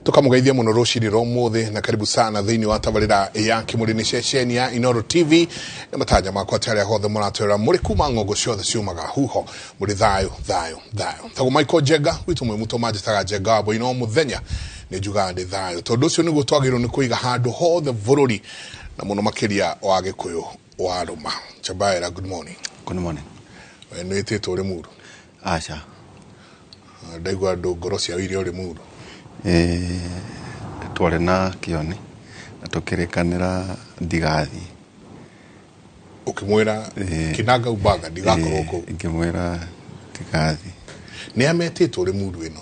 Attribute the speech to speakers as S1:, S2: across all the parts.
S1: Tukamugeithia muno rucini rwa umuthi na karibu sana thiini wa tabarira ya Kimuri ni ceceni ya Inoro TV na matanya makwa ati aria hothe muratwira muri kuma ng'ongo ciothe ciumaga huho muri thayo thayo thayo. Tagwo Michael Njenga gwitu mwi muto manjitaga Njenga wa Boino muthenya ni njugaga ndi thayo tondu ucio niguo twagĩrĩirwo nĩ kũiga handũ hothe bũrũri na mũno makĩria wa Gĩkũyũ wa Rũma. Chabaira, good morning.
S2: Good morning.
S1: We nĩ wĩtĩtwo Limuru?
S2: Aca.
S1: Ndaigua andũ ngoro ciao iria ũrĩ Limuru.
S2: Twarĩ na Kĩoni na tũkĩrĩkanĩra ndigathiĩ.
S1: Ũkĩmwĩra kinaga ubaga ndigakorwo kũu?
S2: Ngĩmwĩra ndigathiĩ.
S1: Nĩ ametĩtwo Limuru ĩno?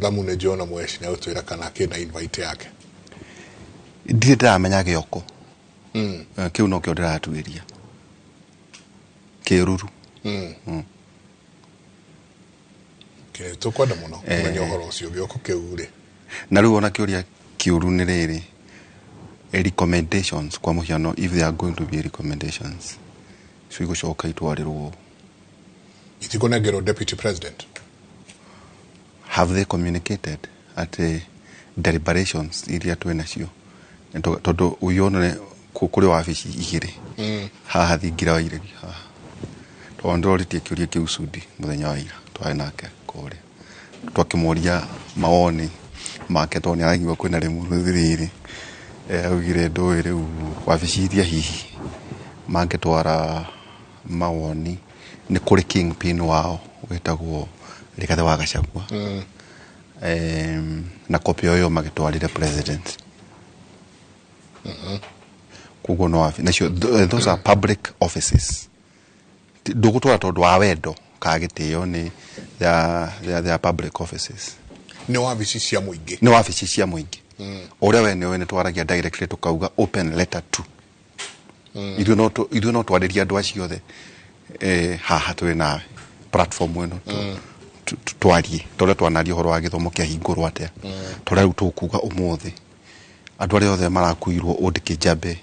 S1: Thamu nĩ njona mweci nĩ agũtwĩra kana kĩna invite yake.
S2: Ndirĩ ndĩramenya gĩoko. Kĩu nokĩo ndĩratuĩria. Kĩruru.
S1: Tũkwenda mũno kũmenya ũhoro ũcio gĩoko kĩu rĩ.
S2: Na rĩu ona kĩũria kĩũru nĩ rĩrĩ, recommendations kwa mũhiano, if there are going to be recommendations, cio igũcoka itwarĩrwo
S1: itikũnengerwo deputy president.
S2: Have they communicated atĩ deliberations iria twĩ nacio, tondũ uyonere kũrĩ wabici igĩrĩ haha thingira wa iregi haha, tondũ ndĩrorĩtie kĩũria kĩu Sudi mũthenya wa ira twarĩ nake kũrĩa, twakĩmũria mawoni make tondũ nĩaraigua kwĩna Limuru thirĩrĩ. Augire ndũĩ rĩu wabici iria hihi mangĩtwara mawoni nĩ kũrĩ kingpin wao wĩtagwo Rigathĩ wa Gachagua. Na copy ĩyo magĩtwarire president. Koguo no wabi nacio, those are public offices. Ndũgũtwara tondũ wa wendo kana gĩtĩo, nĩ they are public offices.
S1: Nĩ wabici cia mũingĩ.
S2: Nĩ wabici cia mũingĩ. Ũrĩa we nĩũĩ nĩ twaragia directly tũkauga open letter to ithuĩ no twarĩrie andũ acio othe, haha twĩ nawe platform ĩno twarie ta ũrĩa twanaria ũhoro wa gĩthomo kĩahingũrwo atĩa, ta ũrĩa rĩu tũkuga ũmũthĩ andũ arĩa othe marakuirwo Old Kijabe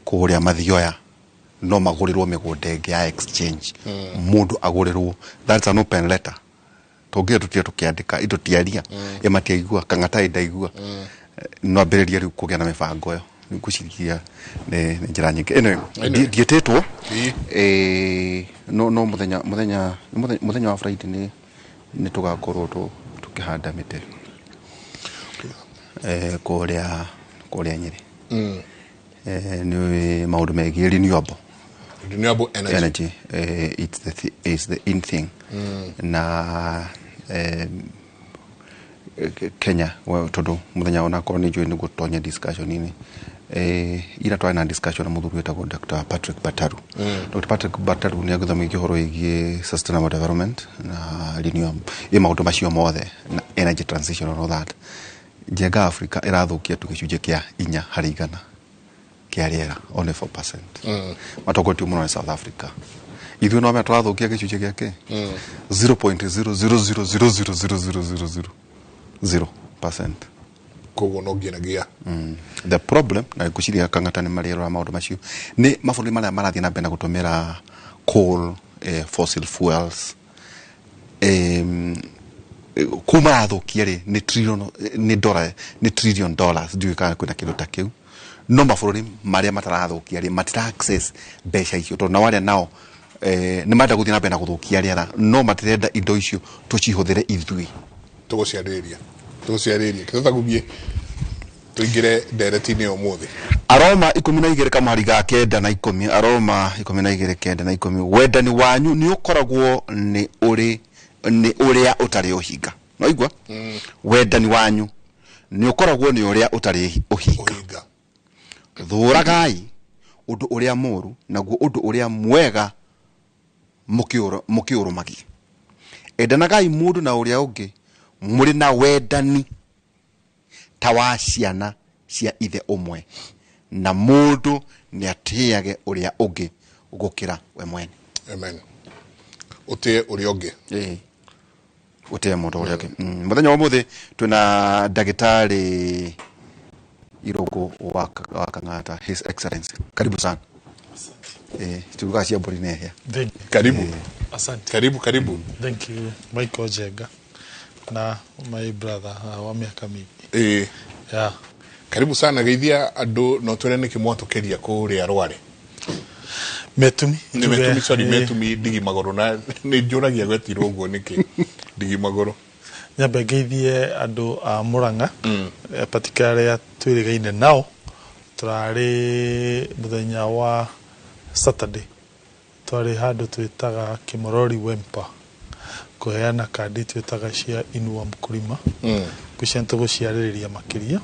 S2: kũrĩa Mathioya no magũrĩrwo mĩgũnda ĩngĩ ya exchange, mũndũ agũrĩrwo. That's an open letter. Tũngĩra tũtire tũkĩandĩka indo tiaria ĩ matiaigua kang'ata ndaigua no ambĩrĩrie rĩu kũgĩa na mĩbango ĩyo. Ngwĩciria nĩ njĩra nyingĩ. Anyway,
S1: Anyway.
S2: Ndiĩtĩtwo. No mũthenya wa Friday nĩ tũgakorwo tũkĩhanda mĩtĩ kũrĩa Nyĩrĩ. Nĩ maũndũ megiĩ renewable
S1: renewable energy,
S2: energy. It's the in thing. Na Kenya, well, tondũ mũthenya onakorwo nĩ njũĩ nĩguo tũtonye discussion-inĩ, ira twarĩ na discussion na mũthuri wĩtagwo Dr. Patrick Bataru. Dr. Patrick Bataru nĩ agĩthomithia ũhoro wĩgiĩ sustainable development na renewable ĩ maũndũ macio mothe na energy transition and all that. Njenga Africa ĩrathũkia tu gĩcunjĩ kĩa 4% kĩa rĩera, only 4%. Matongoretio mũno nĩ South Africa. Ithuĩ no menya tũrathũkia gĩcunjĩ gĩa kĩ 0.000000000%.
S1: Koguo no nginyagia
S2: The problem na ngwĩciria Kang'ata nĩ marĩrora maũndũ macio nĩ mabũrũri marĩa marathiĩ na mbere na gũtũmĩra coal, fossil fuels, kũu marathũkia rĩ nĩ trillion, nĩ dollar, nĩ trillion dollars. Ndiũĩ kana kwĩna kĩndũ ta kĩu, no mabũrũri marĩa matarathũkia rĩ matira access mbeca icio, tondũ nao arĩa nao nĩ marenda gũthiĩ na mbere na gũthũkia rĩera no matirenda indo icio tũcihũthĩre ithuĩ.
S1: Tũgũciarĩrĩria kĩtũtagumie tũingĩre ndereti-inĩ ũmũthĩ.
S2: Aroma 12 kamũhari ga 9 na 10. Aroma 12 9 na 10. Wendani wanyu nĩ ũkoragwo nĩ ũrĩ nĩ ũrĩa ũtarĩ ũhinga. No igua? Wendani wanyu nĩ ũkoragwo nĩ ũrĩa ũtarĩ ũhinga.
S1: Ũhinga.
S2: Thũragai ũndũ ũrĩa mũũru naguo ũndũ ũrĩa mwega mũkĩũrũmagie. Endanagai mũndũ na ũrĩa ũngĩ mũrĩ na wendani ta wa ciana cia ithe ũmwe, na mũndũ nĩ atĩage ũrĩa ũngĩ gũkĩra we mwene.
S1: Amen. Ũtĩe ũrĩa ũngĩ.
S2: Ũtĩe mũndũ ũrĩa ũngĩ. Mũthenya wa ũmũthĩ twĩna ndagĩtarĩ Irũngũ wa Kang'ata, His Excellency. Karibu sana. Turuga cia mbũri nĩ hĩa.
S3: Thank you.
S1: Karibu.
S3: Asante.
S1: Karibu, karibu.
S3: Thank you, Michael Njenga. Na my brother wa mĩaka mĩingĩ.
S1: Ĩĩ.
S3: Yeah.
S1: Karibu sana, geithia andũ no twĩre nĩkĩ mwatũkĩria kũrĩa Rware.
S3: Metumi.
S1: Nĩ Metumi, sorry, Metumi ndigi magũrũ, na nĩ njũragia gwetirwo ũguo nĩkĩ ndigi magũrũ.
S3: Nyambe ngeithie andũ a Murang'a, particularly arĩa twĩrĩgaine nao. Tũrarĩ mũthenya wa Saturday, twarĩ handũ twĩtaga Kimorori Wempa kũheana kandi twĩtaga cia Inua Mkulima. Ngwĩciria nĩ tũgũciarĩrĩria makĩria.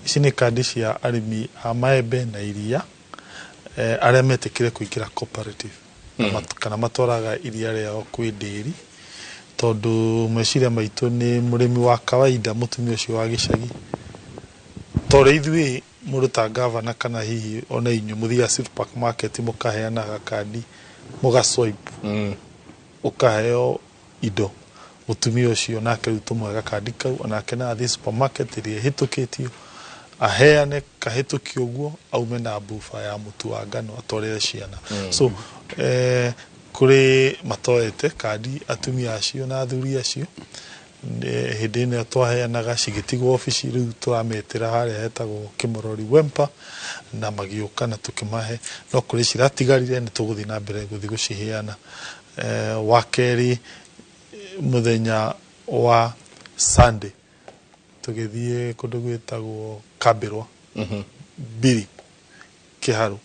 S3: Ici nĩ kandi cia arĩmi a maembe na iria, arĩa metĩkĩre kũingĩra cooperative kana matwaraga iria rĩao kwĩ ndĩri, tondũ meciria maitũ nĩ mũrĩmi wa kawaida, mũtumia ũcio wa gĩcagi, ta ũrĩa ithuĩ mũndũ ta gavana kana hihi ona inyuĩ mũthiaga City Park Market mũkaheanaga kandi, mũgaswipe, ũkaheo indo. Mũtumia ũcio nake rĩu tũmũhe gakandi kau, onake no athiĩ supermarket ĩrĩa ĩhĩtũkĩtio, aheane kahĩtũkio ũguo, aume na buba ya mũtu wa ngano atwarĩre ciana. So kũrĩ matoete kandi, atumia acio na athuri acio. Hĩndĩ ĩno twaheanaga cigĩtigwo obici, rĩu tũrametĩra harĩa hetagwo Kimorori Wempa na magĩũka na tũkĩmahe, no kũrĩ ciratigarire, nĩ tũgũthiĩ na mbere gũthiĩ gũciheana. Wa kerĩ, mũthenya wa Sunday tũgĩthiĩ kũndũ gwĩtagwo Kambĩrwa, Mbiri Kĩharũ,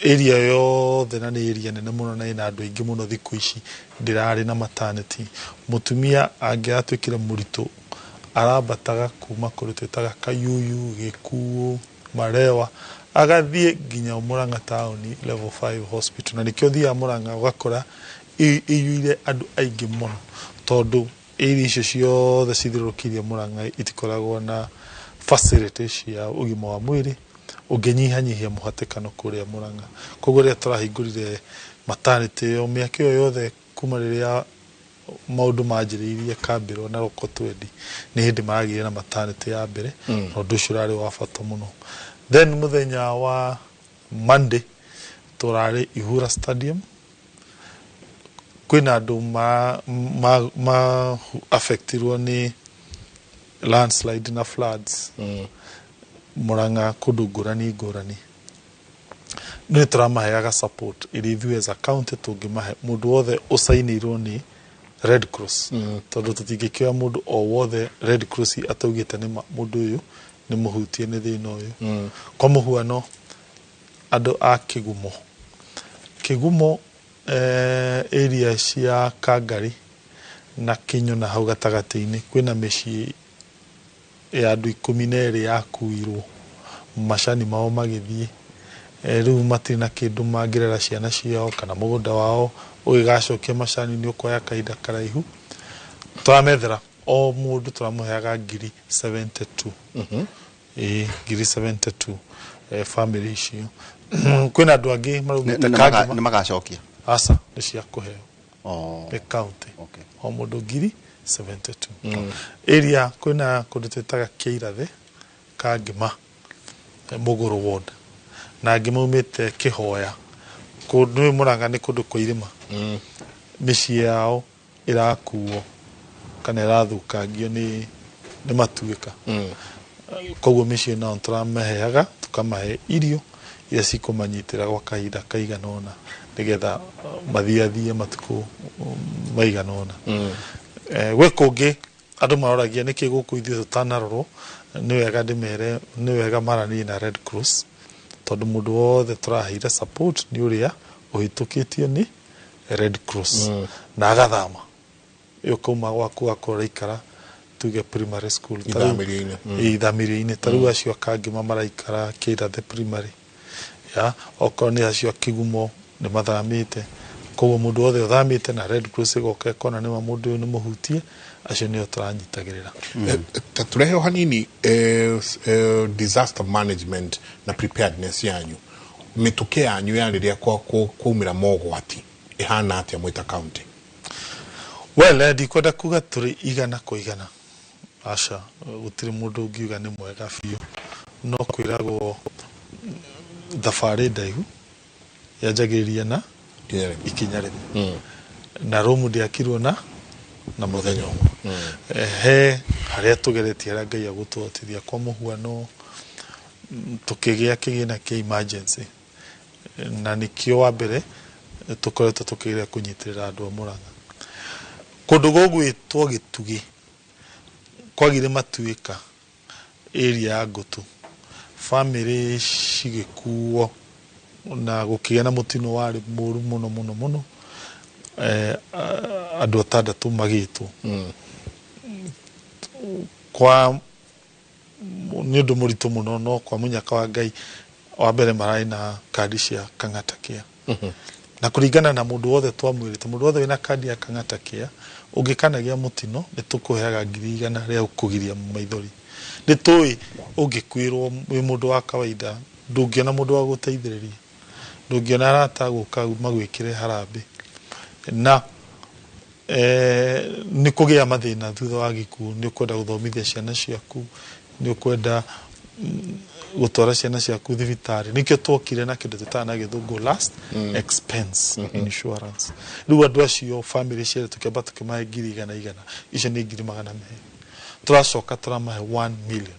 S3: area yothe, na nĩ area nene mũno na ĩna andũ aingĩ mũno. Thikũ ici ndĩrarĩ na maternity, mũtumia angĩratuĩkire mũritũ arambataga kuma kũndũ twĩtaga Kayuyu, Gĩkuũ, Marewa, agathiĩ nginya Murang'a taũni level 5 hospital, na nĩkĩo thiaga Murang'a ũgakora ĩiyũire andũ aingĩ mũno, tondũ area icio ciothe cithiũrũrũkĩirie Murang'a itikoragwo na facility cia ũgima wa mwĩrĩ ũngĩnyihanyihia mũhatĩkano kũrĩa Murang'a. Koguo rĩrĩa tũrahingũrire maternity ĩyo, mĩaka ĩyo yothe kuma rĩrĩa maũndũ manjĩrĩirie Kambĩrwa na Rokotwendi, nĩ hĩndĩ maragĩire na maternity ya mbere, na ũndũ ũcio ũrarĩ wa bata mũno. Then mũthenya wa Monday tũrarĩ Ihura Stadium. Kwĩna andũ ma affectirwo nĩ landslide na floods Murang'a kũndũ ngũrani ngũrani. Nĩ tũramaheaga support ĩrĩa ithuĩ as a county tũngĩmahe, mũndũ wothe ũcainĩirwo nĩ Red Cross, tondũ tũtingĩkĩoya mũndũ o wothe Red Cross ataugĩte nĩma mũndũ ũyũ nĩ mũhutie nĩ thĩna ũyũ. Kwa mũhuano, andũ a Kĩgumo, Kĩgumo, area cia Kangari na Kĩnyũ na hau gatagatĩ-inĩ, kwĩna mĩciĩ ya andũ 12 yakuirwo, macani mao magĩthiĩ. Rĩu matirĩ na kĩndũ mangĩrera ciana ciao, kana mũgũnda wao ũgĩgacokia macani nĩ ũkoya kahinda karaihu. Tũramethera o mũndũ, tũramũheaga ngiri 72. Ĩĩ, ngiri 72, family icio. Kwĩna andũ angĩ maraumĩte Kangema.
S2: Nĩ magacokia?
S3: Aca, nĩ cia kũheo
S2: Oh.
S3: nĩ county. O mũndũ ngiri 72. Area kwĩna kũndũ twĩtaga Kĩirathe Kangema, Mũgũrũ ward, na angĩ maumĩte Kĩhoya. Kũndũ nĩ Mũrang'a nĩ kũndũ kwa irĩma, mĩciĩ yao ĩrakuo kana ĩrathũkangio nĩ matuĩka. Koguo mĩciĩ nao tũramaheaga, tũkamahe irio iria cikũmanyitĩra gwa kahinda kaigana ũna, nĩgetha mathiathie matukũ maigana ũna. Gwĩ kũngĩ andũ maroragia nĩkĩ gũkũ ithuĩ tũtanarorwo. Nĩ wega ndĩmere nĩ wega maranĩrie na Red Cross, tondũ mũndũ wothe tũraheire support nĩ ũrĩa ũhĩtũkĩtio nĩ Red Cross na agathama, ĩyo kauma gwaku gakorwo ũraikara tuge primary school.
S1: Ithamĩrio-inĩ.
S3: Ĩ, ithamĩrio-inĩ. Ta rĩu acio akangĩma maraikara Kĩirathe primary, ya okorwo nĩ acio a Kĩgumo nĩ mathamĩte. Koguo mũndũ wothe ũthamĩte na Red Cross ĩgoka ĩkona nĩma mũndũ ũyũ nĩ mũhutie, acio nĩo tũranyitagĩrĩra.
S1: Ta tũrehe o hanini disaster management na preparedness yanyu, mĩtũkĩ yanyu ya rĩrĩa kwaumĩra mogwati ĩhana atĩa mwĩta county?
S3: Well, ndikwenda kuga tũrĩ igana kwa igana, aca, gũtirĩ mũndũ ũngiuga nĩ mwega biũ, no kwĩragwo thabarĩ ndaihu yanjagĩrĩria na
S1: Ikinya rĩmwe.
S3: Ikinya rĩmwe, na Rome ndĩakirwo na Na mũthenya ũmwe. He harĩa tũgeretie harĩa Ngai agũtũhotithia, kwa mũhuano tũkĩgĩa kĩgĩna kĩa emergency, na nĩkĩo wa mbere tũkoretwo tũkĩgeria kũnyitĩrĩra andũ a Murang'a. Kũndũ gũgwĩtwo Gĩtugĩ kwagire matuĩka area ya Ngũtũ, bamĩrĩ cigĩkuo na gũkĩgĩa na mũtino warĩ mũru mũno mũno mũno, andũ atandatũ magĩtwo kwa nĩ ũndũ mũritũ mũno. No kwa mũnyaka wa Ngai, wa mbere mararĩ na kandi cia Kang'ata Care, na kũringana na mũndũ wothe twamwĩrĩte, mũndũ wothe wĩna kandi ya Kang'ata Care, ũngĩkanagia mũtino nĩ tũkũheaga 100,000 rĩa kũgiria maithori. Nĩ tũĩ ũngĩkuĩrwo wĩ mũndũ wa kawaida, ndũngĩona mũndũ wa gũteithĩrĩria, ndũngĩona arata gũka magwĩkĩre harambĩ, na nĩ kũgĩa mathĩna thutha wa gĩkuũ. Nĩ ũkwenda gũthomithia ciana ciaku, nĩ ũkwenda gũtwara ciana ciaku thibitarĩ. Nĩkĩo twokire na kĩndũ twĩtaga na Gĩthũngũ last expense insurance. Rĩu andũ acio, family ciothe, tũkĩamba tũkĩmahe 100,000 100, icio nĩ 200,000. Tũracoka tũramahe 1 million,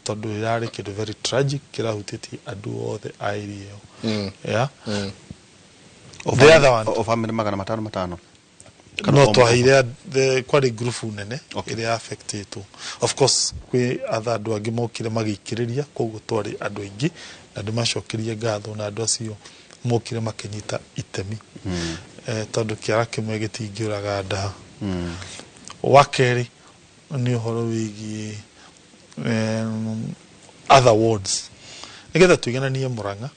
S3: tondũ ĩrarĩ kĩndũ very tragic kĩrahutĩtie andũ othe a area ĩyo. Yeah. The other one,
S2: O family 500 500?
S3: No twaheire kwarĩ ngurubu nene ĩrĩa affectĩtwo. Of course kwĩ other andũ angĩ mokire magĩikĩrĩria, koguo twarĩ andũ aingĩ, na ndĩmacokerie ngatho na andũ acio mokire makĩnyita itemi, tondũ kĩara kĩmwe gĩtingĩũraga ndaha. Wa kerĩ nĩ ũhoro wĩgiĩ other wards. Nĩgetha tũigananie Murang'a,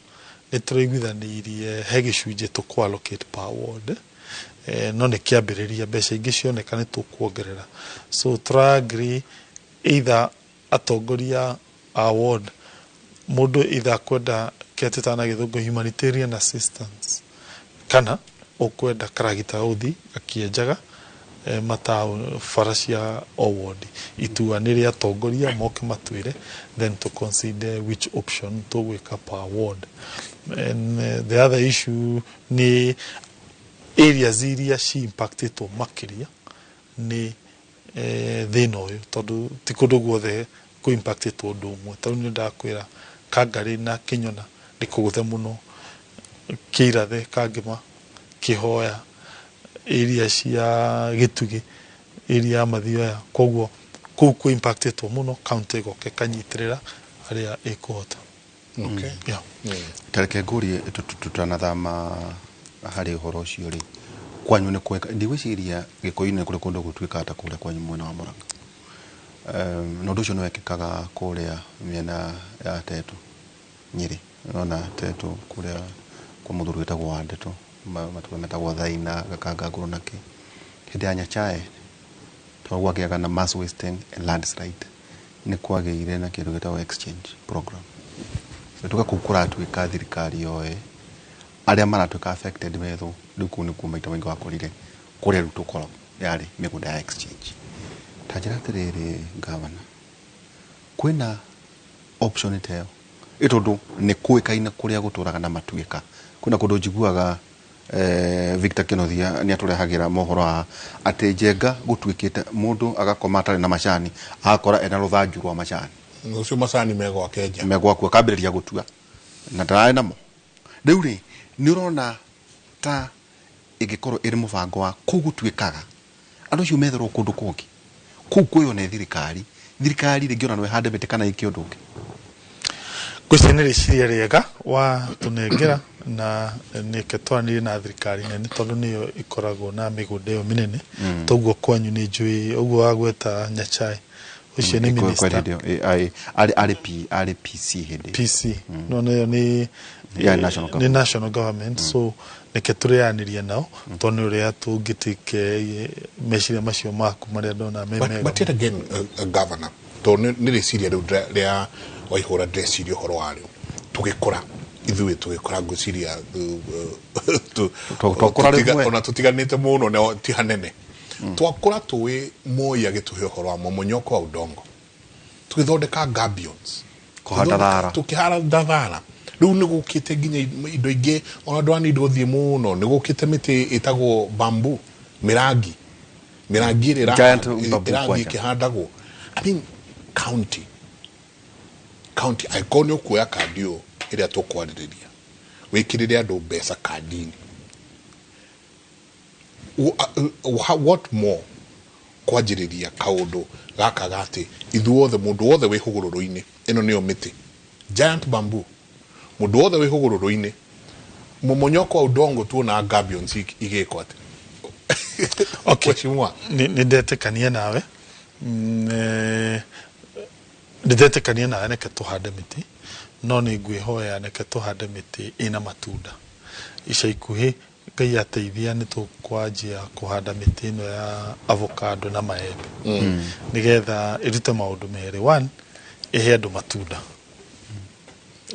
S3: nĩ tũraiguithanĩirie he gĩcunjĩ tũkũ allocate per ward, no nĩ kĩambĩrĩria. Mbeca ingĩ cioneka nĩ tũkuongerera. So tũra agree either atongoria a ward, mũndũ either akwenda kĩrĩa twĩtaga na Gĩthũngũ humanitarian assistance, kana ũkwenda karagita gũthi gakĩenjaga mataũ bara cia o ward. Itua nĩ rĩa atongoria, moke matwĩre, then to consider which option tũgwĩka per ward. And the other issue nĩ areas iria ci impactĩtwo makĩria nĩ thĩna ũyũ, tondũ ti kũndũ guothe kũ impactĩtwo ũndũ ũmwe. Tarĩu nĩ ndakwĩra Kangarĩ na Kĩnyona nĩ kũgũthe mũno, Kĩirathe, Kangĩma, Kĩhoya, area cia Gĩtugĩ, area ya Mathioya. Koguo kũu kũ impactĩtwo mũno, county ĩgoka ĩkanyitĩrĩra harĩa ĩkũhota. Yeah.
S2: Tareke ngũrie, tutanathama harĩ ũhoro ũcio rĩ, kwanyu nĩ kweka, ndigwĩciria Gĩkũyũ-inĩ kũrĩ kũndũ gũtuĩkaga ta kũrĩa kwanyu mwena wa Murang'a, na ũndũ ũcio nĩ wekĩkaga kũrĩa mĩena ya Tetu, Nyĩrĩ, nona Tetu kũrĩa kwa mũthuri wĩtagwo wa Ndeto, matũra metagwo Thaina, Gakangangũrũ na kĩ. Hĩndĩ ya Nyachae, tondũ gwakĩaga na mass wasting and landslide, nĩ kwagĩire na kĩndũ gĩtagwo exchange program. Gũtuĩka kũu kũratuĩka thirikari yoe arĩa maratuĩka affected methwo. Rĩu kũu nĩkuo maita maingĩ wakorire kũrĩa rĩu tũkoragwo yarĩ mĩgũnda ya exchange. Ta njĩra atĩrĩrĩ, gavana, kwĩna option ta ĩyo? Ĩ tondũ nĩ kũĩkaine kũrĩa gũtũraga na matuĩka, kwĩna kũndũ njiguaga Victor Kĩnothia nĩ atũrehagĩra mohoro haha atĩ Njenga gũtuĩkĩte mũndũ agakoma atarĩ na macani, agakora ena rũthanju rwa macani.
S1: Ũcio macani megwake nja.
S2: Megwaku akambĩrĩria gũtua na ndararĩ namo. Rĩu rĩ, nĩ ũrona ta ĩngĩkorwo ĩrĩ mũbango wa kũu gũtuĩkaga andũ acio metherwo kũndũ kũngĩ kũu kwĩyo nĩ thirikari, thirikari rĩngĩ ona no ĩhande mĩtĩ kana ĩke ũndũ ũngĩ?
S3: Ngwĩciria nĩ rĩciria rĩega wa tũnengera, na nĩke twaranĩrie na thirikari nene, tondũ nĩyo ĩkoragwo na mĩgũnda ĩyo mĩnene. Toguo kwanyu nĩ njũĩ ũguo wagweta Nyachae, ũcio nĩ minister.
S2: Arĩ PC hĩndĩ ĩyo.
S3: PC no nĩyo nĩ
S2: Yeah, national
S3: nĩ
S2: government.
S3: National government. So nĩke tũrĩanĩria nao, tondũ nĩ ũrĩa tũngĩtĩke meciria macio maku marĩa ndona me
S1: But,
S3: mega.
S1: but yet again, governor, tondũ nĩ rĩciria rĩu rĩa Waihũra, ndĩreciria ũhoro warĩo tũgĩkũra, ithuĩ tũgĩkũra, ngwĩciria
S2: Twakũra rĩmwe.
S1: Ona tũtiganĩte mũno na ti hanene. Twakũra tũĩ Moi agĩtũhe ũhoro wa momonyoko wa udongo, tũgĩthondeka gabions.
S2: Kũhanda thara.
S1: Tũkĩhanda thara. Rĩu nĩ gũkĩte nginya indo ingĩ, ona ndwani ndũthiĩ mũno, nĩ gũkĩte mĩtĩ ĩtagwo bamboo, mĩrangi. Mĩrangi ĩrĩa
S2: Giant bamboo
S1: ĩrathiĩ
S2: kwanja.
S1: ĩkĩhandagwo. I mean, county angĩkorwo nĩ ũkuoya kandi ĩyo ĩrĩa tũkwarĩrĩria, wĩkĩrĩre andũ mbeca kandi-inĩ. What more kwanjĩrĩria kaũndũ gaka gatĩ ithuothe, mũndũ wothe wĩ hũgũrũrũ-inĩ, ĩno nĩyo mĩtĩ giant bamboo, mũndũ wothe wĩ hũgũrũrũ-inĩ, momonyoko wa udongo tuona gabions igĩkwo atĩ.
S3: Okay.
S1: Mheshimiwa.
S3: Nĩ ndetĩkania nawe. Nĩ ndetĩkania nawe, reke tũhande mĩtĩ, no nĩ ngwĩhoya reke tũhande mĩtĩ ĩna matunda. Ica ikuhĩ, Ngai ateithia, nĩ tũkwanjia kũhanda mĩtĩ ĩno ya avocado na maembe, nĩgetha ĩrute maũndũ merĩ. One, ĩhe andũ matunda.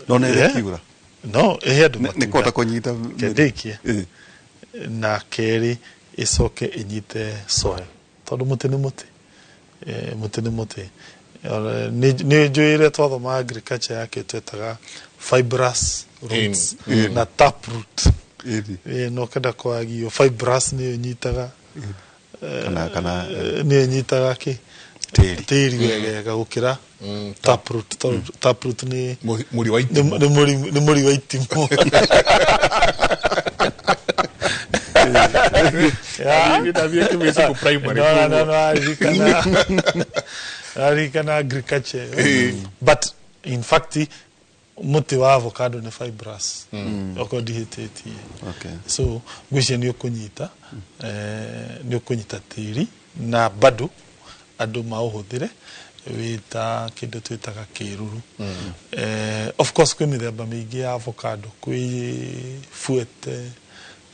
S2: No nĩ
S3: Yeah.
S2: ĩkiura.
S3: No ĩhe andũ
S2: Nĩ
S3: matunda.
S2: kũhota kũnyita.
S3: Kendĩkie. Na kerĩ, ĩcoke ĩnyite soil, tondũ mũtĩ nĩ mũtĩ. Mũtĩ nĩ mũtĩ. Nĩ njũĩ twathoma agriculture yake twetaga fibrous roots na tap root. No kenda kwagio fibrous nĩyo ĩnyitaga
S2: Kana
S3: nĩyo ĩnyitaga kĩ?
S2: Tĩri.
S3: Tĩri wegega gũkĩra tap root, tondũ tap root nĩ
S1: Mũri wa itimũ.
S3: Nĩ mũri wa itimũ. Yeah.
S1: Ndathiĩ kĩmĩcigo primary.
S3: No, aririkana agriculture ĩyo. But in fact mũtĩ wa avocado nĩ fibrous, okorwo ndihĩtĩtie. So ngwĩciria nĩ ũkũnyita, nĩ ũkũnyita tĩri na bado andũ maũhũthĩre wĩta kĩndũ twĩtaga kĩruru. Of course kwĩ mĩthemba mĩingĩ ya avocado, kwĩ fuete,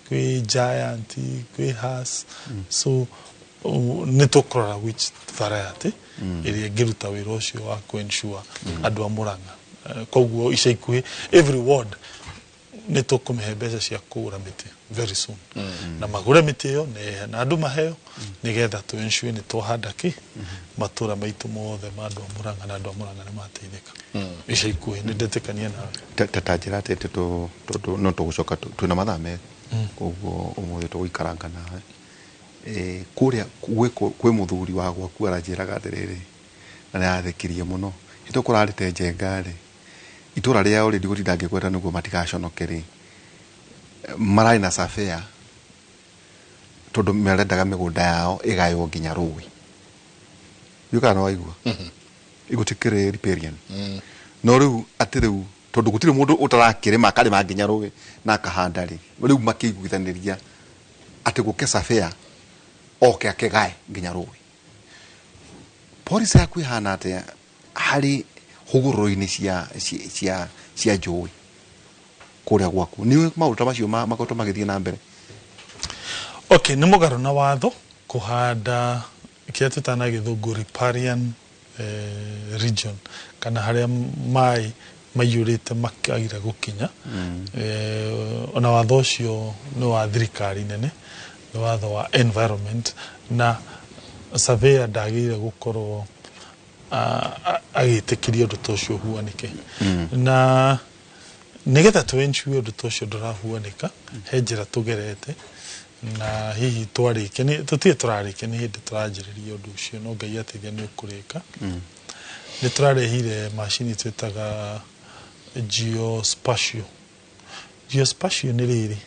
S3: kwĩ giant, kwĩ has. So nĩ tũkũrora which variety ĩrĩa ĩngĩruta wĩra ũcio wa kũ-ensure andũ a Mũrang'a. Koguo ica ikuhĩ every ward nĩ tũkũmĩhe mbeca cia kũgũra mĩtĩ very soon, na magũre mĩtĩ ĩyo na andũ maheo, nĩgetha tũ ensure nĩ twahanda kĩ matũra maitũ mothe ma andũ a Mũrang'a, na andũ a Mũrang'a nĩ mateithĩka ica ikuhĩ. Nĩ ndetĩkania nawe.
S2: Ta njĩra atĩ tondũ no tũgũcoka, twĩna mathaa merĩ, koguo ũmũthĩ tũgũikaranga nawe. Kũrĩa kwĩ mũthuri wa gwaku aranjĩraga atĩrĩrĩ, na nĩ arathekirie mũno, hĩndĩ kũrarĩte njenga rĩ, itũra rĩao rĩ, ndigũtinda ngĩgweta nĩguo matigaconoke rĩ, mararĩ na surveyor, tondũ marendaga mĩgũnda yao ĩgaywo nginya rũĩ. Ndiũĩ kana nĩwaigua igũtikĩrĩ riparian. No rĩu atĩ rĩu tondũ gũtirĩ mũndũ ũtarakĩrĩma akarĩma nginya rũĩ na akahanda rĩ, rĩu makĩiguithanĩria atĩ gũke surveyor oke akĩgae nginya rũĩ. Policy yaku ĩhana atĩa harĩ hũgũrũrũ-inĩ cia njũĩ kũrĩa gwaku? Nĩ maũndũ ta macio makoretwo magĩthiĩ na mbere?
S3: Okay, nĩ mũgarũ na watho kũhanda kĩrĩa twĩtaga na gĩthũngũ riparian region, kana harĩa maĩ maiyũrĩte makagira gũkinya. Ona watho ũcio nĩ wa thirikari nene, nĩ watho wa environment, na surveyor ndagĩrĩire gũkorwo agĩtĩkĩria ũndũ ta ũcio ũhuanĩke. Na nĩgetha tũ ensure ũndũ ta ũcio ndũrahuanĩka, he njĩra tũgerete, na hihi twarĩkia, tũtirĩ tũrarĩkia, nĩ hĩndĩ tũranjĩrĩria ũndũ ũcio, no Ngai ateithia nĩ ũkũrĩka. Nĩ tũrarehire macini twĩtaga geospatial. Geospatial nĩ rĩrĩ,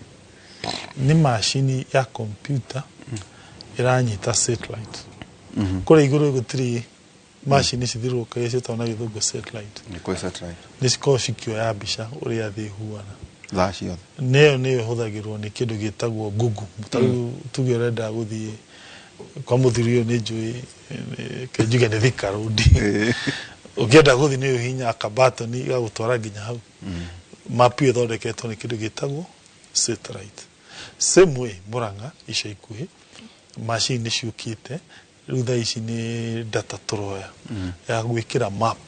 S3: nĩ macini ya computer ĩranyita satellite. Kũrĩa igũrũ gũtirĩ macini cithiũrũrũkagia ciĩtagwo na gĩthũngũ satellite.
S2: Nĩ kwĩ satellite.
S3: Nĩ cikoragwo cikĩoya mbica ũrĩa thĩ ĩhuana.
S2: Thaa ciothe.
S3: Nĩyo nĩyo ĩhũthagĩrwo nĩ kĩndũ gĩtagwo Google. Ta rĩu tuge ũrenda gũthiĩ kwa mũthuri ũyũ, nĩ njũĩ, ke njuge nĩ Thika Road, ũngĩenda gũthiĩ nĩ ũhihinyaga kabatoni gagũtwara nginya hau. Map ĩyo ĩthondeketwo nĩ kĩndũ gĩtagwo satellite. Same way Murang'a ica ikuhĩ macini nĩ ciũkĩte rĩu. Thaa ici nĩ data tũroya ya gwĩkĩra map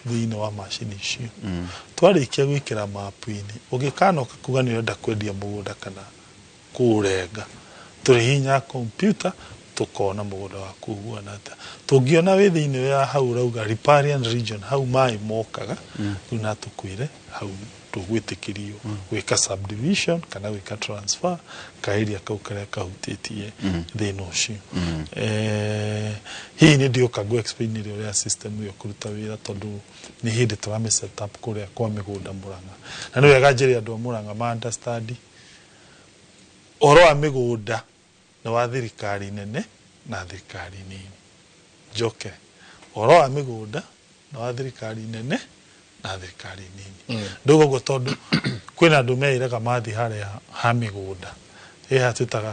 S3: thĩinĩ wa macini icio. Twarĩkia gwĩkĩra map-inĩ, ũngĩkanoka kuga nĩ ũrenda kwendia mũgũnda kana kũũrenga, tũrĩhihinya computer. Tukona mugunda waku uhuana atia. Tungiona wi thiini wa hau urauga riparian region, hau mai mokaga, riu na tukwire hau tugwitikirio gwika subdivision kana gwika transfer ka area kau karia kahutitie thina ucio. Hihi nĩ ndioka ngũ explain ũrĩa system ĩyo kũruta wĩra, tondũ nĩ hĩndĩ tũrame set up kũrĩa kwa mĩgũnda Murang'a, na nĩ wega njĩre andũ a Murang'a ma understand ũhoro wa mĩgũnda nĩ wa thirikari nene na thirikari nini. Njoke, ũhoro wa mĩgũnda nĩ wa thirikari nene na thirikari nini. Ndauga ũguo tondũ kwĩna andũ meĩraga mathiĩ harĩa ha mĩgũnda, ĩha twĩtaga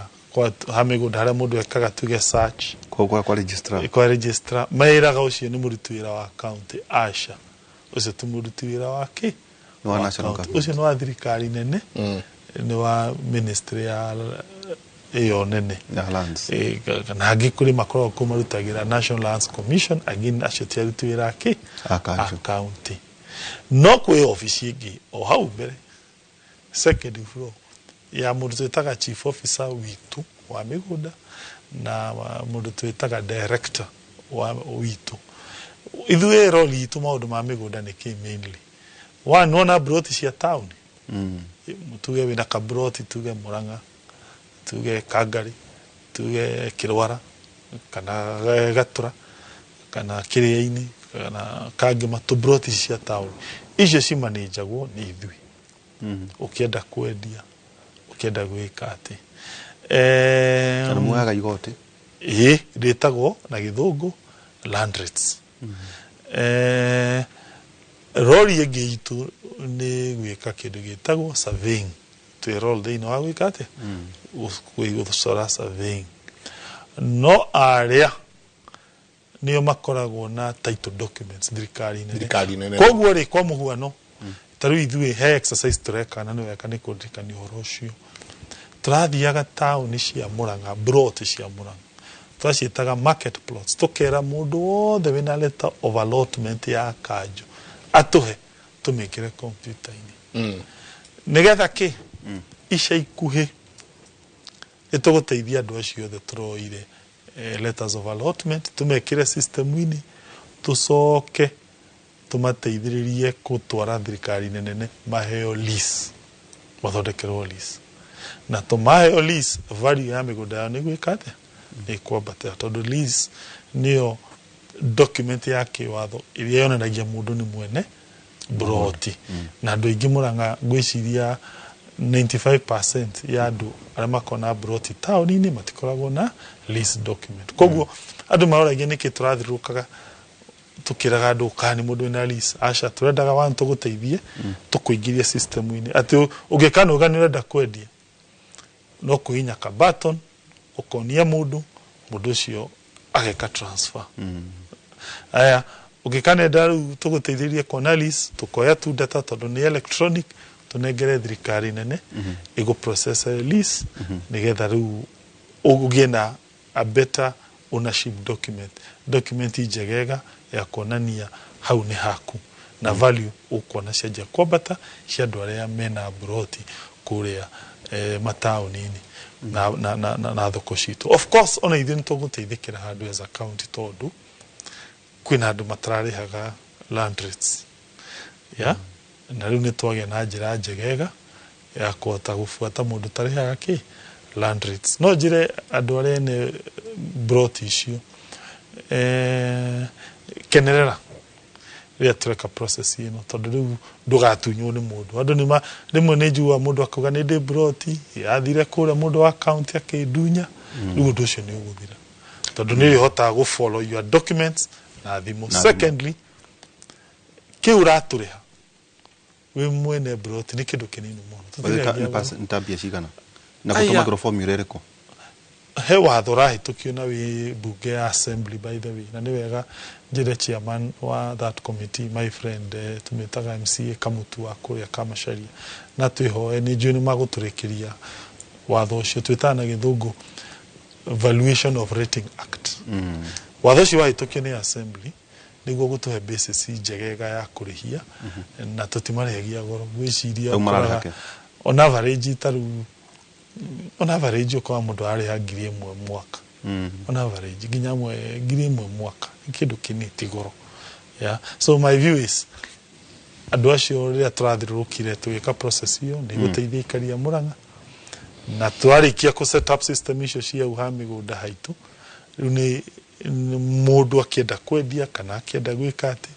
S3: ha mĩgũnda harĩa mũndũ ekaga tuge search
S2: kwa registrar,
S3: kwa registrar, meĩraga ũcio nĩ mũruti wĩra wa county. Aca, ũcio ti mũruti wĩra wa kĩ?
S2: Wa national government.
S3: Ũcio nĩ wa thirikari nene, nĩ wa ministry ya ĩyo nene
S2: ya lands.
S3: Na angĩ kũrĩ makoragwo kũu marutagĩra National Lands Commission, angĩ acio ti aruti wĩra kĩ?
S2: A kanjũ.
S3: County. No kwĩ obici ĩngĩ o hau mbere, second floor, ya mũndũ twĩtaga chief officer witũ wa mĩgũnda na mũndũ twĩtaga director wa witũ. Ithuĩ role itũ maũndũ ma mĩgũnda nĩ kĩ? Mainly one, wona broti cia taũni, tuge wĩna kabroti, tuge Murang'a, tuge Kangari, tuge Kĩrwara kana Gatura kana Kĩrĩa-inĩ kana Kangĩma, tũbroti cia taũni icio cimanĩnjagwo nĩ ithuĩ. Ũkĩenda kwendia, ũkĩenda gwĩka atĩ
S2: Kana muoyaga igoti?
S3: Ĩĩ, rĩtagwo na gĩthũngũ land rates. Rori ĩngĩ itũ nĩ gwĩka kĩndũ gĩtagwo surveying. Twĩ role thĩinĩ wa gwĩka atĩa? Gũcora surveying. No arĩa nĩo makoragwo na title documents, thirikari nene.
S1: Thirikari nene.
S3: Koguo rĩ, kwa mũhuano, ta rĩu ithuĩ he exercise tũreka, na nĩ wega nĩ kũndirikania ũhoro ũcio. Tũrathiaga taũni cia Murang'a, broti cia Murang'a twaciĩtaga market plots, tũkera mũndũ wothe wĩna letter of allotment ya kanjũ atũhe tũmĩkĩre kompiuta-inĩ. Nĩgetha kĩ? Ica ikuhĩ nĩtũgũteithia andũ acio othe tũroire letters of allotment, tũmekĩre system-inĩ, tũcoke tũmateithĩrĩrie gũtwara thirikari-inĩ nene maheo lease, mathondekerwo lease. Na tũmaheo lease, value ya mĩgũnda yao nĩ gwĩka atĩa? Nĩ kwambatĩra, tondũ lease nĩyo document ya kĩwatho ĩrĩa yonanagia mũndũ nĩ mwene broti. Na andũ aingĩ Murang'a, ngwĩciria 95% ya andũ arĩa makoragwo na broti taũni-inĩ matikoragwo na lease document. Koguo andũ maroragia nĩkĩ tũrathiũrũrũkaga tukiraga andũ kana nĩ mũndũ wĩna lease. Aca, tũrendaga one, tũgũteithie tũkũingĩrie system-inĩ atĩ ũngĩkanoga nĩ ũrenda kwendia, no kũhihinya ka button ũkonia mũndũ, mũndũ ũcio ageka transfer. Aya, ũngĩkanenda rĩu tũgũteithĩrĩrie kuona lease, tũkoya tu data tondũ nĩ electronic, tũnengere thirikari nene ĩgũ process lease, nĩgetha rĩu ũgĩe na a better ownership document, document njegega ya kuonania hau nĩ haku, na value ũkuona cianjia kwambata cia andũ arĩa mena broti kũrĩa mataũni-inĩ na thoko citũ. Of course, ona ithuĩ nĩ tũgũteithĩkĩra handũ as a county, tondũ kwĩna andũ matararĩhaga land rates, yeah? Na rĩu nĩ twagĩa na njĩra njegega ya kũhota gũbuata mũndũ ũtarĩhaga kĩ? Land rates. No njĩre andũ arĩa ene broti icio, kenerera rĩrĩa tũreka process ĩno, tondũ rĩu ndũgatunywo nĩ mũndũ. Andũ nĩma rĩmwe nĩ njiguaga mũndũ akauga nĩ ndĩ broti yathire kũrĩa, mũndũ wa county akĩndunya. Rĩu ũndũ ũcio nĩ ũgũthira, tondũ nĩ ũrĩhotaga gũ follow your documents na thimũ.
S2: Na thimũ.
S3: Secondly, kĩu ũratũrĩha wĩ mwene broti nĩ kĩndũ kĩnini mũno. Tũtirĩhagia goro.
S2: Nĩ ta mbia cigana na
S3: Aya.
S2: gũtũmagĩrwo formula ĩrĩkũ?
S3: He watho ũrahĩtũkio na wĩ mbunge ya assembly, by the way, na nĩ wega njĩre chairman wa that committee, my friend, tũmĩtaga MCA Kamutu wa kũrĩa Kamacharia, na twĩhoe nĩ njũĩ nĩ magũtũrĩkĩria watho ũcio twĩtaga na gĩthũngũ Valuation of Rating Act. Watho ũcio wahĩtũkio nĩ assembly nĩguo gũtũhe basis njegega ya kũrĩhia, na tũtimarĩhagia goro, ngwĩciria
S2: Rĩu mararĩha
S3: ũkoraga
S2: kĩ?
S3: On average, ta rĩu on average ũkoraga mũndũ ararĩha 1,000 mwaka. On average nginya amwe 1,000 mwaka, nĩ kĩndũ kĩnini, ti goro. Yeah, so my view is andũ acio rĩrĩa tũrathiũrũrũkire tũgĩka process ĩyo nĩ gũteithia ikaria Murang'a, na twarĩkia kũ set up system icio cia ha mĩgũnda haitũ, rĩu nĩ mũndũ akĩenda kwendia kana akĩenda gwĩka atĩ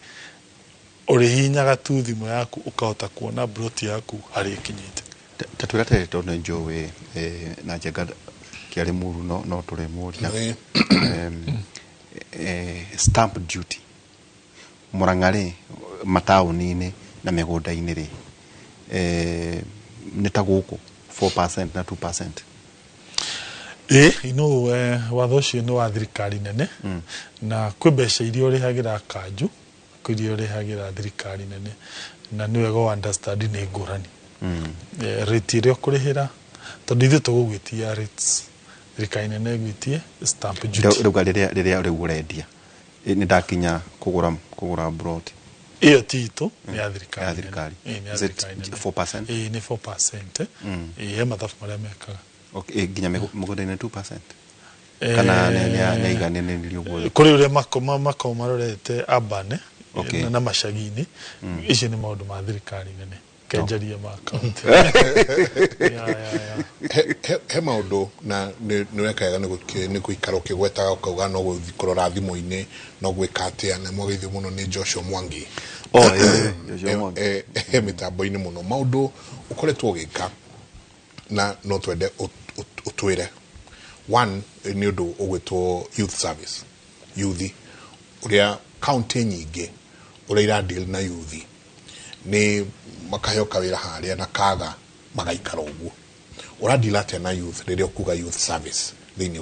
S3: ũrĩhinyaga tu thimũ yaku ũkahota kuona plot yaku harĩa ĩkinyĩte.
S2: Ta twĩra atĩrĩrĩ, tondũ nĩ njũĩ na Njenga kĩarĩ mũru no tũrĩmũria. Stamp duty Murang'a rĩ, mataũni-inĩ na mĩgũnda-inĩ rĩ, nĩ ta gũkũ 4% na 2%?
S3: Ĩ watho ũcio nĩ wa thirikari nene, na kwĩ mbeca iria ũrĩhagĩra kanju, kwĩ iria ũrĩhagĩra thirikari nene, na nĩ wega ũ understand nĩ ngũrani. Rate ĩrĩa ũkũrĩhĩra, tondũ ithuĩ tũgũgwĩtia rates, thirikari nene ĩgwĩtie stamp duty.
S2: Rĩu rĩrĩa rĩu ũrendia, nĩ ndakinya kũgũra plot.
S3: Ĩyo ti itũ, nĩ ya thirikari
S2: Ya
S3: nene.
S2: thirikari.
S3: Ĩ, nĩ ya
S2: Is it
S3: thirikari nene.
S2: 4%?
S3: Ĩ, nĩ 4%. Ĩ, he mathabu marĩa mekaga.
S2: Okay, nginya mũgũnda-inĩ 2%, kana nĩ aiganĩrĩrio ũguo?
S3: Kũrĩ ũrĩa makoragwo marorete urban na macagi-inĩ. Icio nĩ maũndũ ma thirikari nene, kenjaria ma kaunti. Yeah.
S1: He maũndũ na nĩ weka wega nĩ gũikara ũkĩgwetaga ũkauga no gũthiĩ kũrora thimũ-inĩ, no gwĩka atĩa, na mwageithio mũno nĩ Joshua Mwangi.
S2: Oh, ĩ, Joshua Mwangi.
S1: He mĩtambo-inĩ mũno maũndũ ũkoretwo ũgĩka, na no twende ũtwĩre. One nĩ ũndũ ũgwĩtwo youth service, youth, ũrĩa kaunti nyingĩ ũrĩa ira deal na youth nĩ makaheo kawĩra harĩa na kaga magaikara ũguo. Ũradeal atĩa na youth rĩrĩa ũkuga youth service thĩinĩ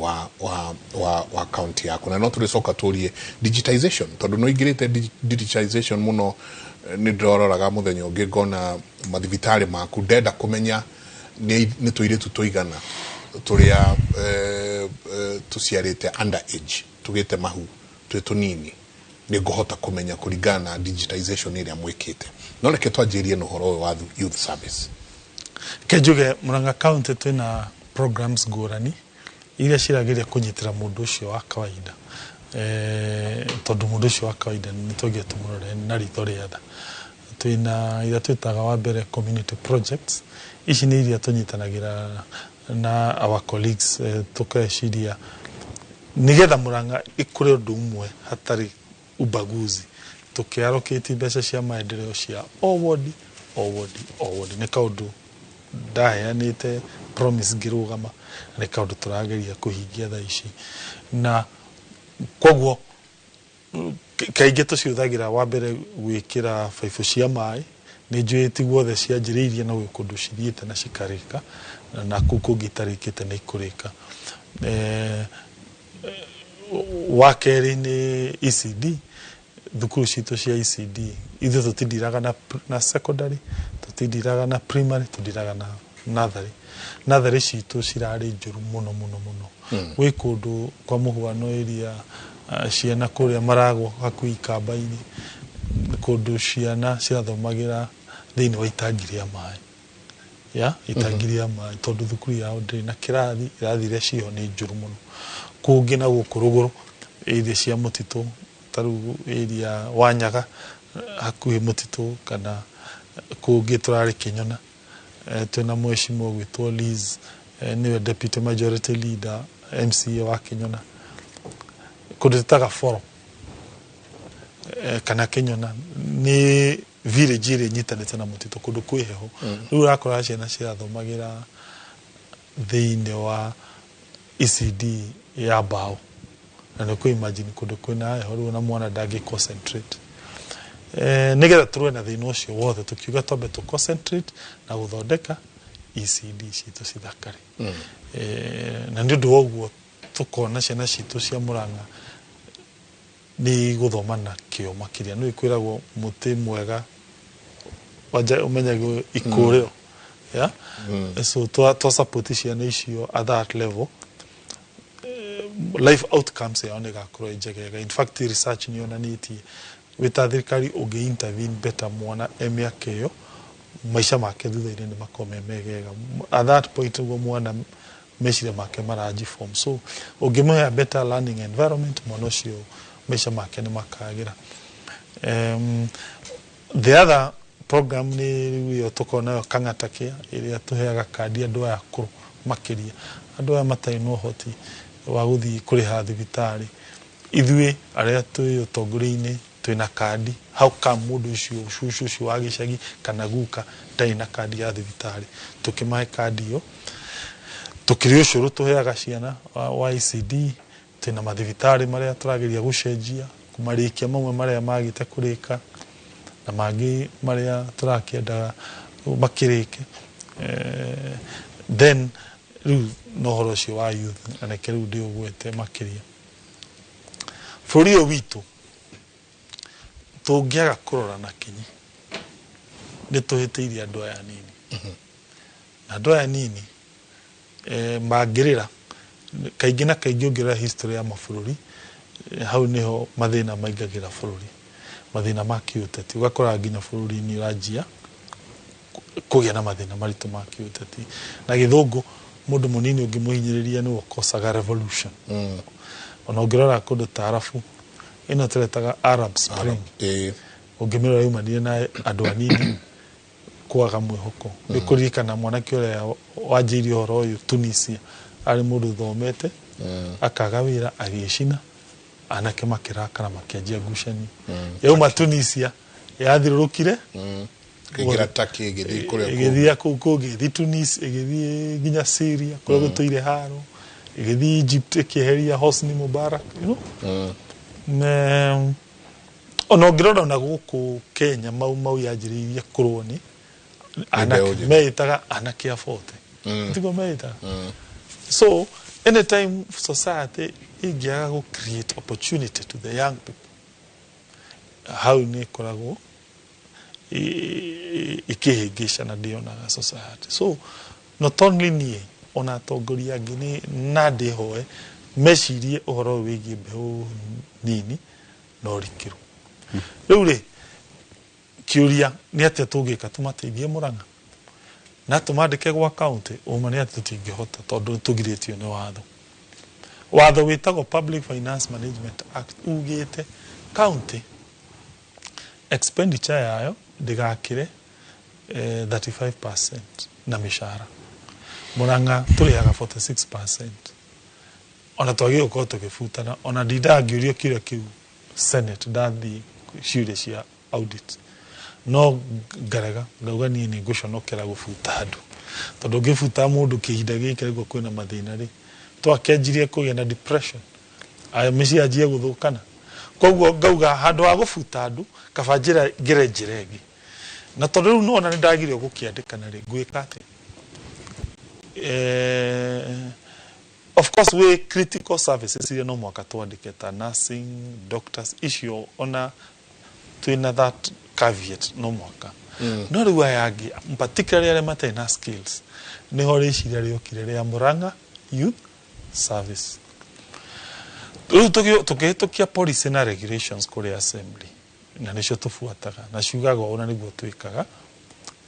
S1: wa county yaku? Na no tũrĩcoka tũrie digitization, tondũ no ingĩrĩte digitization mũno. Nĩ ndĩroraga mũthenya ũngĩ ngona mathibitarĩ maku, ndenda kũmenya nĩ tũirĩtu tũigana tũrĩa tũciarĩte under age tũgĩte mahu twĩ tũnini, nĩ ngũhota kũmenya kũringana na digitization ĩrĩa mwĩkĩte. No reke twanjĩrie na ũhoro ũyũ wa youth service.
S3: Ke njuge Murang'a County twĩna programs ngũrani iria cirageria kũnyitĩra mũndũ ũcio wa kawaida, tondũ mũndũ ũcio wa kawaida nĩ twagia tũmũrore na ritho rĩa tha. Twĩna iria twĩtaga wa mbere community projects. Ici nĩ iria tũnyitanagĩra na our colleagues, tũkeciria nigetha Murang'a ĩkũre ũndũ ũmwe hatarĩ ubaguzi, tũkĩallocate mbeca cia maendeleo cia o ward, o ward, o ward. Nĩ kaũndũ ndaheanĩte promise ngĩrũgama, na nĩ kaũndũ tũrageria kũhingia thaa ici, na koguo kaingĩ tũcihũthagĩra wa mbere gwĩkĩra baibũ cia maĩ. Nĩ njũĩ ti guothe cianjĩrĩirie, no gwĩ kũndũ cithiĩte na cikarĩka, na kũu kũngĩ itarĩkĩte nĩ ikũrĩka. Wa kerĩ nĩ ECD, thukuru citũ cia ECD. Ithuĩ tũtindiraga na secondary, tũtindiraga na primary, tũndiraga na natharĩ. Natharĩ citũ cirarĩ njũru mũno mũno mũno. Gwĩ kũndũ kwa mũhuano area, ciana kũrĩa maragwo hakuhĩ ikamba-inĩ, kũndũ ciana cirathomagĩra thĩinĩ wa itangi rĩa maĩ, ya itangi rĩa maĩ, tondũ thukuru yao ndĩrĩ na kĩrathi, irathi iria ciho nĩ njũru mũno. Kũngĩ na gũkũ rũgũrũ area cia mũtitũ, ta rĩu area Wanyaga hakuhĩ mũtitũ, kana kũngĩ tũrarĩ Kĩnyona, twĩna mheshimiwa ũgwĩtwo Liz, nĩwe deputy majority leader, MCA wa Kĩnyona, kũndũ twĩtaga Foro, kana Kĩnyona nĩ village ĩrĩa ĩnyitanĩte na mũtitũ, kũndũ kwĩ heho. Rĩu ũrakora ciana cirathomagĩra thĩinĩ wa ECD ya mbaũ, na nĩ kũ imagine kũndũ kwĩna heho rĩu na mwana ndangĩ concentrate. Nĩgetha tũrũe na thĩna ũcio wothe, tũkiuga twambe tũ concentrate na gũthondeka ECD citũ cithakare. Na nĩ ũndũ wa ũguo tũkona ciana citũ cia Murang'a nĩ igũthoma na kĩo makĩria. Nĩ kwĩragwo mũtĩ mwega wanja ũmenyagwo ikũrĩro, yeah? So twa support ciana icio at that level, life outcomes yao nĩ ĩgakorwo ĩ njegega. In fact, research nĩ yonanĩtie wĩ ta thirikari ũngĩ intervene better mwana e mĩaka ĩyo, maica make thutha-inĩ nĩ makorwo me megega. At that point nĩguo mwana Meciria make maranji form. So ũngĩmũhe a better learning environment, mwana ũcio maica make nĩ makagĩra. The other program nĩ rĩu ĩyo tũkoragwo nayo Kang'ata Care, ĩrĩa tũheaga kandi andũ aya akũrũ, makĩria andũ aya matarĩ na ũhoti wa gũthiĩ kũrĩha thibitarĩ. Ithuĩ arĩa twĩ ũtongoria-inĩ twĩna kandi. How come mũndũ ũcio, cũcũ ũcio wa gĩcagi kana guka, ndarĩ na kandi ya thibitarĩ? Tũkĩmahe kandi ĩyo. Tũkĩrĩ ũcũrũ tũheaga ciana wa ECD. Twĩna mathibitarĩ marĩa tũrageria gũcenjia, kũmarĩkia mamwe marĩa magĩte kũrĩka na mangĩ marĩa tũrakĩendaga makĩrĩke. Then rĩu no ũhoro ũcio wa youth, na reke rĩu ndĩũgwete makĩria. Bũrũri ũyũ witũ tũngĩaga kũrora na kinyi, nĩ tũhĩtĩirie andũ aya anini, na andũ aya anini mangĩrĩra kaingĩ na kaingĩ. Ũngĩrora history ya mabũrũri, hau nĩho mathĩna maingagĩra bũrũri, mathĩna ma kĩũteti. Ũgakora nginya bũrũri nĩ ũranjia kũgĩa na mathĩna maritũ ma kĩũteti. Na gĩthũngũ, mũndũ mũnini ũngĩmũhinyĩrĩria nĩwe ũkosaga revolution. Ona ũngĩrora kũndũ ta Arabu, ĩno tũretaga Arab Spring, ũngĩmĩrora yumanire na andũ anini kwaga mwĩhoko. Nĩ kũririkana mwanake ũrĩa wanjĩirie ũhoro ũyũ Tunisia, arĩ mũndũ ũthomete, akaga wĩra, agĩcina, anake makĩrakara, makĩanjia ngucanio. Yauma Tunisia yathirũrũkire.
S1: Kĩingĩra Turkey, ĩgĩthiĩ kũrĩa kũngĩ.
S3: Ĩgĩthiĩ kũu kũngĩ, ĩgĩthiĩ Tunis, ĩgĩthiĩ nginya Syria kũrĩa gũtũire haro, ĩgĩthiĩ Egypt, ĩkĩeheria Hosni Mubarak. Ona ũngĩrora ona gũkũ Kenya, Mau Mau yanjĩrĩirie kũrũo nĩ anake
S1: mbeũ njĩthĩ.
S3: Meĩtaga anake a 40. Tiguo meĩtaga? So anytime society ĩngĩaga gũ create opportunity to the young people, hau nĩ ĩkoragwo ĩkĩhĩngĩca na ndĩonaga society. So not only niĩ, ona atongoria angĩ nĩ na ndĩhoe mecirie ũhoro ũyũ wĩgiĩ mbeũ nini na ũrikĩru. Rĩu rĩ, kĩũria nĩ atĩa tũngĩka tũmateithie Mũrang'a na tũmandĩke gwa county? Ũma nĩ atĩ tũtingĩhota, tondũ tũgirĩtio nĩ watho. Watho wĩtagwo Public Finance Management Act ugĩte county expenditure yayo ndĩgakĩre 35% na mĩcara. Mũrang'a tũrĩhaga 46%. Ona twagĩrĩirwo gũkorwo tũgĩbutana. Ona ndindaga ngĩũrio kĩũria kĩu Senate, ndathiĩ ciũria cia audit, no ngarega, ngauga niĩ nĩ ngũconokera gũbuta andũ, tondũ ũngĩbuta mũndũ kĩhinda gĩkĩ nĩguo kwĩna mathĩna rĩ, twakĩanjirie kũgĩa na depression, aya mĩciĩ yanjie gũthũkana. Koguo ngauga handũ ha gũbuta andũ, kaba njĩra ngere njĩra ĩngĩ. Na tondũ rĩu nona nĩ ndagirio gũkĩandĩkana rĩ, ngwĩka atĩa? Of course we critical services iria no mwaka twandĩke ta nursing, doctors, icio ona twĩna that caveat, no mwaka. No rĩu aya angĩ, particularly arĩa matarĩ na skills, nĩho rĩciria rĩokire rĩa Murang'a Youth Service. Rĩu tũkĩhĩtũkia policy na regulations kũrĩ assembly, na nĩcio tũbuataga na ciugaga ũũ na nĩguo twĩkaga.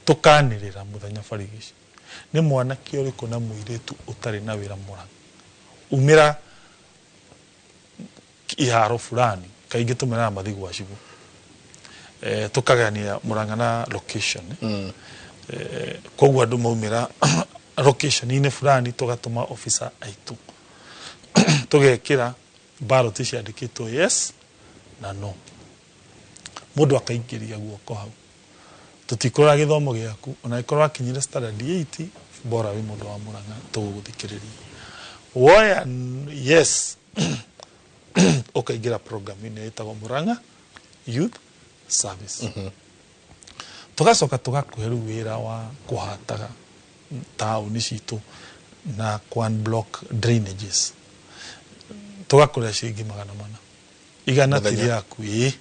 S3: Tũkanĩrĩra mũthenya barigici nĩ mwanake ũrĩkũ na mũirĩtu ũtarĩ na wĩra Murang'a, umĩra iharo fulani. Kaingĩ tũmeraga mathiĩ gwa cibũ, tũkagania Murang'a na location. Koguo andũ maumĩra location-inĩ fulani, tũgatũma officer aitũ, tũgekĩra ballot ciandĩkĩtwo yes na no, mũndũ akaingĩria guoko hau. Tũtikũrora gĩthomo gĩaku, ona ĩkorwo akinyire standard 8, bora wĩ mũndũ wa Murang'a, tũgũgũthikĩrĩria. Woya yes, ũkaingĩra program-inĩ ĩtagwo Murang'a Youth Service. Tũgacoka tũgakũhe rĩu wĩra wa kũhataga taũni citũ na block drainages, tũgakũrĩha ciringi 400. 100 ti
S1: Mũthenya.
S3: rĩaku, ĩĩ,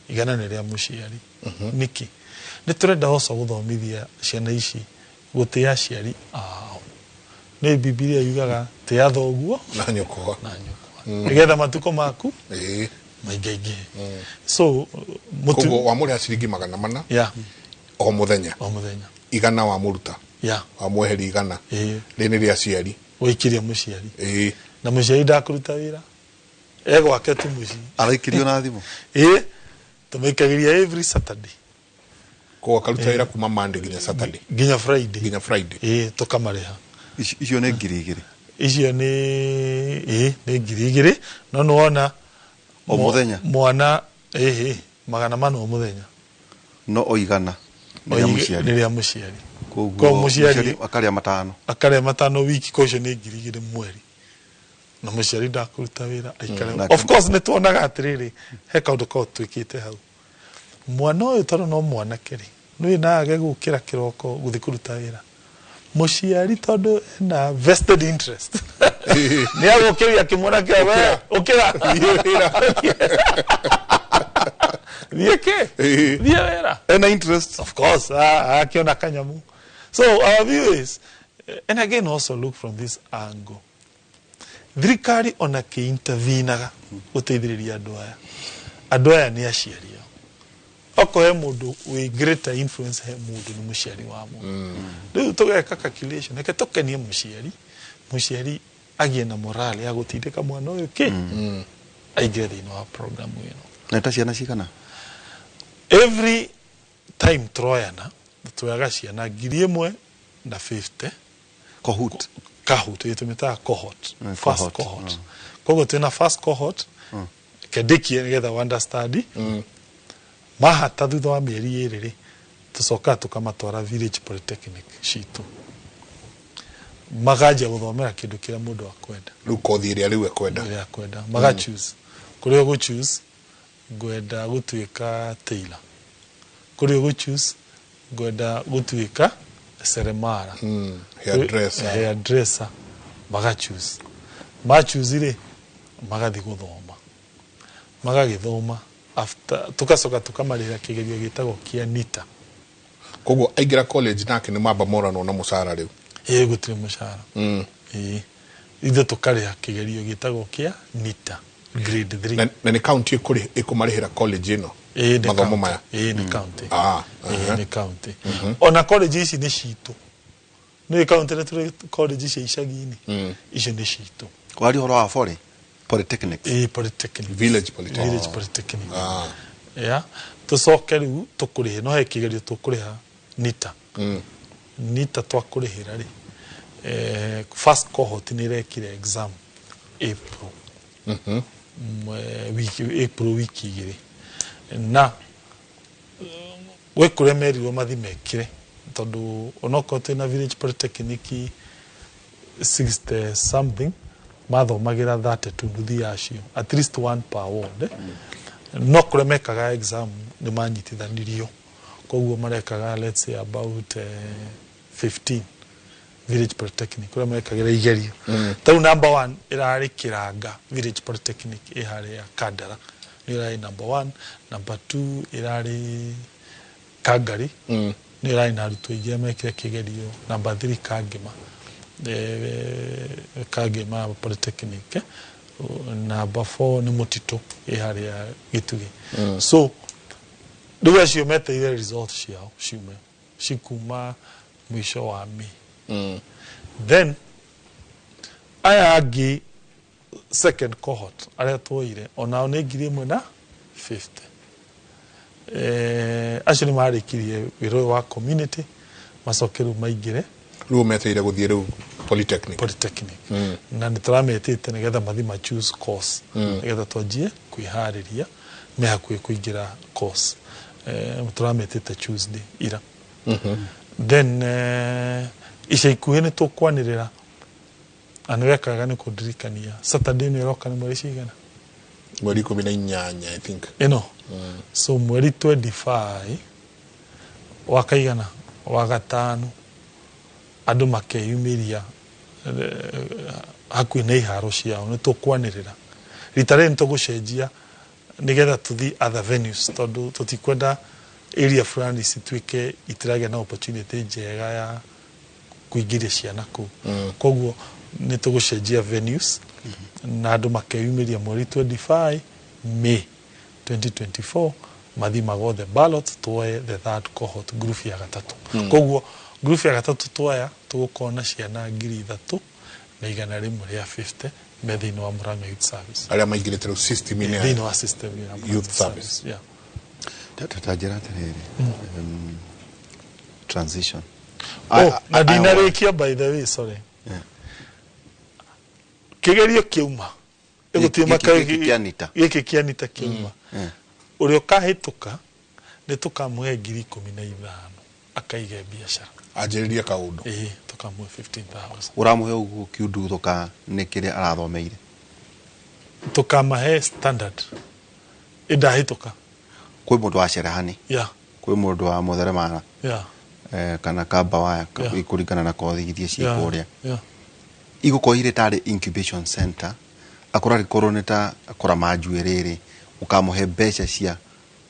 S3: 100 nĩ rĩa mũciari. Nĩkĩ? Nĩ tũrenda oco gũthomithia ciana ici gũtĩa aciari ao. Nĩ Bibilia yugaga tĩa thoguo
S1: na nyũkwa.
S3: Na nyũkwa, nĩgetha matukũ maku maingaingĩhe. So mũtu
S1: Koguo wamũrĩha ciringi 400 o mũthenya?
S3: O mũthenya.
S1: 100 wamũruta, wamweheria 100, rĩ nĩ rĩa aciari.
S3: Waikiria mũciari.
S1: Ĩĩ.
S3: Na mũciari ndakũruta wĩra, egwake tu mũciĩ.
S2: Araikirio na thimũ?
S3: Ĩĩ, tũmĩikagĩria every Saturday.
S1: Koguo akaruta wĩra kuma Monday nginya Saturday?
S3: Nginya Friday.
S1: Nginya Friday.
S3: Ĩĩ, tũkamarĩha.
S2: Icio nĩ 2000?
S3: Icio nĩ, ĩĩ, nĩ 2000, no nĩwona
S2: O mũthenya?
S3: Mwana, ĩhĩ, 400 o mũthenya.
S2: No o 100 nĩ rĩa mũciari?
S3: Nĩ rĩa mũciari.
S2: Koguo
S3: Koguo mũciari
S2: mũciari akarĩa 5.
S3: Akarĩa 5 wiki, koguo icio nĩ 2000 mweri. Na mũciari ndakũruta wĩra, aikare. Of course nĩ tuonaga atĩrĩrĩ, he kaũndũ kau twĩkĩte hau. Mwana ũyũ tondũ no mwanake rĩ, nĩũĩ no age gũkĩra kĩroko gũthiĩ kũruta wĩra. Mũciari tondũ ena vested interest, nĩ agũkĩria kĩmwana kĩa we, ũkĩra.
S1: Thiĩ wĩra.
S3: Thiĩ kĩ? Thiĩ wĩra.
S2: Ena interest.
S3: Of course, akiona kanyamu. So our view is, and again also look from this angle. Thirikari ona kĩ-intervenaga gũteithĩrĩria andũ aya. Andũ aya nĩ aciari ao. Okorwo he mũndũ wĩ greater influence he mũndũ, nĩ mũciari wa mũndũ. Rĩu tũgeka calculation, reke tũkenie mũciari, mũciari agĩe na morale ya gũtindĩka mwana ũyũ kĩ aingĩre thĩinĩ wa program ĩno.
S2: Na ta ciana cigana?
S3: Every time turoyana, tuoyaga ciana 1050.
S2: Cohort.
S3: Cohort, ĩĩ, tũmĩtaga cohort. First
S2: cohort.
S3: Cohort. Koguo twĩna first cohort, kendikie nĩgetha understand. Mahata thutha wa mĩeri 2 rĩ, tũcokaga tũkamatwara village polytechnic citũ, maganjia gũthomera kĩndũ kĩrĩa mũndũ akwenda.
S1: Rĩu kothi ĩrĩa rĩu ekwenda.
S3: Ĩrĩa akwenda, maga choose kũrĩa ũgũ choose ngwenda gũtuĩka tailor, kũrĩa ũgũ choose ngwenda gũtuĩka seremara,
S1: Hairdresser.
S3: Hairdresser, maga choose, ma choose rĩ, magathiĩ gũthoma, magagĩthoma, after tugacoka tukamarĩhĩra kĩgerio gĩtagwo kĩa NITA.
S1: Koguo aingĩra college nake nĩ mamba moranwo na mũcara rĩu?
S3: Ĩĩ, gũtirĩ mũcara. Ĩĩ, ithuĩ tũkarĩha kĩgerio gĩtagwo kĩa NITA grade 3.
S1: Na nĩ county ĩkũmarĩhĩra college ĩno?
S3: Ĩĩ, nĩ
S1: Mathomo
S3: county.
S1: maya?
S3: Ĩĩ, nĩ county. Ĩĩ, nĩ county. Ona college ici nĩ citũ, nĩ county, nĩ tũrĩ college cia icagi-inĩ, icio nĩ citũ.
S2: Wari ũhoro wa polytechnics?
S3: Ĩĩ, polytechnic.
S1: Village polytechnic.
S3: Village polytechnic. Yeah, tũcoke rĩu tũkũrĩhe, no he kĩgerio tũkũrĩha NITA. NITA twakũrĩhĩra rĩ, first cohort nĩ ĩrekire exam April, wiki April, wiki 2, na gwĩ kũrĩa merirwo mathi mekire, tondũ onokorwo twĩna village polytechnic 60 something, mathomagĩra 32, nuthu yacio, at least one per ward, eh? No kũrĩa mekaga exam nĩ manyitithanirio, koguo marekaga, let's say, about 15 village polytechnic kũrĩa mekagĩra igerio. Tarĩu number one ĩrarĩ Kĩranga Village Polytechnic, ĩ harĩa Kandara, nĩ ĩrarĩ number one. Number two ĩrarĩ Kangari, nĩ ĩrarĩ na arutwo aingĩ arĩa mekire kĩgerio. Number three Kangema, Kangema Polytechnic, eh. Number four nĩ Mũtitũ, ĩ harĩa Gĩtugĩ. So rĩu acio metereire result ciao ciume, cikuma mũico wa May. Then aya angĩ, second cohort arĩa tuoire, onao nĩ 1050. Acio nĩ marĩkirie wĩra ũyũ wa community, macoke rĩu maingĩre.
S1: Rĩu metereire gũthiĩ rĩu polytechnic.
S3: Polytechnic, na nĩ tũrametĩte nĩgetha mathi ma choose course, nĩgetha twanjie kwĩharĩria me hakuhĩ kũingĩra course. Tũrametĩte Tuesday ira. Then ica ikuhĩ nĩ tũkwanĩrĩra, na nĩ wekaga nĩ kũndirikania, Saturday ĩno ĩroka nĩ mweri cigana?
S1: Mweri 18, I think.
S3: Ĩno, so mweri 25 wa kaigana wa gatano, andũ makeyumĩria hakuhĩ na iharo ciao, nĩ tũkwanĩrĩra. Rita rĩrĩ nĩ tũgũcenjia nĩgetha tũthiĩ other venues, tondũ tũtikwenda area fulani cituĩke itiragĩa na opportunity njega ya kũingĩria ciana kũu. Koguo nĩ tũgũcenjia venues na andũ makeyumĩria mweri 25 May 2024, mathi magothe ballot, tuoe the third cohort, group ya gatatũ. Koguo group ya gatatũ tuoya, tũgũkorwo na ciana 3000. na 150 me thĩinĩ wa Murang'a Youth Service.
S1: Arĩa maingĩrĩte rĩu system-inĩ ya
S3: thĩinĩ wa system ya Murang'a
S1: Youth Service.
S3: Yeah.
S2: Ta njĩra atĩrĩrĩ, transition.
S3: Oh, na ndinarĩkia, by the way, sorry.
S2: Yeah.
S3: Kĩgerio kĩauma ĩgũtirĩ.
S2: Gĩkĩ kĩa NITA.
S3: Gĩkĩ kĩa NITA kĩauma, ũrĩa ũkahĩtũka nĩ tũkamũhe 15,000 akaige biacara.
S1: Anjĩrĩrie kaũndũ.
S3: Ĩĩ, tũkamũhe 15,000.
S2: Ũramũhe ũguo kiundutho ka nĩ kĩrĩa arathomeire?
S3: Tũkamahe standard ĩndahĩtũka.
S2: Kwĩ mũndũ wa cherehani, kwĩ mũndũ wa mũtheremara, kana kamba waya, kũringana na kothi iria ciĩ kũrĩa, igũkorwo irĩ tarĩ incubation center, akorwo arĩkorwo nĩ ta kũrama njuĩrĩ rĩ, ũkamũhe mbeca cia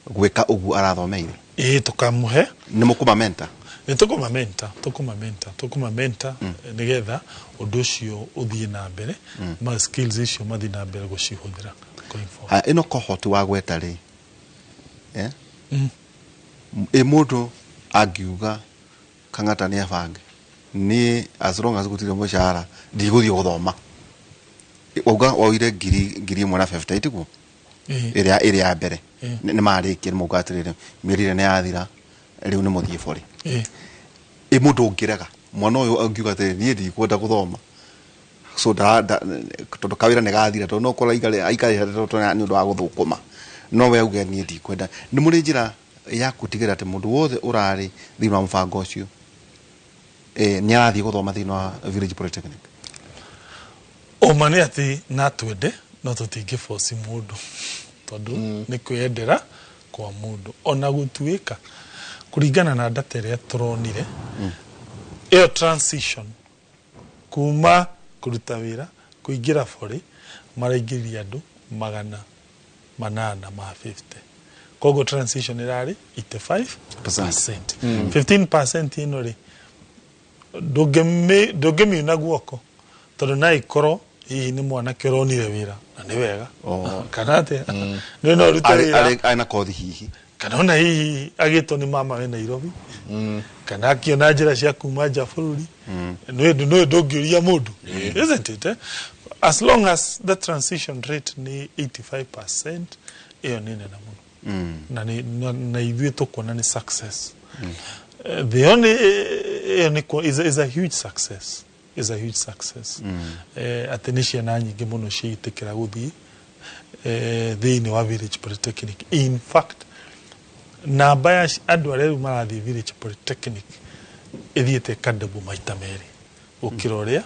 S2: gwĩka ũguo arathomeire?
S3: Ĩĩ, tũkamũhe.
S2: Nĩ mũkũmamenta?
S3: Nĩ tũkũmamenta nĩgetha ũndũ ũcio ũthiĩ na mbere, ma skills icio mathiĩ na mbere gũcihũthĩra going forward.
S2: Haya, ĩno cohort wa gweta rĩ, eh? Ĩ mũndũ angiuga Kang'ata nĩ abange niĩ, as long as gũtirĩ mũcara ndigũthiĩ gũthoma, wauga waoire 1,050, tiguo?
S3: Ĩĩ.
S2: Ĩrĩa ya mbere. Nĩ marĩkia, nĩ mauga atĩrĩrĩ, mĩeri ĩrĩa nĩ yathira, rĩu nĩ mũthiĩ bori. Ĩ mũndũ ũngĩrega, mwana ũyũ angiuga atĩrĩrĩ, niĩ ndikwenda gũthoma, so tondũ kawĩra nĩ gathira, tondũ no ũkorwo aikarĩte nĩ ũndũ wa gũthũkũma, no we auge niĩ ndikwenda, nĩ mũrĩ njĩra ya gũtigĩrĩra atĩ mũndũ wothe ũrarĩ thĩinĩ wa mũbango ũcio nĩ arathiĩ gũthoma thĩinĩ wa Village Polytechnic?
S3: Ũma nĩ atĩ na twende no tũtingĩ force mũndũ, tondũ nĩ kwĩyendera kwa mũndũ. Ona gũtuĩka kũringana na data ĩrĩa tũronire, ĩyo transition kuma kũruta wĩra kũingĩra bori maraingĩria andũ 850, koguo transition ĩrarĩ 85%. 15% ĩno rĩ, ndũngĩmiuna guoko, tondũ no ĩkorwo hihi nĩ mwanake ũronire wĩra na nĩ wega, kana atĩa, nĩ no ũrute wĩra.
S2: Arĩ na kothi hihi.
S3: Kana ona hihi agĩtwo nĩ mama we Nairobi, kana akĩona njĩra cia kuma nja bũrũri. Nĩ ndũngĩũria mũndũ, isn't it, eh? As long as the transition rate nĩ 85%, ĩyo nĩ nene mũno, na na ithuĩ tũkuona nĩ success. The only ĩyo nĩ is a huge success, is a huge success, atĩ nĩ ciana nyingĩ mũno ciĩtĩkĩra gũthiĩ thĩinĩ wa Village Polytechnic. In fact, namba ya andũ arĩa rĩu marathiĩ Village Polytechnic ĩthiĩte ĩkadouble maita merĩ gũkĩra ũrĩa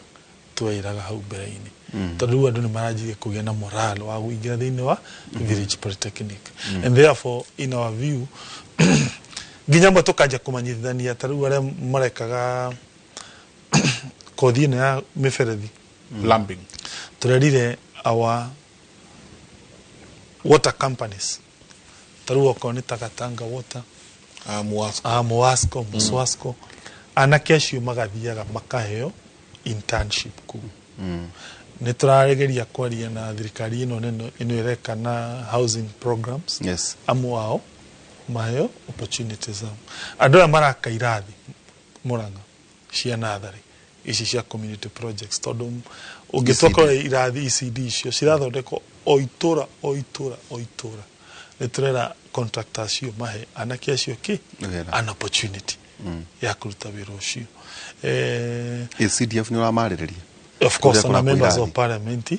S3: tweiraga hau mbere-inĩ, tondũ rĩu andũ nĩ maranjirie kũgĩa na moral wa kũingĩra thĩinĩ wa Village Polytechnic, and therefore in our view nginya amwe tũkanjia kũmanyithania, ta rĩu arĩa marekaga kothi ĩno ya mĩberethi,
S1: plumbing,
S3: tũrerire our water companies, ta rĩu okorwo nĩ Tagatanga Water,
S1: Muasco.
S3: Muasco, Muswasco, anake acio magathiaga makaheo internship kuu. Nĩ tũrageria kwaria na thirikari ĩno nene ĩno ĩreka na housing programs, amwe ao maheo opportunities ao. Andũ aya maraka irathi Murang'a cia natharĩ ici cia community projects, tondũ ũngĩtua kũrora irathi ECD icio cirathondekwo o itũra o itũra o itũra, nĩ tũrera contractor acio mahe anake acio ki
S2: Wĩra.
S3: an opportunity ya kũruta wĩra ũcio.
S2: CDF nĩ ũramarĩrĩria?
S3: Of course.
S2: Kũrĩa
S3: Ona
S2: kũrakwo
S3: members
S2: irathi.
S3: of parliament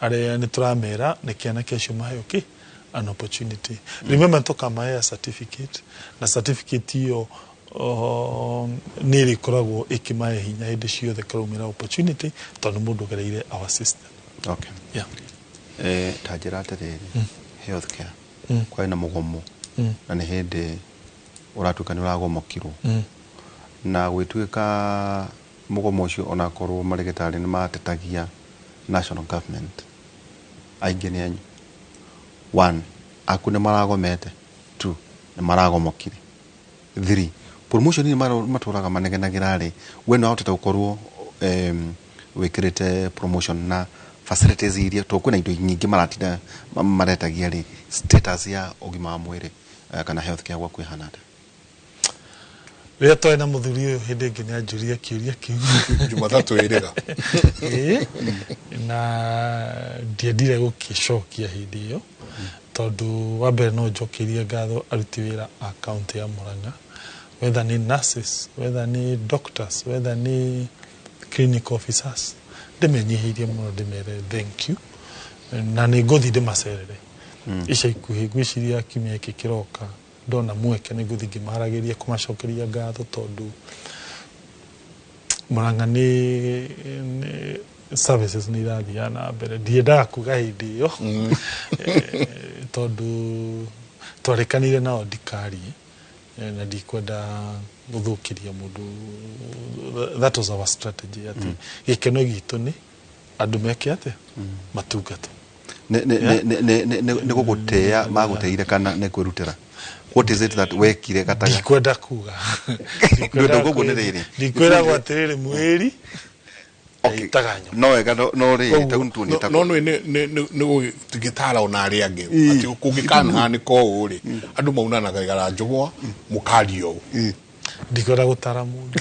S3: arĩa nĩ tũramera nĩkĩ anake acio maheo ki an opportunity. Remember, tũkamahea certificate, na certificate iyo nĩ ĩrĩkoragwo ĩkĩmahe hinya hĩndĩ ciothe kũraumĩra opportunity, tondũ nĩ mũndũ ũgereire our system. Yeah.
S2: Ta njĩra atĩrĩrĩ, healthcare, kwarĩ na mũgomo, na nĩ hĩndĩ ũratuĩka nĩ ũragomokirwo, na gwĩtuĩka mũgomo ũcio, onakorwo marĩgĩtarĩ nĩ matetagia national government, aingĩ nĩ anyu, one, aku nĩ maragomete, two, nĩ maragomokire, three, promotion nĩ matũraga manegenagĩra rĩ, we nĩ wahotete gũkorwo wĩkĩrĩte promotion na facilities iria, tondũ kwĩna indo nyingĩ maratinda maretagia rĩ, status ya ũgima wa mwĩrĩ kana health care gwaku ĩhana atĩa?
S3: Rĩrĩa twarĩ na mũthuri ũyũ hĩndĩ ĩngĩ nĩ anjũria kĩũria kĩu.
S1: Jumatatũ ĩrĩga.
S3: Ĩĩ, na ndiendire gũkĩcokia hĩndĩ ĩyo tondũ wa mbere no njokerie ngatho aruti wĩra a kaunti ya Murang'a, whether nĩ nurses, whether nĩ doctors, whether nĩ clinic officers, ndĩmenyihĩirie mũno ndĩmere thank you, na nĩ ngũthiĩ ndĩmacerere ica ikuhĩ. Ngwĩciria kiumia gĩkĩ kĩroka ndona mweke nĩ ngũthiĩ ngĩmaharagĩria kũmacokeria ngatho tondũ Murang'a nĩ services nĩ irathiaga na mbere. Ndiendaga kuga hĩndĩ ĩyo tondũ twarĩkanĩire nao ndikarie na ndikwenda gũthũkĩria mũndũ. That was our strategy, atĩ gĩkeno gitũ nĩ andũ meke atĩa, matungata.
S2: Nĩ gũgũtĩa magũteire kana nĩ kwĩrutĩra? What is it that wekire gatagatĩ?
S3: Ndikwenda kuga.
S2: Ndũndũ koguo nĩ rĩrĩ.
S3: Ndikwĩragwo atĩrĩrĩ mwĩri ĩtaga nyama.
S2: No wega no rĩrĩ tau tuonie ta
S1: No nĩ nĩ gũgĩtara ona arĩa angĩ atĩ kũngĩkanahanĩka ũũ rĩ, andũ maunanaga igara njũgũa mũkaria ũũ.
S3: Ndikwenda gũtara mũndũ.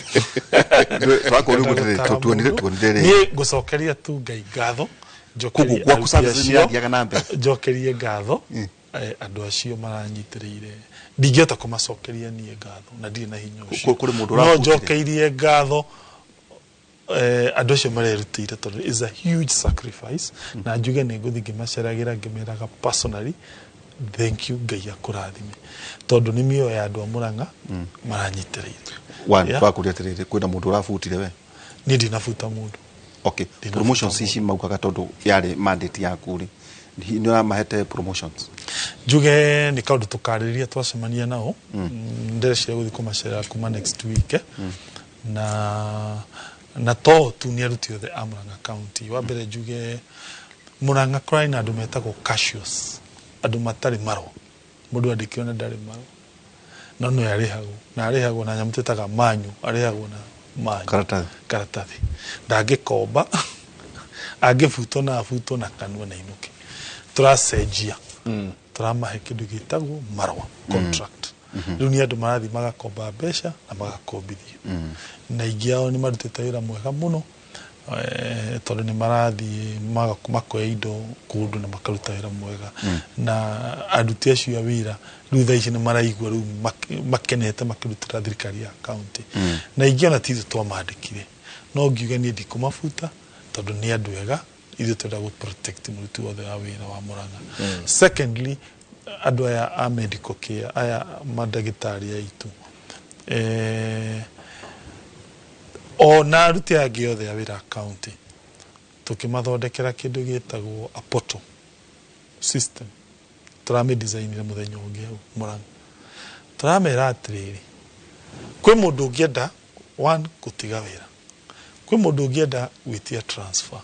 S2: Twakorwo rĩu tuonire tuonire rĩrĩ.
S3: Niĩ ngũcokeria tu Ngai ngatho.
S2: Koguo
S3: njokerie
S2: gwaku
S3: aruti
S2: services
S3: acio-
S2: nĩ irathiaga na mbere.
S3: Njokerie ngatho andũ acio maranyitĩrĩire. Ndingĩhota kũmacokeria niĩ ngatho na ndirĩ na hinya ũcio.
S2: Kũrĩ mũndũ
S3: No
S2: ũrabutire?
S3: njokeirie ngatho andũ acio marerutĩire tondũ is a huge sacrifice, na njuge nĩ ngũthiĩ ngĩmaceragĩra ngĩmeraga personally thank you, Ngai akũrathime, tondũ nĩ mĩoyo ya andũ a Murang'a maranyitĩrĩire.
S2: One.
S3: Yeah.
S2: Twakũria atĩrĩrĩ, kwĩna mũndũ ũrabutire we?
S3: Niĩ ndinabuta mũndũ.
S2: Okay.
S3: Ndinabuta
S2: Promotions
S3: mũndũ.
S2: ici maugaga tondũ yarĩ mandate yaku rĩ, nĩ ũramahete promotions?
S3: Njuge nĩ kaũndũ tũkarĩrĩria twacemania nao. Ndĩreciria gũthiĩ kũmacerera kuma next week na to tu nĩ aruti othe a Murang'a County. Wa mbere njuge Murang'a kũrarĩ na andũ metagwo cashiers, andũ matarĩ marũa, mũndũ andĩkirwo na ndarĩ marũa no no arĩhagwo na arĩhagwo na nyamũ twĩtaga manyu, arĩhagwo na manyu.
S2: Karatathi.
S3: Karatathi, ndangĩkomba, angĩbutwo na abutwo na kanua na inũke. Tũracenjia, tũramahe kĩndũ gĩtagwo marũa, contract. Rĩu nĩ andũ marathiĩ magakomba mbeca na magakombithio, na aingĩ ao nĩ marutĩte wĩra mwega mũno tondũ nĩ marathiĩ makoya indo kũndũ na makaruta wĩra mwega, na aruti acio a wĩra rĩu thaa ici nĩ maraigua rĩu makenete makĩrutĩra thirikari ya county, na aingĩ ona ti ithuĩ twamandĩkire. No ngiuga niĩ ndikũmabuta tondũ nĩ andũ ega. Ithuĩ twenda gũ protect mũruti wothe wa wĩra wa Murang'a. Secondly, andũ aya a medical care, aya mandagĩtarĩ aitũ ona aruti aya angĩ othe a wĩra a county, tũkĩmathondekera kĩndũ gĩtagwo a portal system. Tũramĩdesignire mũthenya ũngĩ hau Murang'a. Tũramera atĩrĩrĩ, kwĩ mũndũ ũngĩenda one gũtiga wĩra, kwĩ mũndũ ũngĩenda gwĩtia transfer,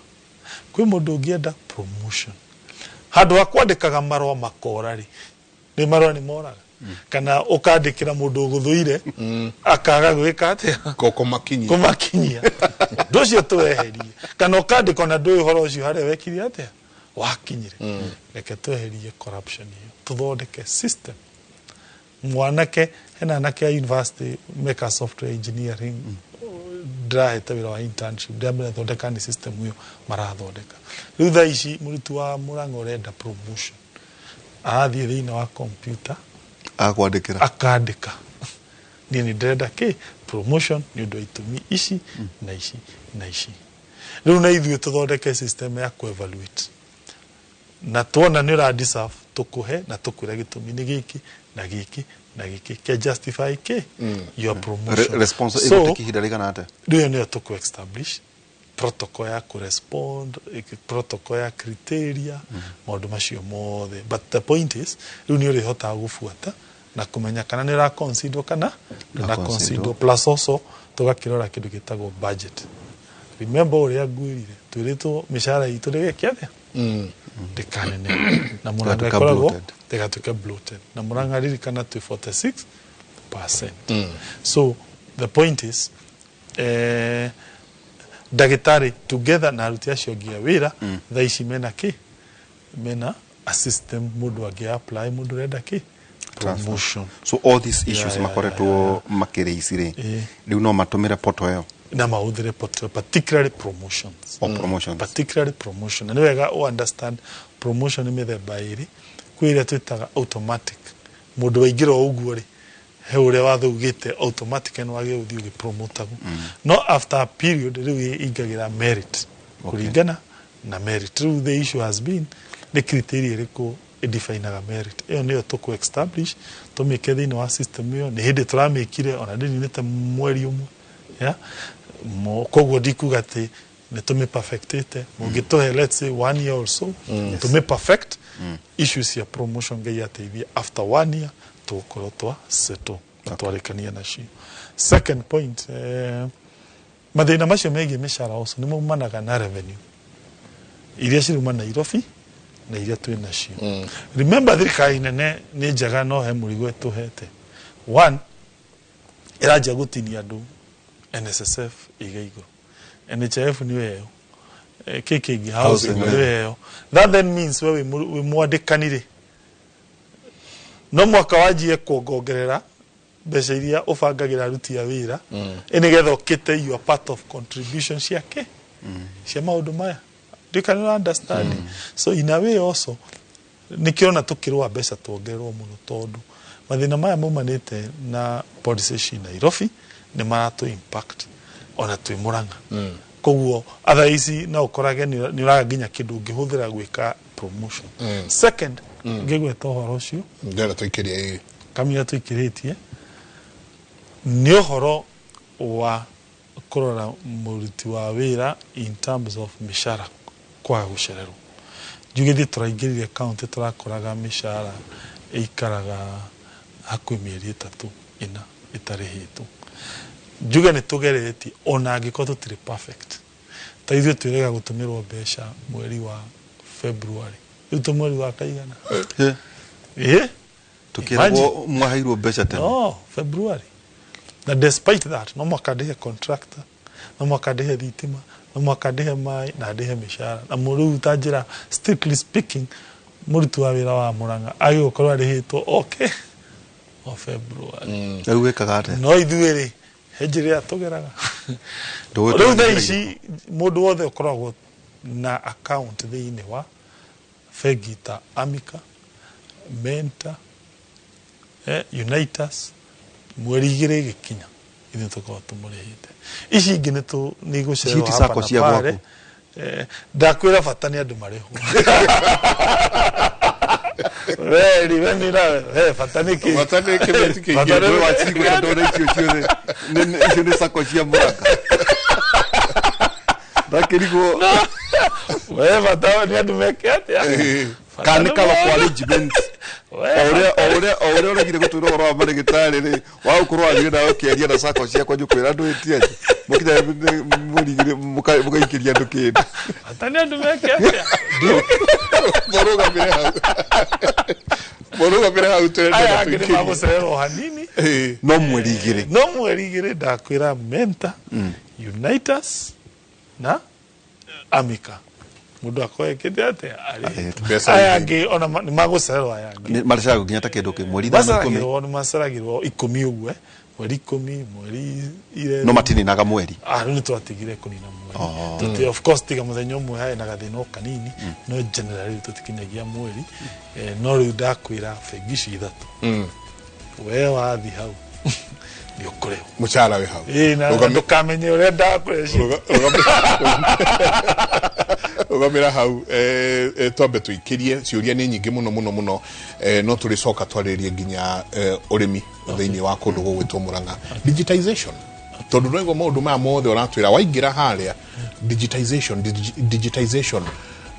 S3: kwĩ mũndũ ũngĩenda promotion. Handũ ha kwandĩkaga marũa makora rĩ, nĩ marũa nĩ moraga, kana ũkandĩkĩra mũndũ ũgũthũire akaga gwĩka atĩa?
S1: Koko makinyia.
S3: Kũmakinyia. Ũndũ ũcio tweherie, kana ũkandĩka ona ndũĩ ũhoro ũcio harĩa wekire atĩa wakinyire. Reke tweherie corruption ĩyo, tũthondeke system. Mwanake, hena anake a university meka software engineering, ndĩrahete wĩra wa internship, ndĩramera thondeka nĩ system ĩyo marathondeka rĩu. Thaa ici mũruti wa Murang'a ũrenda promotion arathiĩ thĩinĩ wa computer,
S2: Akwandĩkĩra.
S3: Akandĩka, niĩ nĩ ndĩrenda kĩ promotion nĩ ũndũ wa itũmi ici na ici na ici. Rĩu na ithuĩ tũthondeke system ya ku evaluate, na tuona nĩ ũra deserve tũkũhe na tũkwĩra gĩtũmi nĩ gĩkĩ na gĩkĩ na gĩkĩ ke justify kĩ your promotion.
S2: Response
S3: So
S2: ĩgũtĩka ihinda rĩigana atĩa?
S3: Rĩu ĩyo nĩyo tũkũ establish protocol ya kũrespond, protocol ya criteria, maũndũ macio mothe. But the point is rĩu nĩ ũrĩhotaga gũbuata na kũmenya kana nĩ ũraconsiderwo kana ndũnaconsiderwo. Plus also tũgakĩrora kĩndũ gĩtagwo budget. Remember ũrĩa ngwĩrire, twĩrĩtwo mĩcara itũ ndĩgeke atĩa? Ndĩkanenehe na Murang'a
S2: Ndĩgatuĩke
S3: ĩkoragwo
S2: bloated.
S3: Ndĩgatuĩke bloated. Na Murang'a ririkana twĩ 46%. So the point is ndagĩtarĩ together na aruti acio angĩ a wĩra thaa ici mena kĩ, mena a system mũndũ angĩ apply, mũndũ ũrenda kĩ Promotion.
S2: So all these issues makoretwo makĩrĩici rĩ, rĩu no matũmĩre portal ĩyo?
S3: Na mahũthĩre portal, particularly promotions.
S2: O promotions.
S3: Particularly promotion. Na nĩ wega ũ understand promotion nĩ mĩthemba ĩrĩ. Kwĩ ĩrĩa twĩtaga automatic, mũndũ waingĩra o ũguo rĩ, he ũrĩa watho ugĩte automatic nĩ wagĩrĩirwo gũthiĩ ũgĩpromotagwo. No after a period rĩu ĩingagĩra merit, kũringana na merit. Rĩu the issue has been nĩ criteria ĩrĩkũ ĩdefinaga merit ĩyo. Nĩyo tũkũ establish, tũmĩke thĩinĩ wa system ĩyo. Nĩ hĩndĩ tũramĩkire, ona ndĩninĩte mweri ũmwe, yeah? Koguo ndikuga atĩ nĩ tũmĩ perfectĩte. Mũngĩtũhe, let's say, one year or so, tũmĩ perfect issues cia promotion, Ngai ateithie, after one year tũgũkorwo twa settle na twarĩkania nacio. Second point, mathĩna macio megiĩ mĩcara also nĩ maumanaga na revenue iria cirauma Nairobi na iria twĩ nacio. Remember, thirikari nene nĩ njega, no he mũrigo ĩtũhete. One, ĩranjia gũtinia andũ NSSF ĩiga igũrũ, NHIF nĩ ĩyo, kĩ kĩngĩ, housing
S2: Housing,
S3: nĩ ĩyo. That then means we wĩ mwandĩkani rĩ, no mwaka wanjie kuongongerera mbeca iria ũbangagĩra aruti a wĩra, ĩ nĩgetha ũkĩte your part of contribution ciake cia maũndũ maya. You can understand. So in a way also nĩkĩona tũkĩrũa mbeca tuongererwo mũno, tondũ mathĩna maya maumanĩte na policy ci Nairobi nĩ maratũ impact ona twĩ Mũrang'a. Koguo otherwise no ũkorage nĩ ũraga nginya kĩndũ ũngĩhũthĩra gwĩka promotion. Second, ngĩgweta ũhoro ũcio,
S1: ndĩrenda tũikĩrie ĩ.
S3: Kamira tũikĩrĩtie nĩ ũhoro wa kũrora mũruti wa wĩra in terms of mĩcara kwaga gũcererwo. Njuge tũraingĩrire county, tũrakoraga mĩcara ĩikaraga hakuhĩ mĩeri 3, 4 ĩtarĩhĩtwo. Njuge nĩ tũgeretie, ona angĩkorwo tũtirĩ perfect. Ta ithuĩ twĩrĩga gũtũmĩrwo mbeca mweri wa February, rĩu tũ mweri wa kaigana? Ĩ.
S2: Tukiragwo mwaheirwo mbeca tene.
S3: No February. Na despite that, no mwaka ndĩhe contractor, no mwaka ndĩhe thitima, no mwaka ndĩhe maĩ na ndĩhe mĩcara. Na rĩu ta njĩra, strictly speaking, mũruti wa wĩra wa Mũrang'a agĩrĩirwo gũkorwo arĩhĩtwo okay o February.
S2: Rĩu wĩkaga atĩa?
S3: No ithuĩ rĩ, he njĩra ĩrĩa tũgeraga.
S2: Ndũĩ.
S3: Rĩu thaa ici mũndũ wothe ũkoragwo na account thĩinĩ wa bengi ta Amica, Mentor, Unitas, mweri 2 ĩgĩkinya ithuĩ tũkoragwo tũmũrĩhĩte. Ici ingĩ nĩ nĩ igũcererwo
S2: Ici ti
S3: hapa
S2: sacco
S3: na
S2: cia
S3: pale.
S2: gwaku?
S3: Ndakwĩra bata nĩ andũ marĩhwo. We we nĩ we bata nĩ kĩ?
S1: Bata nĩ kĩbeti kĩingĩ.
S3: Bata nĩ-
S2: Ndũĩ wacigwĩra ndona icio ciothe. Icio nĩ sacco cia Mũrang'a, ndakĩrigwo.
S3: We bata nĩ andũ meke atĩa? Bata
S2: Kana nĩ
S3: nĩ
S2: kaba
S3: mwana.
S2: kwa arrangement.
S3: We
S2: O ũrĩa ũregire gũtwĩra ũhoro wa marĩgĩtarĩ rĩ, wa gũkorwo wathire nawe ũkĩaria na sacco ciakwa, njũkwĩra ndũĩtie atĩ mũkinya mweri 2 mũgaikĩria andũ kĩndũ.
S3: Bata nĩ andũ meke atĩa?
S1: Mũrũgamĩre hau, mũrũgamĩre hau, tũrenda
S3: Aya angĩ nĩ
S1: tũikĩrie.
S3: magũcererwo hanini.
S2: No mweri 2?
S3: No mweri 2, ndakwĩra Mentor, Unitas na Amica mũndũ akorwo ekĩte atĩa? Arĩhĩtwo.
S1: Mbeca
S3: Aya
S1: igĩrĩ.
S3: angĩ ona nĩ magũcererwo aya angĩ.
S2: Marĩcaragwo nginya ta kĩndũ kĩ mweri 5, 10?
S3: Maceragĩrwo, nĩ maceragĩrwo 10 ũguo, mweri 10, mweri 11.
S2: No matininaga mweri?
S3: Ah, rĩu nĩ twatigire kũnina mweri. Tũti, of course, tiga mũthenya ũmwe harĩ na gathĩna o kanini, no generally tũtikinyagia mweri. No rĩu ndakwĩra bengi ici ithatũ, we wathi hau nĩ ũkũrĩhwo.
S1: Mũcara wĩ hau.
S3: Ĩĩ, na ndũkamenye ũrĩa ndakũreci.
S1: Rũgamĩra hau, twambe tũikĩrie. Ciũria nĩ nyingĩ mũno mũno mũno, no tũrĩcoka twarĩrie nginya ũrĩmi thĩinĩ wa kũndũ gũgwĩtwo Mũrang'a, digitization, tondũ ndwaigua maũndũ maya mothe ũratwĩra waingĩra harĩa digitization, digitization,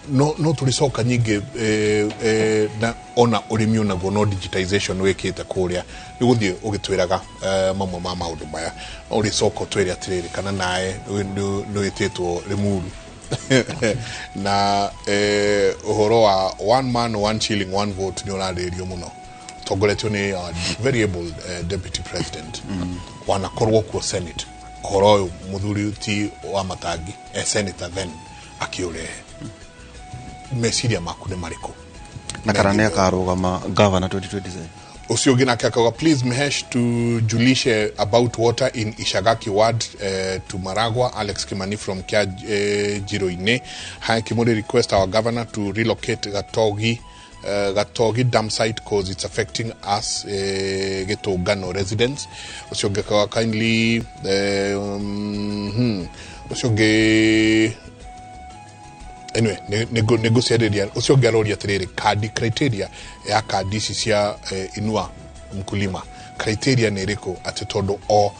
S1: no tũrĩcoka nyingĩ, na ona ũrĩmi onaguo no digitization wĩkĩte kũrĩa. Nĩ gũthiĩ ũgĩtwĩraga mamwe ma maũndũ maya, no ũrĩcoka ũtwĩre atĩrĩrĩ, kana nawe nĩ wĩtĩtwo Limuru na ũhoro wa one man, one shilling, one vote nĩ ũrarĩrĩrio mũno, tongoretio nĩ our very able deputy president wanakorwo kuo Senate. Ũhoro ũyũ mũthuri ti wa Matangi e senator then akĩũrehe, meciria maku nĩ marĩkũ?
S2: Na kana nĩ akarũgama governor 2027?
S1: Ucio ũngĩ nake akauga, "Please Mhesh, tujulishe about water in Ishagaki ward to Maragwa." Alex Kimani from Kia Jiroine. "Hi Kimuri, request our governor to relocate Gatogi dam site cause it's affecting us Gitungano residents." Ucio ũngĩ akauga kindly ucio ũngĩ, anyway, nĩ ngũciarĩria. Ũcio ũngĩ aroria atĩrĩrĩ, kandi criteria ya kandi ici cia Inua Mkulima, criteria nĩ ĩrĩkũ? Atĩ tondũ o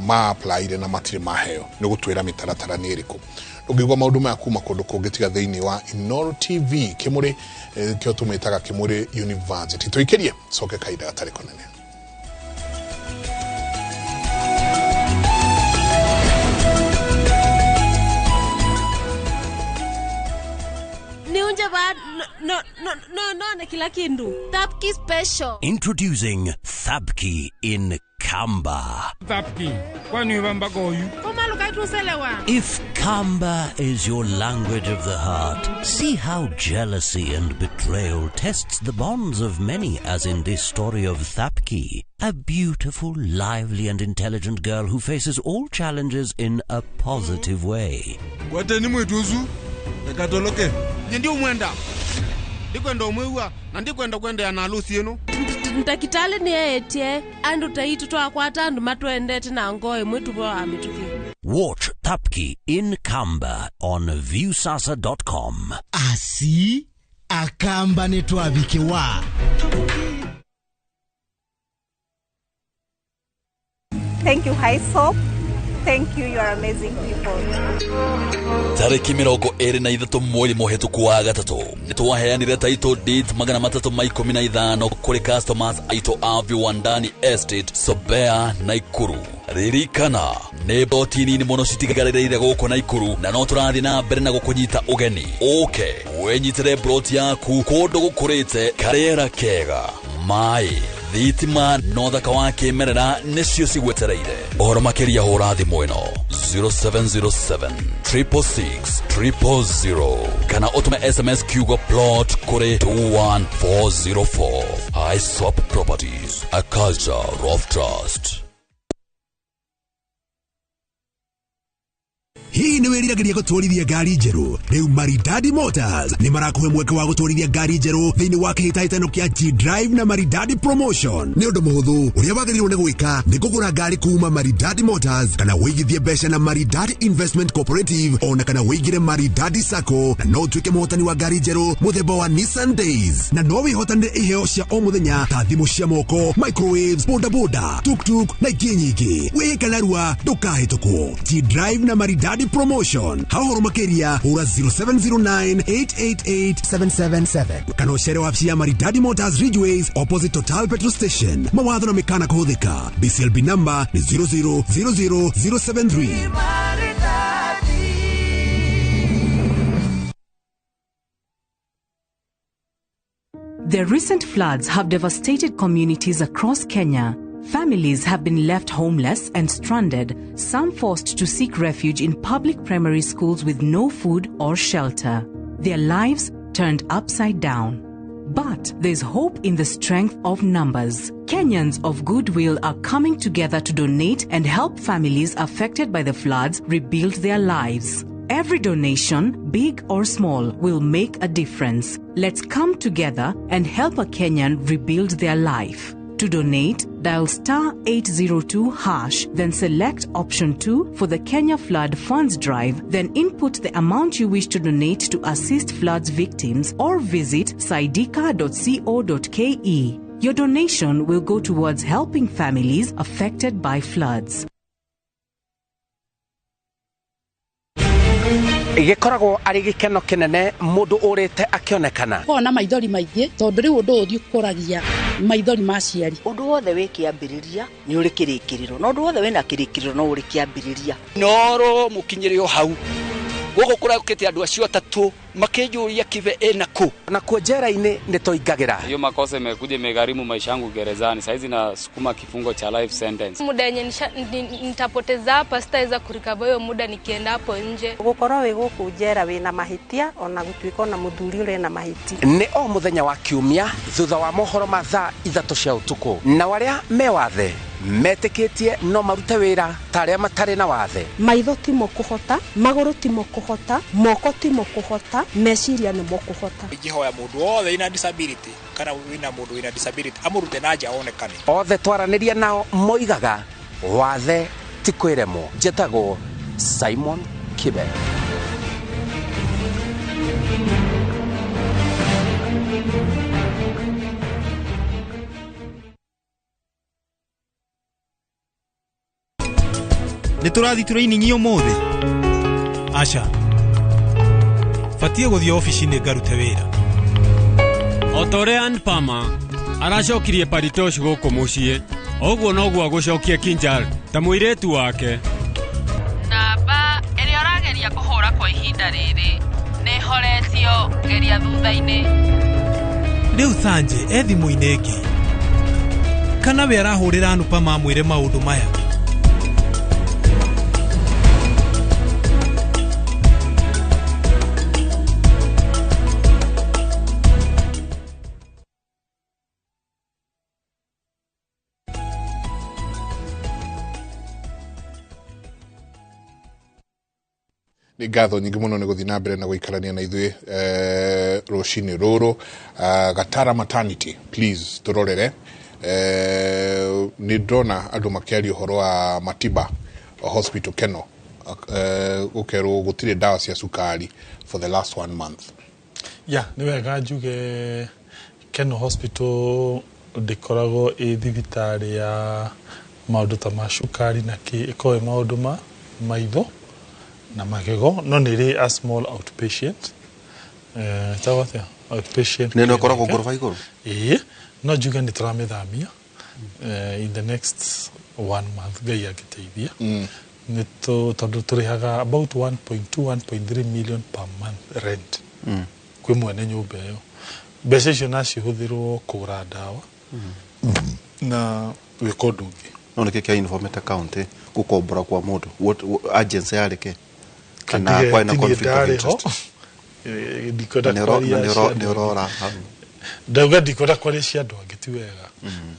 S1: ma-applyire na matirĩ maheo, nĩ gũtwĩra mĩtaratara nĩ ĩrĩkũ. Ũngĩigua maũndũ maya kuma kũndũ kũngĩ tiga thĩinĩ wa Inooro TV. Kĩmũrĩ kĩo tũmĩtaga Kĩmũrĩ University. Tũikĩrie coke kahinda gatarĩ kũnene.
S4: Niunje ba no no no no na kila kindu. Tapki special.
S5: Introducing Thabki in Kamba.
S6: Tapki, kwani vamba goyu?
S5: If Kamba is your language of the heart, see how jealousy and betrayal tests the bonds of many, as in this story of Thapki, a beautiful, lively and intelligent girl who faces all challenges in a positive way.
S6: Kwateni mwituzu, ekatoloke.
S7: Nyendi umwenda. Ndikwenda umwiwa na ndikwenda kwenda na alusi ino.
S4: Ntakitale ni etie andu taitu twakwata andu matwendete na ngoi mwitu bo amituki.
S5: Watch Thapki in Kamba on viewsasa.com.
S8: Asi akamba netwabikewa.
S9: Thank you, High Soap. Thank you, you are amazing people.
S10: Tariki 23 mweri mũhĩtũku wa gatatũ nĩtwaheanire title deed 315 kũrĩ customers aitũ a Viwandani Estate, Sobea, Naikuru. Ririkana nĩ boti nini mũno citigarĩrĩire gũkũ Naikuru, na no tũrathiĩ na mbere na gũkũnyita ũgeni. Ũke wĩnyitĩre broti yaku kũndũ gũkũrĩte, karĩera kega, maĩ, thitima na ũthaka wa kĩmerera nĩcio cigwetereire. Ũhoro makĩria hũra thimũ ĩno 0707 666 000 kana ũtũme SMS kiugo plot kũrĩ 21404. ISOP Properties, a culture of trust.
S11: Hihi nĩ wĩriragĩria gũtwarithia ngari njerũ? Rĩu Maridadi Motors nĩ marakũhe mweke wa gũtwarithia ngari njerũ thĩinĩ wa kĩhĩtahĩtano kĩa G-Drive na Maridadi Promotion. Nĩ ũndũ mũhũthũ, ũrĩa wagĩrĩirwo nĩ gwĩka nĩ kũgũra ngari kuma Maridadi Motors kana wĩigithie mbeca na Maridadi Investment Cooperative, ona kana wĩigire Maridadi Sacco, na no ũtuĩke mũhotani wa ngari njerũ mũthemba wa Nissan Days, na no wĩhotanĩre iheo cia o mũthenya ta thimũ cia moko, microwaves, bodaboda, tuktuk na ingĩ nyingĩ. Wĩhĩka narua ndũkahĩtũkwo. G-Drive na Maridadi Promotion. Hau makeria hura 0709 888 777 kana ũcere wabici ya Maridadi Motors, Ridgeways, opposite Total petrol station. Mawatho na mĩkana kũhũthĩka. BCLB number ni 0000073.
S12: The recent floods have devastated communities across Kenya. Families have been left homeless and stranded, some forced to seek refuge in public primary schools with no food or shelter. Their lives turned upside down. But there's hope in the strength of numbers. Kenyans of goodwill are coming together to donate and help families affected by the floods rebuild their lives. Every donation, big or small, will make a difference. Let's come together and help a Kenyan rebuild their life. To donate, dial star 802 hash, then select option 2 for the Kenya Flood Funds Drive, then input the amount you wish to donate to assist floods victims, or visit saidika.co.ke. Your donation will go towards helping families affected by floods.
S13: Gĩkoragwo arĩ gĩkeno kĩnene mũndũ ũrĩte akĩonekana.
S14: Kona maithori maingĩ tondũ rĩu ũndũ ũyũ ũkũragia maithori ma aciari.
S15: Ũndũ wothe wĩ kĩambĩrĩria nĩ ũrĩ kĩrĩkĩrĩro, na ũndũ wothe wĩna kĩrĩkĩrĩro no ũrĩ kĩambĩrĩria.
S13: Noro mũkinyĩre o hau. Gũkũ kũraũkĩte andũ acio atatũ makĩnjũria Kibe ĩna kũ na kuo njera-inĩ nĩ tũingagĩra.
S16: Hiyo makosa imekuja imegharimu maisha yangu gerezani. Saizi nasukuma kifungo cha life sentence.
S17: Muda yenye nitapoteza hapa sitaweza kurikava hiyo muda nikienda hapo nje.
S9: Gukorwo wi guku njera wina mahitia ona gutuika ona muthuri uri na mahiti.
S13: Nĩ o mũthenya wa kiumia thutha wa mohoro ma thaa 3 cia ũtukũ, na arĩa me wathe metĩkĩtie no marute wĩra ta arĩa matarĩ na wathe.
S14: Maitho timo kũhota, magũrũ timo kũhota, moko timo kũhota, meciria nĩmo kũhota.
S18: Ingĩhoya mũndũ wothe wĩna disability kana wĩna mũndũ wĩna disability amũrute na nja onekane.
S13: Othe twaranĩria nao moigaga wathe ti kwĩremwo. Njĩtagwo Simon Kibe.
S19: Nĩ tũrathiĩ training ũmũthĩ? Aca. Batiĩ gũthiĩ obici-inĩ ngarute wĩra.
S6: O ta ũrĩa Ann Palmer aracokirie Paritosh gũkũ mũciĩ, ũguo noguo agũcokia Kinjal ta mũirĩtu wake.
S20: Namba ĩrĩa ũrageria kũhũra kwa ihinda rĩrĩ nĩ ĩhoretio, geria thutha-inĩ.
S19: Rĩu Sanje e thimũ-inĩ ĩngĩ. Kana we arahũrĩra Anupama amwĩre maũndũ maya?
S1: Nĩ ngatho nyingĩ mũno nĩ gũthiĩ na mbere na gũikarania na ithuĩ rũcinĩ rũrũ. Gatara maternity, please tũrorere. Nĩ ndona andũ makĩaria ũhoro wa Matiba Hospital Keno, gũkerwo gũtirĩ ndawa cia cukari for the last 1 month.
S3: Ya, nĩ wega njuge Keno Hospital ndĩkoragwo ĩ thibitarĩ ya maũndũ ta ma cukari na kĩ, ĩkoragwo ĩ maũndũ ma maitho na magego, no nĩ ĩrĩ a small outpatient. Ĩtagwo atĩa? Outpatient.
S2: Nĩ ĩkoragwo ngoroba igũrũ?
S3: Ĩĩ, no njuge nĩ tũramĩthamia in the next 1 month, Ngai angĩteithia. Nĩ tondũ tũrĩhaga about 1.2 1.3 million per month rent kwĩ mwene nyũmba ĩyo. Mbeca icio no cihũthĩrwo kũgũra ndawa na gwĩka ũndũ ũngĩ.
S2: No nĩkĩ kĩa informete county gũkombora kwa mũndũ? What agency yarĩ kĩ? Kana kwarĩ na conflict of interest?
S3: Ndikwenda kwaria cia andũ angĩ. Ndauga ndikwenda kwaria cia andũ angĩ ti wega.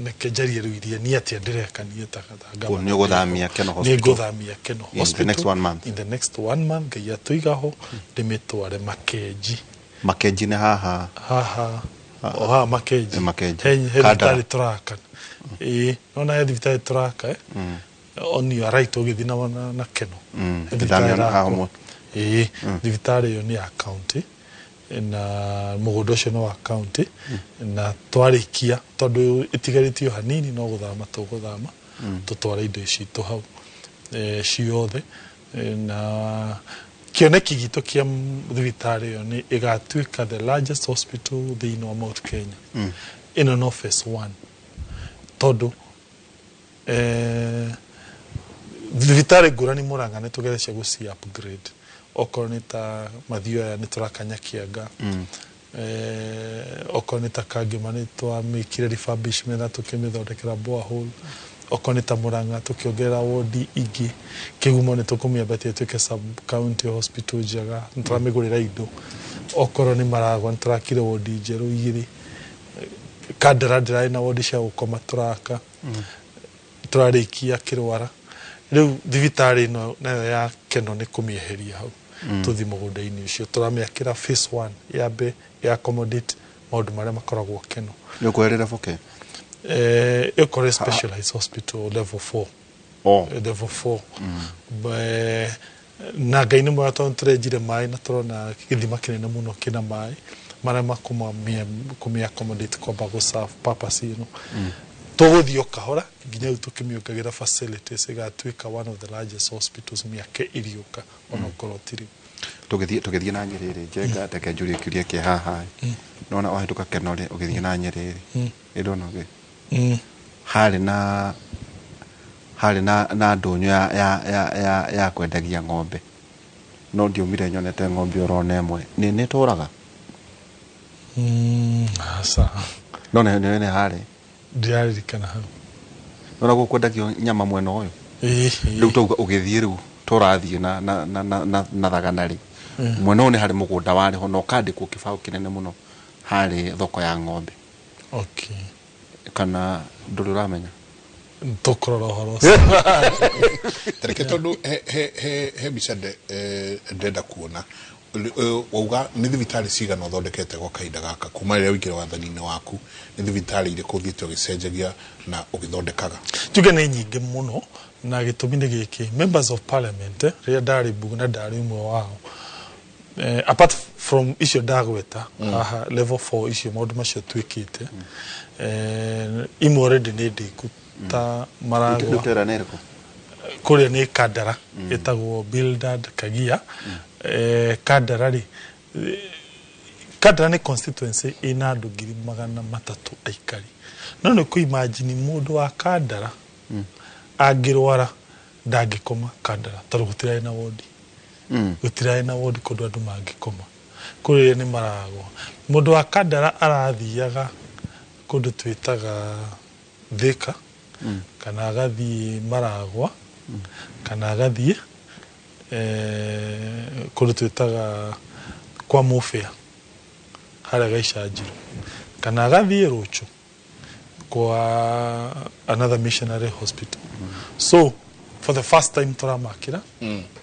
S3: Reke njarie rĩu iria niĩ atĩa ndĩreka niĩ ta
S2: gavana. Nĩ ũgũthamia Keno Hospital.
S3: Nĩ ngũthamia Keno
S2: In the next
S3: Hospital
S2: 1 month.
S3: In the next 1 month Ngai atũiga ho ndĩmĩtware Makenji.
S2: Makenji nĩ haha?
S3: Haha. O haha Makenji.
S2: Makenji.
S3: He thibitarĩ tũraka. Ĩĩ, nona he thibitarĩ tũraka. On your right ũgĩthiĩ na Keno. He thibitarĩ ĩrakwo. Ĩĩ, thibitarĩ ĩyo nĩ ya county na mũgũnda ũcio nĩ wa county, na twarĩkia tondũ ĩtigarĩtio hanini no gũthama tũgũthama tũtware indo ici citũ hau ciothe. Na kĩoneki gitũ kĩa thibitarĩ ĩyo nĩ ĩgatuĩka the largest hospital thĩinĩ wa Mount Kenya. Ĩno no phase 1 tondũ thibitarĩ ngũrani Murang'a nĩ tũgeretie gũci upgrade. Okorwo nĩ ta Mathioya aya nĩ tũraka Nyakianga, okorwo nĩ ta Kangema nĩ twamĩkire refurbishment na tũkĩmĩthondekera borehole, okorwo nĩ ta Murang'a tũkĩongerera wodi ingĩ, Kĩgumo nĩ tũkũmĩambatia ĩtuĩke sub county hospital njega, nĩ tũramĩgũrĩra indo, okorwo nĩ Maragwa nĩ tũrakire wodi njerũ 2, Kandara ndĩrarĩ na wodi cia gũkoma tũraka, tũrarĩkia Kĩrwara. Rĩu thibitarĩ ĩno nayo ya Keno nĩ kũmĩeheria hau tũthiĩ mũgũnda-inĩ ũcio, tũramĩakĩra phase 1 yambe ya accommodate maũndũ marĩa makoragwo Keno.
S2: Nĩ ũkweherera level kĩ?
S3: Ĩkorwo specialized hospital level 4.
S2: Oh.
S3: Level 4. Na Ngai nĩ mwega tondũ tũrenjire maĩ na tũrona gĩthima kĩnene mũno kĩna maĩ marĩa makũmĩ accommodate kwamba gũ serve purpose ĩno. Tũgũthiĩ o kahora nginya rĩu tũkĩmĩongagĩra facilities ĩgatuĩka one of the largest hospitals mĩaka ĩrĩũka onokorwo ti rĩu.
S2: Tũgĩthiĩ na Nyĩrĩ rĩ, Njenga reke njũrie kĩũria kĩa haha. Nĩwona wahĩtũka Keno rĩ, ũgĩthiĩ na Nyĩrĩ rĩ, ĩndona ũgĩ harĩ na harĩ na ndũnyũ ya kwendagia ng'ombe. No ndiumire nyonete ng'ombe orona ĩmwe. Nĩ nĩtũraga?
S3: Aca.
S2: No nĩ nĩ harĩ.
S3: Ndiraririkana hau.
S2: Nona gũkwendagio nyama mwena ũyũ.
S3: Ĩĩ.
S2: Rĩu tauga ũgĩthiĩ rĩu tũrathiĩ na na na na na, na thagana rĩ. Mwena ũyũ nĩ harĩ mũgũnda warĩ ho na ũkandĩkwo kĩbaũ kĩnene mũno harĩ thoko ya ng'ombe.
S3: Okay.
S2: Kana ndũrĩ ũramenya?
S3: Tũkũrora ũhoro ũcio.
S1: Tareke tondũ he mbica ndĩrenda kuona. Wauga nĩ thibitarĩ cigana ũthondekete gwa kahinda gaka kuma rĩrĩa ũingĩre wathani-inĩ waku, nĩ thibitarĩ irĩkũ ũthiĩte ũgĩcenjagia na ũgĩthondekaga?
S3: Njuge nĩ nyingĩ mũno, na gĩtũmi nĩ gĩkĩ. Members of parliament, rĩrĩa ndarĩ mbunge na ndarĩ ũmwe wao, apart from icio ndagweta haha level 4 icio maũndũ macio twĩkĩte, imwe already nĩ ndĩku ta Maragwa.
S2: Rĩu tera nĩ ĩrĩkũ?
S3: Kũrĩa nĩ Kandara, ĩtagwo Bildad Kagia. Kandara rĩ, Kandara nĩ constituency ĩna andũ 300,000 aikari. No nĩ kũ imagine mũndũ wa Kandara angĩrwara ndangĩkoma Kandara tondũ gũtirarĩ na wodi. Gũtirarĩ na wodi kũndũ andũ mangĩkoma. Kũrĩa nĩ Maragwa. Mũndũ wa Kandara arathiaga kũndũ twĩtaga Thika, kana agathiĩ Maragwa, kana agathiĩ kũndũ twĩtaga kwa Mũbĩa harĩa Gaicanjirũ, kana agathiĩ Rũchũ kwa another missionary hospital. So for the first time tũramakĩra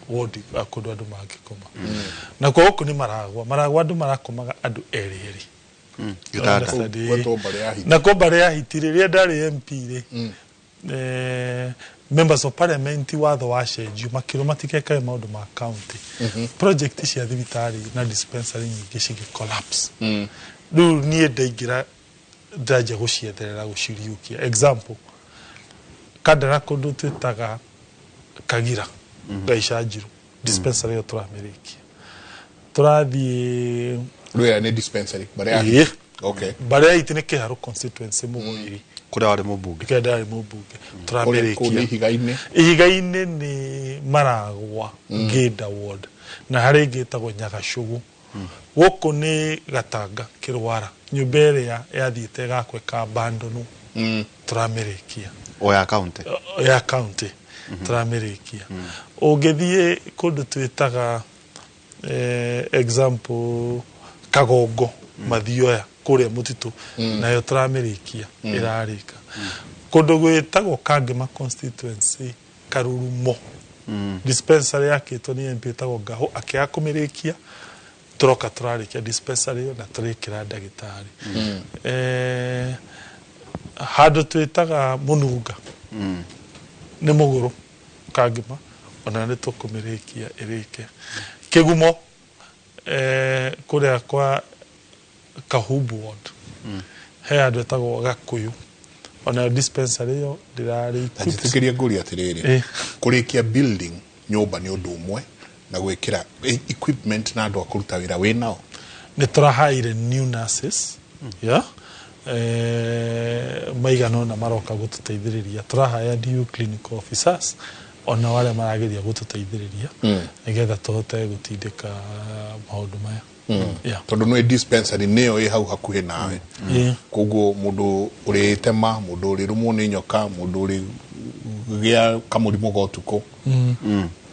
S3: wodi kũndũ andũ mangĩkoma. Na kwa gũkũ nĩ Maragwa. Maragwa andũ marakomaga andũ erĩ erĩ.
S2: Gĩtanda.
S1: Gwetwo mbarĩ ya Hiti.
S3: Na kwa mbarĩ ya Hiti rĩrĩa ndarĩ MP rĩ, members of parliament watho wacenjio makĩrwo matikekage maũndũ ma county. Project cia thibitarĩ na dispensary nyingĩ cigĩ collapse. Rĩu niĩ ndaingĩra ndanjia gũcietherera gũciriũkia. Example, Kandara kũndũ twĩtaga Kagira, Gaicanjirũ, dispensary ĩyo tũramĩrĩkia. Tũrathiĩ
S1: Rĩu ĩyo nĩ dispensary mbarĩ ya
S3: Ĩĩ.
S1: Hiti. Okay.
S3: Mbarĩ ya Hiti nĩ Kĩharũ constituency Mũgũiri.
S2: Kũrĩa warĩ mũmbunge.
S3: Kũrĩa ndarĩ mũmbunge.
S1: Kũrĩa kũu nĩ
S3: Tũramĩrĩkia.
S1: ihiga-inĩ.
S3: Ihiga-inĩ nĩ Maragwa, Ngĩnda ward, na harĩ ĩngĩ ĩtagwo Nyagacũgũ. Gũkũ nĩ Gatanga Kĩrwara, nyũmba ĩrĩa yathiĩte ĩgakwo ĩkabandonwo, tũramĩrĩkia.
S2: O ya county.
S3: Ya county tũramĩrĩkia. Ũngĩthiĩ kũndũ twĩtaga example Kagongo, Mathioya kũrĩa mũtitũ, nayo tũramĩrĩkia, ĩrarĩka. Kũndũ gwĩtagwo Kangema constituency Karurumo, dispensary yakĩtwo nĩ MP ĩtagwo Ngahũ, akĩaga kũmĩrĩkia, tũroka tũrarĩkia dispensary ĩyo na tũrekĩra ndagĩtarĩ. Handũ twĩtaga Mũnunga nĩ mũgũrũ Kangema, ona nĩ tũkũmĩrĩkia ĩrĩke. Kĩgumo, kũrĩa kwa Kahubu ward, he handũ ĩtagwo Gakũyũ, ona dispensary ĩyo ndĩrarĩ
S1: Ta njĩtĩkĩrie ngũrie atĩrĩrĩ, kũrĩkia building nyũmba nĩ ũndũ ũmwe na gwĩkĩra equipment na andũ a kũruta wĩra wĩ nao.
S3: Nĩ tũrahaire new nurses, yeah? Maigana ũna maroka gũtũteithĩrĩria. Tũrahaya new clinical officers ona arĩa marageria gũtũteithĩrĩria nĩgetha tũhote gũtindĩka maũndũ maya. Yeah.
S1: Tondũ nĩ dispensary nĩyo ĩ hau hakuhĩ nawe. Koguo mũndũ ũrĩtema, mũndũ ũrĩrũmwo nĩ nyoka, mũndũ ũrĩgĩa kamũrimũ ga ũtukũ,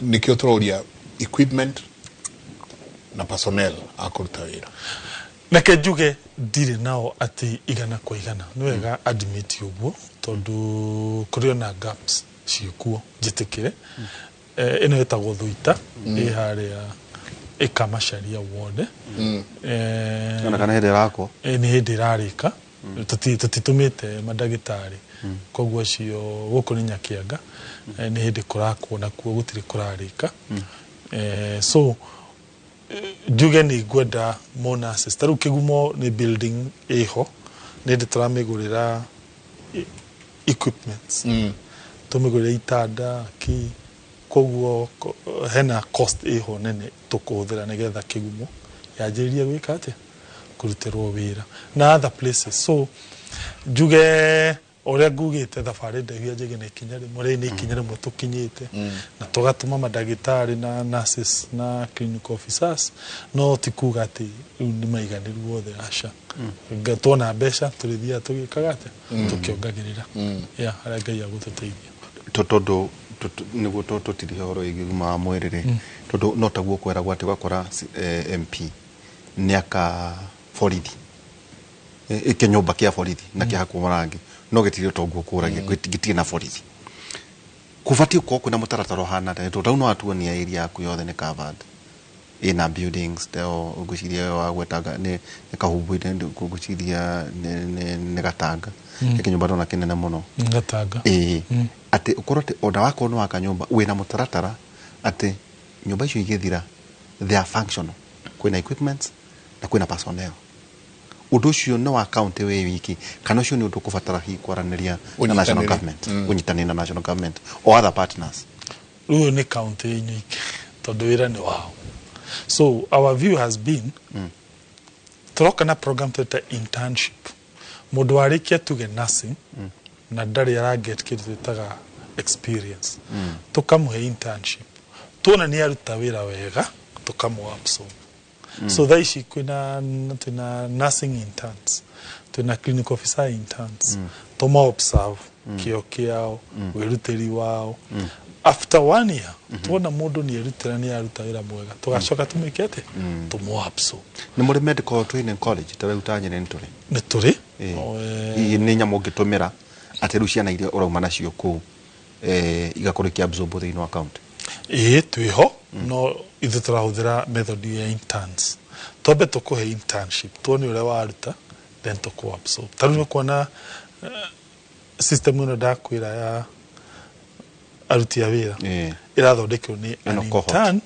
S1: nĩkĩo tũroria equipment na personnel a kũruta wĩra.
S3: Reke njuge ndirĩ nao atĩ 100%. Nĩ wega admit ũguo tondũ kũrĩ ona gaps ciĩkuo, njĩtĩkĩre. Ĩno ĩtagwo Thuita, ĩ harĩa ĩkamacaria ward.
S2: Ona kana hĩndĩ ĩrakwo.
S3: Nĩ hĩndĩ ĩrarĩka. Tũtitũmĩte mandagĩtarĩ, koguo acio gũkũ nĩ Nyakianga, nĩ hĩndĩ kũrakwo nakuo gũtirĩ kũrarĩka. So njuge nĩ ngwenda more nurses. Ta rĩu Kĩgumo nĩ building ĩho, nĩ hĩndĩ tũramĩgũrĩra equipments, tũmĩgũrĩra itanda kĩ, koguo hena cost ĩho nene tũkũhũthĩra nĩgetha Kĩgumo yanjĩrĩrie gwĩka atĩa, kũrutĩrwo wĩra na other places. So njuge Ũrĩa ngugĩte, thabarĩ ndaihu yanjagia na ikinya rĩmwe. Rĩrĩ nĩ ikinya rĩmwe tũkinyĩte na tũgatũma mandagĩtarĩ na nurses na clinical officers, no ti kuga atĩ rĩu nĩ maiganĩru othe, aca. Tuona mbeca tũrĩthiaga tũgĩkaga atĩa, tũkĩongagĩrĩra. Yeah, harĩa Ngai agũtũteithia.
S2: Tondũ nĩguo tũtirihe ũhoro wĩgiĩ ũgima wa mwĩrĩ rĩ, tondũ no taguo kweragwo atĩ ũgakora MP nĩ aka borithi, kĩnyũmba kĩa borithi na kĩhakwo marangi, no gĩtirĩ ũtongu ũkũragia, gĩtirĩ na borithi. Kũbatiĩ gũkorwo kwĩna mũtaratara ũhana atĩa? Tondũ rĩu no watuonia area yaku yothe nĩ covered, ĩna buildings teo, ngwĩciria ĩyo wagwetanga nĩ Kahumbu-inĩ, ngwĩciria nĩ Gatanga. Nĩ kĩnyũmba ndona kĩnene mũno.
S3: Gatanga.
S2: Ĩĩ, atĩ ũkorwo atĩ ona wakorwo nĩ waka nyũmba, wĩna mũtaratara atĩ nyũmba icio igĩthira they are functional, kwĩna equipments na kwĩna personnel. Ũndũ ũcio nĩ wa county wĩ wiki, kana ũcio nĩ ũndũ ũkũbatara hihi kwaranĩria na national
S1: Ũnyitanĩri.
S2: government, ũnyitanĩri na national government or other partners?
S3: Rĩu ũyũ nĩ county inyuike, tondũ wĩra nĩ wao. So our view has been, tũroka na program twĩta internship. Mũndũ warĩkia tuge nursing na ndarĩ araget kĩndũ twĩtaga experience, tũkamũhe internship. Tuona nĩ aruta wĩra wega, tũkamũ absorb. So thaa ici kwĩna, twĩna nursing interns, twĩna clinical officer interns. Tũma observe kĩo kĩao, wĩrutĩri wao. After one year, tuona mũndũ nĩ erutĩra, nĩ aruta wĩra mwega, tũgacoka tũmĩke atĩ tũmũ absorb.
S2: Nĩ mũrĩ medical training college ta rĩu ta Nyĩrĩ? Nĩ tũrĩ?
S3: Nĩ tũrĩ.
S2: Hihi nĩ nyamũ ũngĩtũmĩra atĩ rĩu ciana iria ũrauma nacio kũu igakorwo ikĩabsorb thĩinĩ wa county?
S3: Ĩĩ, twĩho, no ithuĩ tũrahũthĩra method ya interns. Twambe tũkũhe internship, tuone ũrĩa waruta, then tũkũ absorb. Ta rĩu nĩ kuona system ĩno ndakwĩra ya aruti a wĩra ĩrathondekwo nĩ an
S2: Ĩno cohort.
S3: intern.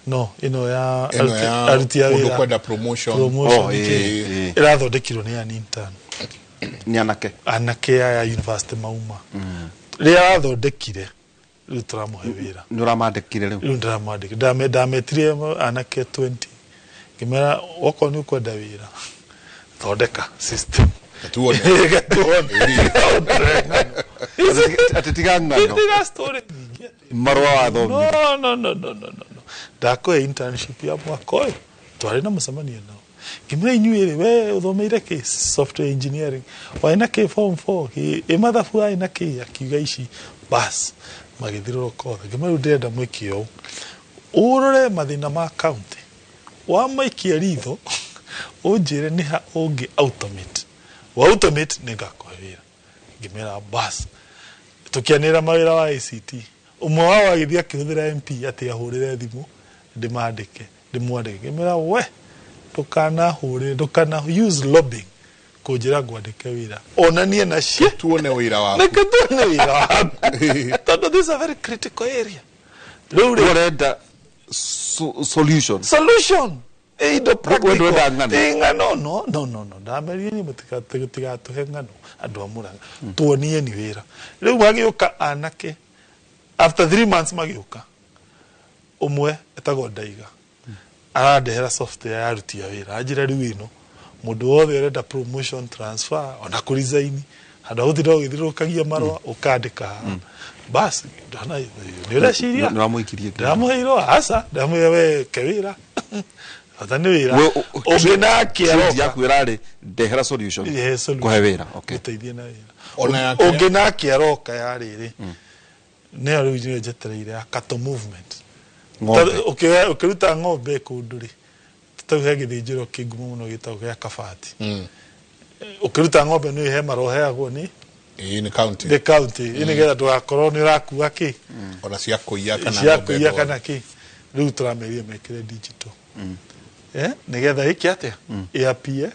S3: No ĩno ya
S1: Ĩno ya
S3: aruti a
S1: mũndũ
S3: wĩra
S1: kwenda promotion.
S3: Promotion.
S2: Oh,
S3: nĩkĩ? Ĩrathondekirwo nĩ an intern.
S2: Nĩ anake?
S3: Anake aya university mauma. Rĩrĩa arathondekire, rĩu tũramũhe wĩra.
S2: Nĩ ũramandĩkire rĩu?
S3: Rĩu ndĩramwandĩka. Ndametire anake 20, ngĩmera okorwo nĩ ũkwenda wĩra, thondeka system.
S1: Tuone.
S3: Tuone.
S2: Atĩ tiga ng'ano.
S3: Tiga story nyingĩ.
S2: Marũa wathomire.
S3: No, no, no, no, no, no, no. Ndakũhe internship ya mwaka ũyũ. Twarĩ na mũcemanio nao, ngĩmera inyuĩ rĩ, we ũthomeire kĩ? Software engineering. Warĩ na kĩ form 4 kĩ ĩ mathabu, warĩ na kĩ? Akiuga ici. Bas, magĩthirũrũka othe. Ngĩmera rĩu ndĩrenda mwĩke ũũ, ũrore mathĩna ma county, wamaikia ritho, ũnjĩre nĩ ha ũngĩ automate. Wa automate, nĩ ngakũhe wĩra. Ngĩmera bas, tũkĩanĩrĩra mawĩra wa ICT. Ũmwe wao agĩthiĩ akĩhũthĩra MP atĩ ahũrĩre thimũ ndĩmandĩke, ndĩmwandĩke. Ngĩmera we ndũkanahũrĩre, ndũkana use lobbying kũnjĩra ngwandĩke wĩra, onanie na cie.
S1: Tuone wĩra waku.
S3: Reke tuone wĩra waku, tondũ this is a very critical area. Rĩu rĩ,
S2: Ũrenda solution.
S3: Solution, indo practical.
S2: Ndwenda ng'ano.
S3: Ĩ, ng'ano, no, no, no, no. Ndamerire niĩ mũtigatũhe ng'ano, andũ a Mũrang'a. Tuonie ni wĩra. Rĩu magĩũka anake after 3 months, magĩũka. Ũmwe etagwo Ndaiga, arandehera software ya aruti a wĩra. Anjĩra rĩu ĩno mũndũ wothe ũrenda promotion, transfer, ona kũ resign, handũ ha gũtinda ũgĩthiũrũrũkagia marũa, ũkandĩka haha. Bas, ndona nĩ ũreciria.
S2: Nĩ ũramũikirie kĩ?
S3: Ndĩramũheirwo aca, ndĩramwĩra we ke wĩra, bata nĩ wĩra. Ũngĩ nake
S2: Trade
S3: aroka.
S2: yaku ĩrarĩ ndehera solution.
S3: Ihe solution.
S2: Kũhe wĩra, okay.
S3: Gũteithie na wĩra.
S1: Ona yake
S3: Ũngĩ nake aroka ya rĩrĩ, nĩyo rĩu nĩyo njetereire ya cattle movement.
S2: Ng'ombe.
S3: Ũkĩruta ng'ombe kũndũ rĩ, tau he gĩthĩnjĩro kĩ ngumo mũno gĩtagwo gĩa Kabati. Ũkĩruta ng'ombe nĩ he marũa ũheagwo nĩ
S1: Ĩĩ, nĩ county.
S3: Nĩ county, ĩ nĩgetha ndũgakorwo nĩ ũrakua kĩ.
S1: Ona cia kũiya kana
S3: cia
S1: ng'ombe
S3: kũiya
S1: ndwaru.
S3: Kana kĩ. Rĩu tũrameria mekĩre digital, nĩgetha ĩke atĩa, ĩapie,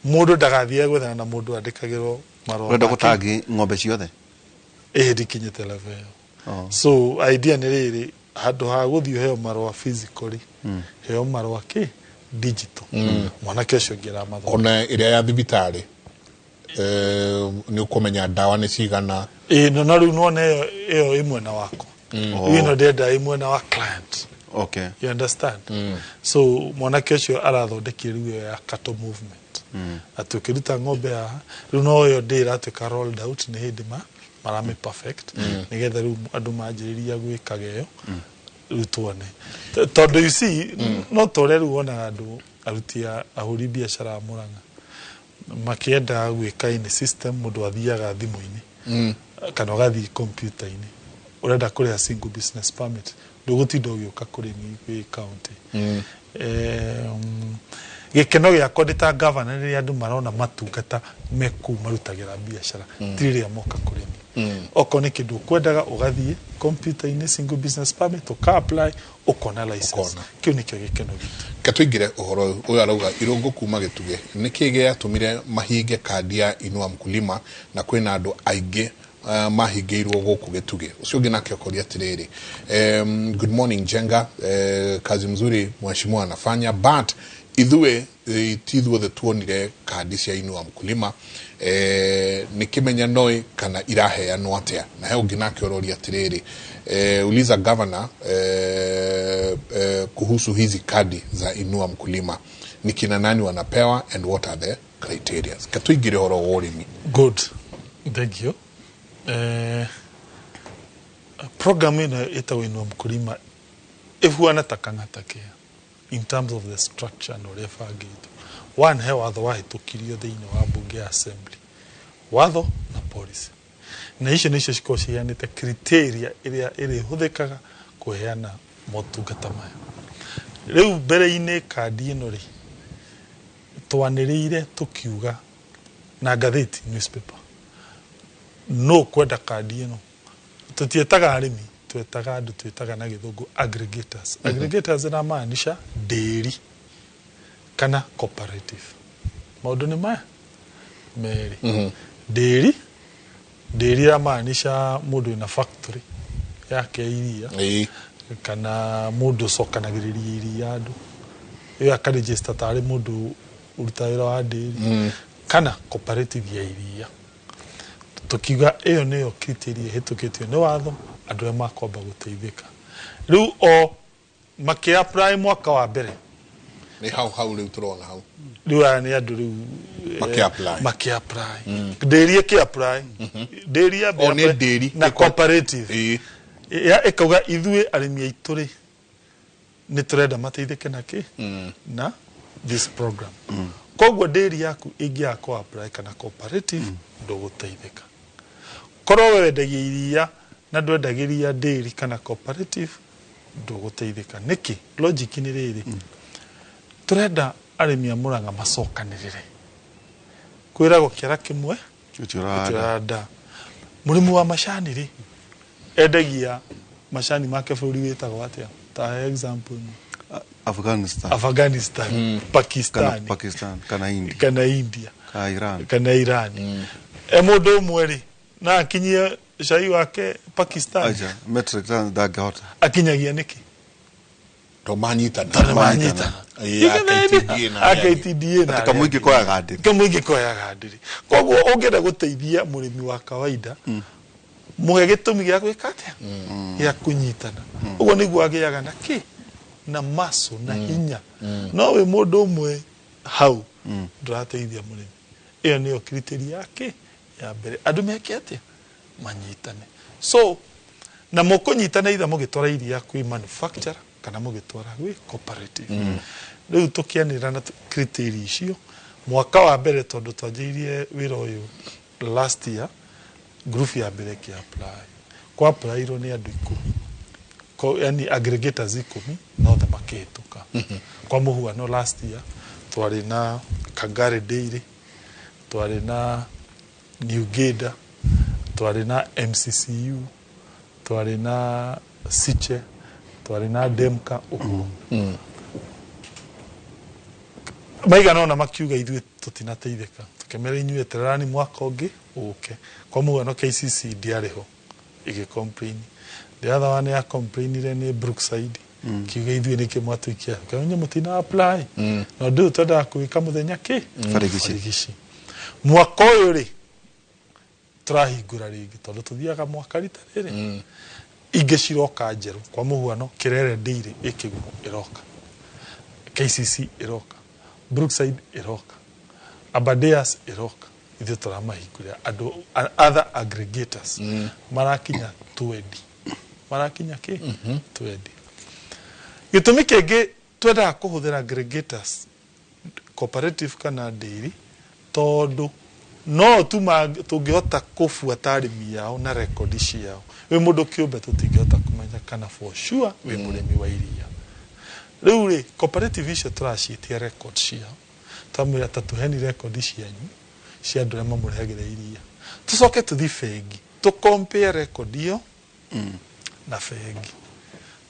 S3: mũndũ ndagathiĩ gwethana na mũndũ andĩkagĩrwo marũa
S2: Ũrenda
S3: make.
S2: gũtangi ng'ombe ciothe?
S3: Ĩĩ, ndikinyĩte level ĩyo.
S2: Oh.
S3: So idea nĩ rĩrĩ, handũ ha gũthiĩ ũheo marũa physically, heo marũa kĩ digital. Mwanake ũcio ũngĩ aramathoma.
S1: Ona ĩrĩa ya thibitarĩ, nĩ ũkũmenya ndawa nĩ cigana.
S3: Ĩĩ, no rĩu nĩwona ĩyo ĩ mwena wakwa. Rĩu ĩno ndĩrenda ĩ mwena wa client. You understand? So mwanake ũcio arathondekire rĩu ĩyo ya cattle movement. Atĩ ũkĩruta ng'ombe haha rĩu no ĩyo ndĩ ĩratuĩka rolled out, nĩ hĩndĩ maramĩ perfect, nĩgetha rĩu andũ manjĩrĩria gwĩkaga ĩyo, rĩu tuone. Tondũ you see, no ta ũrĩa rĩu wonaga andũ aruti a ahũri biacara a Murang'a makĩenda gwĩka in system, mũndũ athiaga thimũ-inĩ kana ũgathiĩ kompiuta-inĩ, ũrenda kũrĩha single business permit, ndũgũtinda ũgĩũka kũrĩ ni gwĩ county. Gĩkeno gĩakwa ndĩ ta governor rĩrĩa andũ marona matungata me kũu marutagĩra biacara, ti rĩrĩa moka kũrĩ ni. Okorwo nĩ kĩndũ ũkwendaga, ũgathiĩ kompiuta-inĩ, single business permit, ũka apply, ũkona license.
S1: Ũkona.
S3: Kĩu nĩkĩo gĩkeno gitũ.
S1: Ke tũingĩre ũhoro ũyũ. Ũyũ arauga irũngũ kuma Gĩtugĩ, nĩkĩ gĩatũmire mahinge kandi ya Inua Mkulima na kwĩna andũ aingĩ mahingĩirwo gũkũ Gĩtugĩ? Ũcio ũngĩ nake ũkoria atĩrĩrĩ, good morning Njenga, kazi mzuri mheshimiwa anafanya, but ithuĩ ti ithuothe tuonire kandi cia Inua Mkulima, nĩ kĩmenya noĩ kana iraheanwo atĩa? Na he ũngĩ nake ũroria atĩrĩrĩ, uliza governor kuhusu hizi kadi za Inua Mkulima, ni kina nani wanapewa and what are the criteria? Katuingire ũhoro wa ũrĩmi.
S3: Good, thank you. Program ĩno ĩtagwo Inua Mkulima ĩhuana ta Kang'ata Care in terms of the structure na ũrĩa ĩbangĩtwo. One, he watho wahĩtũkirio thĩinĩ wa bunge ya assembly, watho na policy, na icio nĩcio cikoragwo ciheanĩte criteria ĩrĩa ĩrĩhũthĩkaga kũheana motungata maya. Rĩu mbere-inĩ kandi ĩno rĩ, twanĩrĩire tũkiuga na ngathĩti, newspaper, no kwenda kandi ĩno tũtietaga arĩmi, twetaga andũ twĩtaga na gĩthũngũ aggregators. Aggregators inamaanisha dairy kana cooperative. Maũndũ nĩ maya merĩ. Dairy, dairy iramaanisha mũndũ wĩna factory yake ya iria, kana mũndũ ũcokanagĩrĩria iria andũ, ĩyo akaregister tarĩ mũndũ ũrutaga wĩra wa dairy, kana cooperative ya iria. Tukiuga ĩyo nĩyo criteria ĩhĩtũkĩtio nĩ watho, andũ arĩa makwamba gũteithĩka rĩu o makĩ apply mwaka wa mbere.
S1: Nĩ hau hau rĩu tũrona hau.
S3: Rĩu aya nĩ andũ rĩu
S1: Makĩ-apply.
S3: Makĩ apply ndĩri, ĩkĩ apply ndĩri ya
S1: O nĩ ndĩri.
S3: Na cooperative ya ĩkauga ithuĩ arĩmi aitũ rĩ, nĩ tũrenda mateithĩke na kĩ na this program. Koguo ndĩri yaku ĩngĩaga kũ apply kana cooperative, ndũgũteithĩka. Korwo we wendagia iria na ndwendagĩria ndĩri kana cooperative, ndũgũteithĩka. Nĩkĩ? Logic nĩ rĩrĩ, tũrenda arĩmi a Murang'a macokanĩrĩre. Kwĩragwo kĩara kĩmwe
S2: gĩtiũraganga.
S3: Gĩtiũraganga. Mũrĩmi wa macani rĩ, endagia macani make bũrũri wĩtagwo atĩa? Ta example ĩmwe.
S2: Afghanistan.
S3: Afghanistan, Pakistan.
S2: Kana Pakistan kana India.
S3: Kana India.
S2: Kana Iran.
S3: Kana Iran. E mũndũ ũmwe rĩ, na akinyie cai wake Pakistan?
S2: Acha, metric ton ndangĩhota.
S3: Akinyagia nĩkĩ?
S1: To manyitana.
S3: Tondũ manyitana.
S1: Ĩ, AKTDA na arĩa angĩ.
S3: AKTDA na
S2: Atĩ
S3: arĩa
S2: kamũingĩ
S3: angĩ.
S2: koyaga ndĩrĩ.
S3: Kamũingĩ koyaga ndĩrĩ. Koguo ũngĩenda gũteithia mũrĩmi wa kawaida, mũhe gĩtũmi gĩa gwĩka atĩa? Gĩa kũnyitana. Ũguo nĩguo agĩaga na kĩ? Na maso na hinya. No wĩ mũndũ ũmwe hau, ndũrateithia mũrĩmi. Ĩyo nĩyo criteria yake ya mbere, andũ meke atĩa? Manyitane. So na mũkũnyitana itha mũgĩtwara iria kwĩ manufacturer kana mũgĩtwara gwĩ cooperative. Rĩu tũkĩanĩrĩra na criteria icio mwaka wa mbere, tondũ twanjĩrĩirie wĩra ũyũ last year, group ya mbere ĩkĩ apply, kwa applyirwo nĩ andũ 10, yani aggregators 10, nothe makĩhĩtũka. Kwa mũhuano, last year twarĩ na Kangari Dairy, twarĩ na New Geda, twarĩ na MCCU, twarĩ na Siche, twarĩ na Demka, ũguo maigana ona makiuga ithuĩ tũtinateithĩka. Tũkĩmera inyuĩ etererani mwaka ũngĩ ũke. Kwa mũhuano, KCC ndĩarĩ ho ĩgĩ complain. The other one ya complainire nĩ Brookside, kiuga ithuĩ nĩkĩ mwatũikia kanya mũtina apply, na ũndũ ũyũ twendaga kũwĩka mũthenya kĩ?
S2: Barigici.
S3: Barigici. Mwaka ũyũ rĩ, tũrahingũra rĩngĩ, tondũ tũthiaga mwaka rita rĩrĩ. Ingĩ ciroka njerũ, kwa mũhuano Kirere Dairy ĩkĩgumo ĩroka, KCC ĩroka, Brookside ĩroka. Aberdares ĩroka, ithuĩ tũramahingũrĩra andũ other aggregators marakinya 20, marakinya kĩ 20. Gĩtũmi kĩngĩ twendaga kũhũthĩra aggregators, cooperative kana dairy, tondũ no tu tũngĩhota kũbuata arĩmi ao na rekondi ciao. Wĩ mũndũ kĩũmbe tũtingĩhota kũmenya kana for sure wĩ mũrĩmi wa iria. Rĩu rĩ, cooperative icio tũraciĩtia record ciao, twamwĩra ta tũheni rekondi cianyu cia andũ arĩa mamũrehagĩra iria, tũcoke tũthi bengi tũ compare record ĩyo na bengi,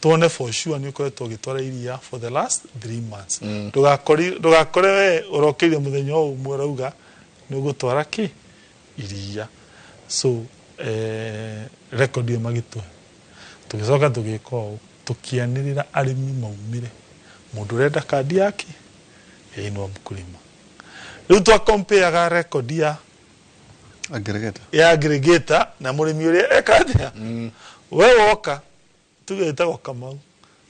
S3: tuone for sure nĩ ũkoretwo ũgĩtwara iria for the last 3 months. Ndũgakore we ũrokĩire mũthenya o ũmwe ũrauga nĩ ũgũtwara kĩ iria. So record ĩyo magĩtũhe, tũgĩcoka tũgĩka ũũ, tũkĩanĩrĩra arĩmi maumĩre, mũndũ ũrenda kandi yake ya Inua Mkulima. Rĩu twakompeaga record ya
S2: aggregator
S3: ya aggregator na mũrĩmi ũrĩa eka atĩa. We woka tuge ĩtagwo Kamau,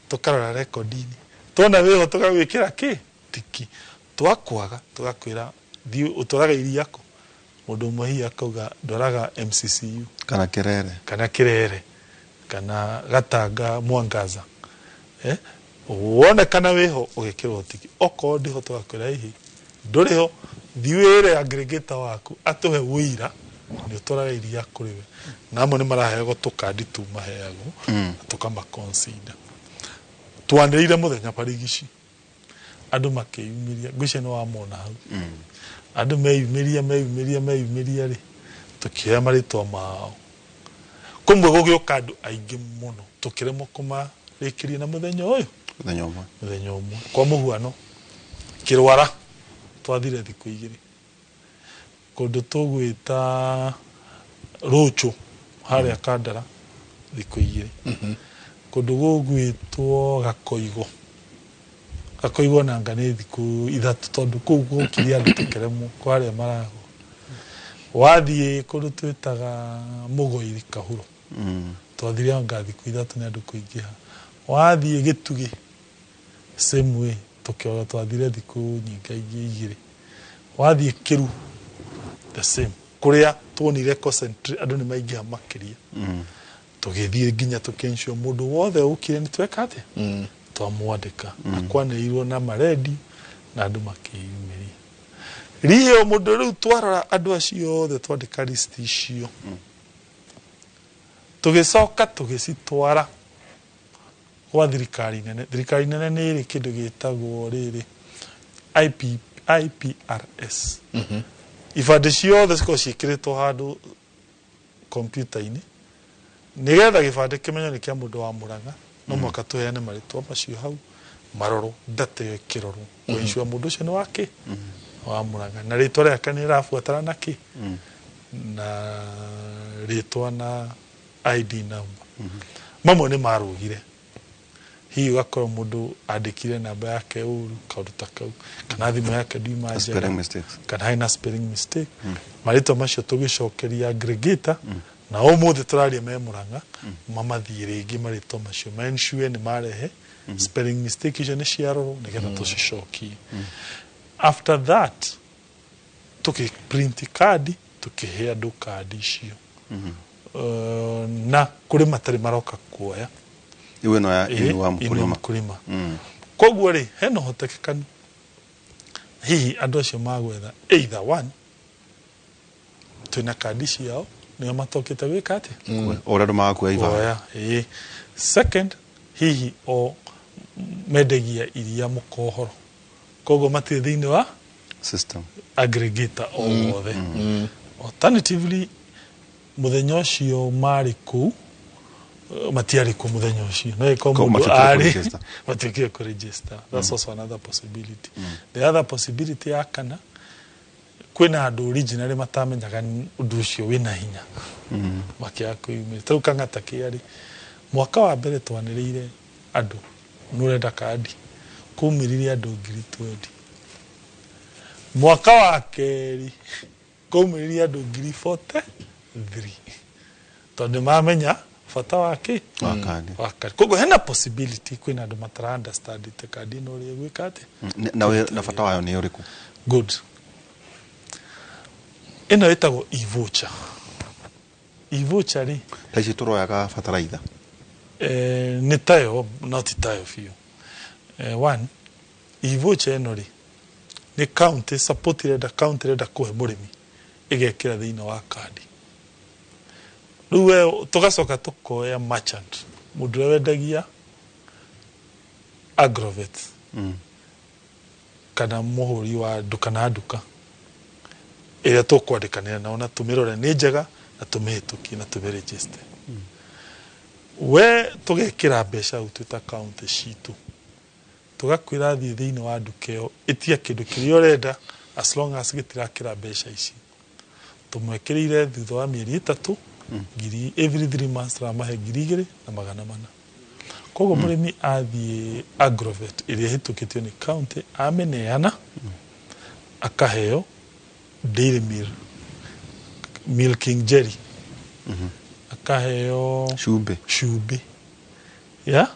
S3: tũkarora rekondi-inĩ, tuona wĩho tũgagwĩkĩra kĩ tiki, twakwaga tũgakwĩra thiĩ ũtwaraga iria kũ. Mũndũ ũmwe hihi akauga ndwaraga MCCU
S2: kana Kerere
S3: kana Kirere kana Gatanga Mwangaza, eh? Wonekana wĩho ũgĩkĩrwo tiki, okorwo ndĩho tũgakwĩra hihi ndũrĩho, thiĩ wĩre aggregator waku atũhe wũira nĩ ũtwaraga iria kũrĩ we. Na amwe nĩ maraheagwo tũkandi tu maheagwo tũkama consider. Twanĩrĩire mũthenya barigici, andũ makĩyumĩria, ngwĩciria nĩ wamona hau. Andũ meyumĩria, meyumĩria, meyumĩria rĩ, tũkĩoya marĩtwa mao. Kũmwe gũgĩũka andũ aingĩ mũno, tũkĩremwo kũmarĩkĩria na mũthenya ũyũ.
S2: Mũthenya ũmwe.
S3: Mũthenya ũmwe. Kwa mũhuano, Kĩrwara twathire thikũ 2, kũndũ tũgwĩta Rũchũ harĩa Kandara thikũ 2, kũndũ gũgwĩtwo Gakoigo, Gakoigo nanga nĩ thikũ 3, tondũ kũu gũkire andũ tũkĩremwo kwa arĩa maragwo. Wathiĩ kũndũ twĩtaga Mũgoiri Kahuro, twathire anga thikũ 3 nĩ andũ kũingĩha. Wathiĩ Gĩtugĩ same way, tũkĩona twathire thikũ nyingaingĩ 2. Wathiĩ Kĩru the same, kũrĩa tuonire andũ nĩ maingĩha makĩria, tũgĩthiĩ nginya tũkĩ-ensure mũndũ wothe ũkire nĩ tweka atĩa, twamwandĩka. Na kwanĩrĩirwo na marendi na andũ makĩyumĩria rio mũndũ. Rĩu twarora andũ acio othe, twandĩka list icio, tũgĩcoka tũgĩcitwara gwa thirikari nene. Thirikari nene nĩ ĩrĩ kĩndũ gĩtagwo rĩrĩ IPRS. Ibandĩ ciothe cikoragwo ciĩkĩrĩtwo handũ kompiuta-inĩ, nĩgetha gĩbandĩ kĩmenyo nĩ kĩa mũndũ wa Mũrang'a, no mũhaka tũheane marĩtwa macio hau marorwo, data ĩyo ĩkĩrorwo kũ-ensure mũndũ ũcio nĩ wake wa Mũrang'a na rĩtwa rĩake nĩ rĩrabuatana na kĩ na rĩtwa na ID number. Mamwe nĩ marũgire, hihi ũgakora mũndũ andĩkire namba yake ũru, kaũndũ ta kau, kana thimũ yake nduma njega,
S2: Spelling mistakes.
S3: kana hena spelling mistake. Marĩtwa macio tũgĩcokeria aggregator, na ũmũthĩ tũraria me Mũrang'a, mamathiĩ rĩngĩ marĩtwa macio, ma-ensure nĩ marehe spelling mistake icio nĩ ciarorwo nĩgetha tũcicokie. After that tũkĩ-print kandi, tũkĩhe andũ kandi icio. Na kũrĩ matarĩ maroka kuoya.
S2: Iwe no ya
S3: Ĩĩ,
S2: Inua
S3: Inua
S2: Mkulima.
S3: Mkulima. Koguo rĩ, hena ũhotekekanu hihi andũ acio magwetha either one twĩna kandi ciao nĩo matokĩte gwĩka atĩa?
S2: Ũrĩa andũ magakuoya ibandĩ.
S3: Kuoya, ĩĩ. Second, hihi o mendagia iria mũkohoro, koguo matirĩ thĩinĩ wa
S2: system
S3: aggregator o wothe. Alternatively, mũthenya ũcio marĩ kũu, matiarĩ kuo mũthenya ũcio, no ĩkorwo
S2: Ko
S3: mũndũ
S2: matiokire
S3: arĩ
S2: kũregister.
S3: matiokire kũregister. That's also another possibility. The other possibility ya kana kwĩna andũ originally matamenyaga ũndũ ũcio wĩna hinya, makĩaga kwĩyumĩria. Ta rĩu Kang'ata kĩarĩ mwaka wa mbere twanĩrĩire andũ nĩ ũrenda kandi, kwaumĩrire andũ 20,000. Mwaka wa kerĩ kwaumĩrire andũ 43,000, tondũ nĩ mamenya bata wa kĩ
S2: Wa kandi.
S3: Wa kandi. Koguo hena possibility kwĩna andũ matara understand te kandi ĩno ũrĩa ĩgwĩka atĩa.
S2: Na bata wayo nĩ ũrĩkũ?
S3: Good. Ĩno ĩtagwo e-voucher. E-voucher rĩ,
S2: ta ici tũroyaga bataraitha.
S3: Nĩ tayo, no ti tayo biũ. One, e-voucher ĩno rĩ, nĩ county support ĩrenda, county ĩrenda kũhe mũrĩmi ĩgekĩra thĩinĩ wa kandi. Rĩu we tũgacoka tũkoya merchant, mũndũ ũrĩa wendagia agrovet kana mũhũri wa nduka na nduka ĩrĩa tũkwandĩkanĩra nao na tũmĩrore nĩ njega na tũmĩhĩtũkie na tũmĩregister. We tũgekĩra mbeca hau twĩ ta county citũ, tũgakwĩra thiĩ thĩinĩ wa nduka ĩyo, ĩtia kĩndũ kĩrĩa ũrenda as long as gĩtirakĩra mbeca ici. Tũmwĩkĩrĩire thutha wa mĩeri 3 ngiri, every 3 months tũramahe 2,400. Koguo mũrĩmi athiĩ agrovet ĩrĩa ĩhĩtũkĩtio nĩ county, amĩneana, akaheo dairy meal, milking jelly, akaheo
S2: cumbĩ,
S3: cumbĩ ya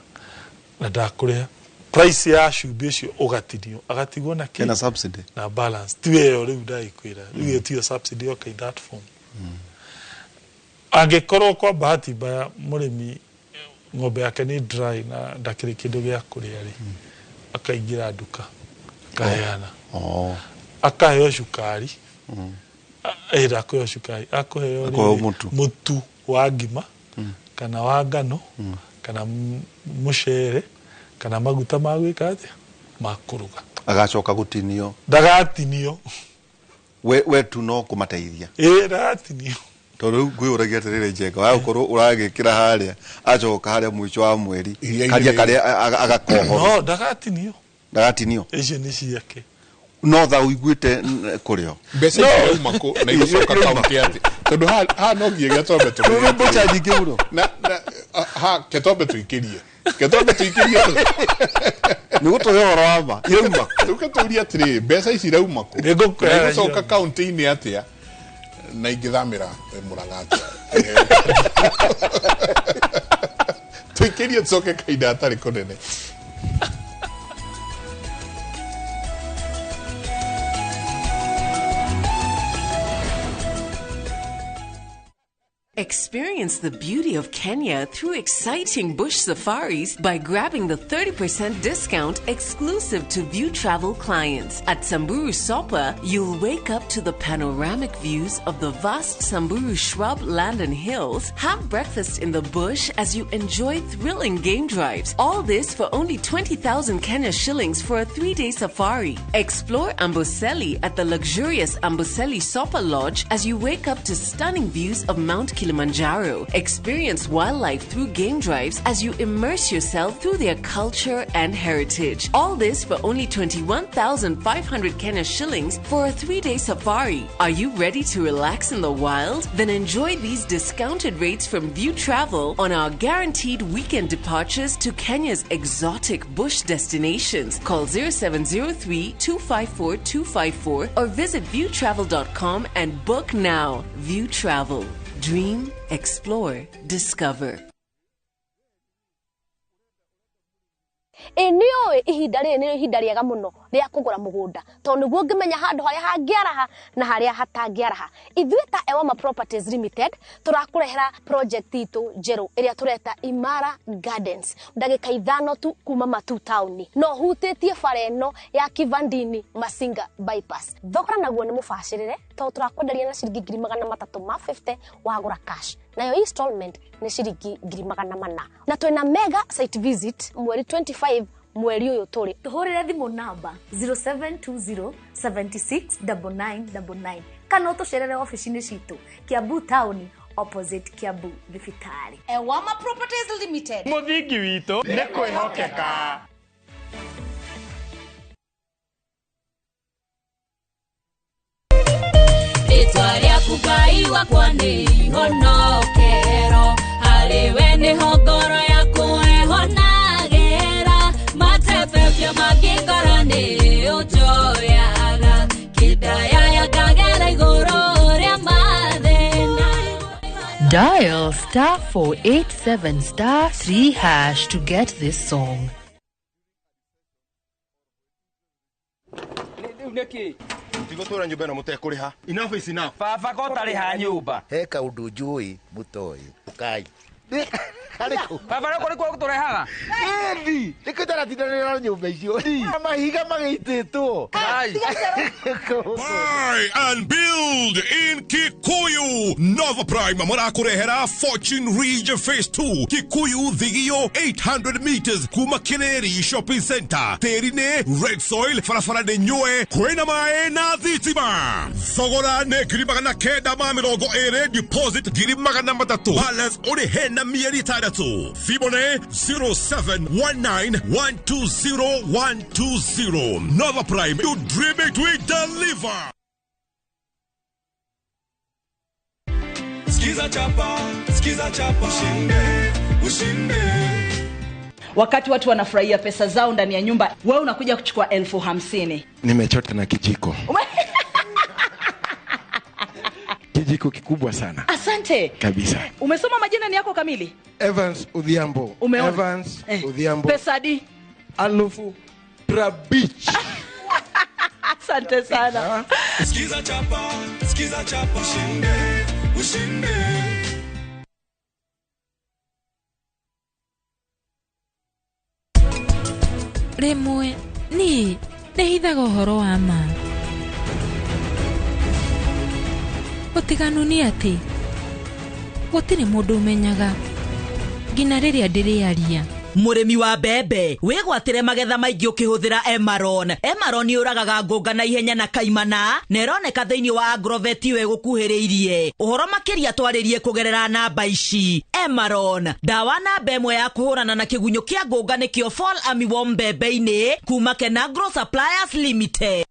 S3: na ndakũrĩha price ya cumbĩ ũcio, ũgatinio agatigwo na kĩ?
S2: Ena subsidy.
S3: Na balance ti ĩyo rĩu ndagĩkwĩra rĩu, ĩyo tiyo subsidy yoka in that form. Angĩkorwo kwa bahati mbaya mũrĩmi ng'ombe yake nĩ dry na ndakĩrĩ kĩndũ gĩa kũrĩa rĩ, akaingĩra nduka akaheana, akaheo cukari, ndakũheo cukari, akũheo
S2: Akũheo
S3: rĩrĩ,
S2: mũtu.
S3: Mũtu wa ngima kana wa ngano kana mũcere kana maguta ma gwĩka atĩa, ma kũruga.
S2: Agacoka gũtinio?
S3: Ndagatinio.
S2: We tu no kũmateithia.
S3: Ĩĩ, ndagatinio.
S2: Tondũ rĩu ngwĩyũragia atĩrĩrĩ, Njenga, wa gũkorwo ũragĩkĩra harĩa, acoka harĩa mũico wa mweri
S1: Iria-inĩ
S2: karia
S1: rĩrĩ.
S2: Karĩa agakohorwo.
S3: No ndagatinio.
S2: Ndagatinio.
S3: Icio nĩ ciake.
S2: No tha ũiguĩte kũrĩo.
S1: Mbeca ici irauma kũ na igũcoka kaunti atĩ? Tondũ ha no nginya gĩatombe tũmenye
S2: Nĩ mbeca nyingĩ mũno.
S1: Na ha ketombe tũikĩrie, ketombe tũikĩrie.
S2: Nĩ gũtũhe ũhoro wa ma, irauma kũ?
S1: Rĩu ketũrie atĩrĩrĩ, mbeca ici irauma kũ
S3: Nĩngũkwĩra.
S1: Na igũcoka kaunti-inĩ atĩa na ingĩthamĩra Mũrang'a atĩa? Tũikĩrie, tũcoke kahinda hatarĩ kũnene.
S21: Experience the beauty of Kenya through exciting bush safaris by grabbing the 30% discount exclusive to View Travel clients. At Samburu Sopa, you'll wake up to the panoramic views of the vast Samburu shrub land and hills, have breakfast in the bush as you enjoy thrilling game drives. All this for only 20,000 Kenya shillings for a 3-day safari. Explore Amboseli at the luxurious Amboseli Sopa Lodge as you wake up to stunning views of Mount Kilimanjaro. Experience wildlife through game drives as you immerse yourself through their culture and heritage. All this for only 21,500 Kenya shillings for a 3-day safari. Are you ready to relax in the wild? Then enjoy these discounted rates from View Travel on our guaranteed weekend departures to Kenya's exotic bush destinations. Call 0703 254 254 or visit viewtravel.com and book now. View Travel. Dream, explore, discover.
S14: Ĩ nĩ ũĩ ihinda rĩrĩ nĩ ihinda rĩega mũno rĩa kũgũra mũgũnda, tondũ nĩguo ũngĩmenya handũ harĩa hangĩaraha na harĩa hatangĩaraha. Ithuĩ ta Ewama Properties Limited tũrakũrehera project itũ njerũ ĩrĩa tũreta Imara Gardens, ndagĩka 5 tu kuma Matu taũni, no hutĩtie bara ĩno ya Kivandini Masinga bypass. Thogora naguo nĩ mũbacĩrĩre, tondũ tũrakwenderia na ciringi 350,000 wagũra cash, nayo installment nĩ ciringi 400,000, na twĩna mega site visit mweri 25 mweri ũyũ tũrĩ.
S22: Tũhũrĩre thimũ namba 0720 76 9999 kana ũtũcerere ofici-inĩ citũ Kiambu taũni, opposite Kiambu thibitarĩ.
S23: Ewama Properties Limited.
S6: Mũthingi witũ nĩ kwĩhokeka.
S24: Rĩtwa rĩaku Ngai wakwa nĩ ihonokero, harĩ we nĩho ngoro yakwa ĩhonagĩra, matebebia mangĩngora nĩ ũnjoyaga, kĩndayaya ngagera igũrũ rĩa mathĩna.
S25: Dial star 487 star 3 hash to get this song.
S16: Rĩu nĩkĩ?
S4: Tigũtũra nyũmba ĩno mũtekũrĩha. Enough is enough.
S5: Baba ko ũtarĩha nyũmba.
S7: He kaũndũ njũĩ mũtoĩ. Ũkai.
S5: Baba rĩu kũrĩ kuo tũrehaga.
S7: Ĩni, nĩkĩo ndaratindanĩra na nyũmba icio. Mahiga magĩitĩtwo.
S8: Buy and build in Kikuyu. Nova Prime marakurehera Fortune Ridge Phase 2 Kikuyu Thigio 800 meters kuma Kireri Shopping Center. Tĩri nĩ red soil, barabara nĩ nyue, kwĩna maĩ na thitima. Thogora nĩ 920,000, deposit 300,000, balance ũrĩhe na mĩeri 6. Thimũ nĩ 0719120120. Nova Prime, you dream it, we deliver.
S10: Skiza chapa, skiza chapa, ushinde, ushinde.
S26: Wakati watu wanafurahia pesa zao ndani ya nyumba, wewe unakuja kuchukua 50,000.
S27: Nimechota na kijiko. Kijiko kikubwa sana.
S26: Asante.
S27: Kabisa.
S26: Umesoma majina ni yako kamili?
S27: Evans Odhiambo.
S26: Umeona?
S27: Evans Odhiambo.
S26: Pesa di?
S27: Alufu Trabich.
S26: Asante sana.
S10: Skiza chapa, skiza chapa, ushinde, ushinde.
S28: Rĩmwe niĩ nĩhithaga ũhoro wa ma. Ũtiganu nĩ atĩ gũtirĩ mũndũ ũmenyaga nginya rĩrĩa ndĩrĩaria.
S29: Mũrĩmi wa mbembe wĩgwatĩre magetha maingĩ ũkĩhũthĩra Emaron. Emaron yũragaga ngũnga na ihenya na kaimana na ĩroneka thĩinĩ wa Agrovet ĩyo ĩgũkuhĩrĩirie. Ũhoro makĩria twarĩrie kũgerera namba ici. Emaron, ndawa namba ĩmwe ya kũhũrana na kĩgunyũ kĩa ngũnga nĩkĩo Fall Armyworm mbembe-inĩ kuma Kenagro Suppliers Limited.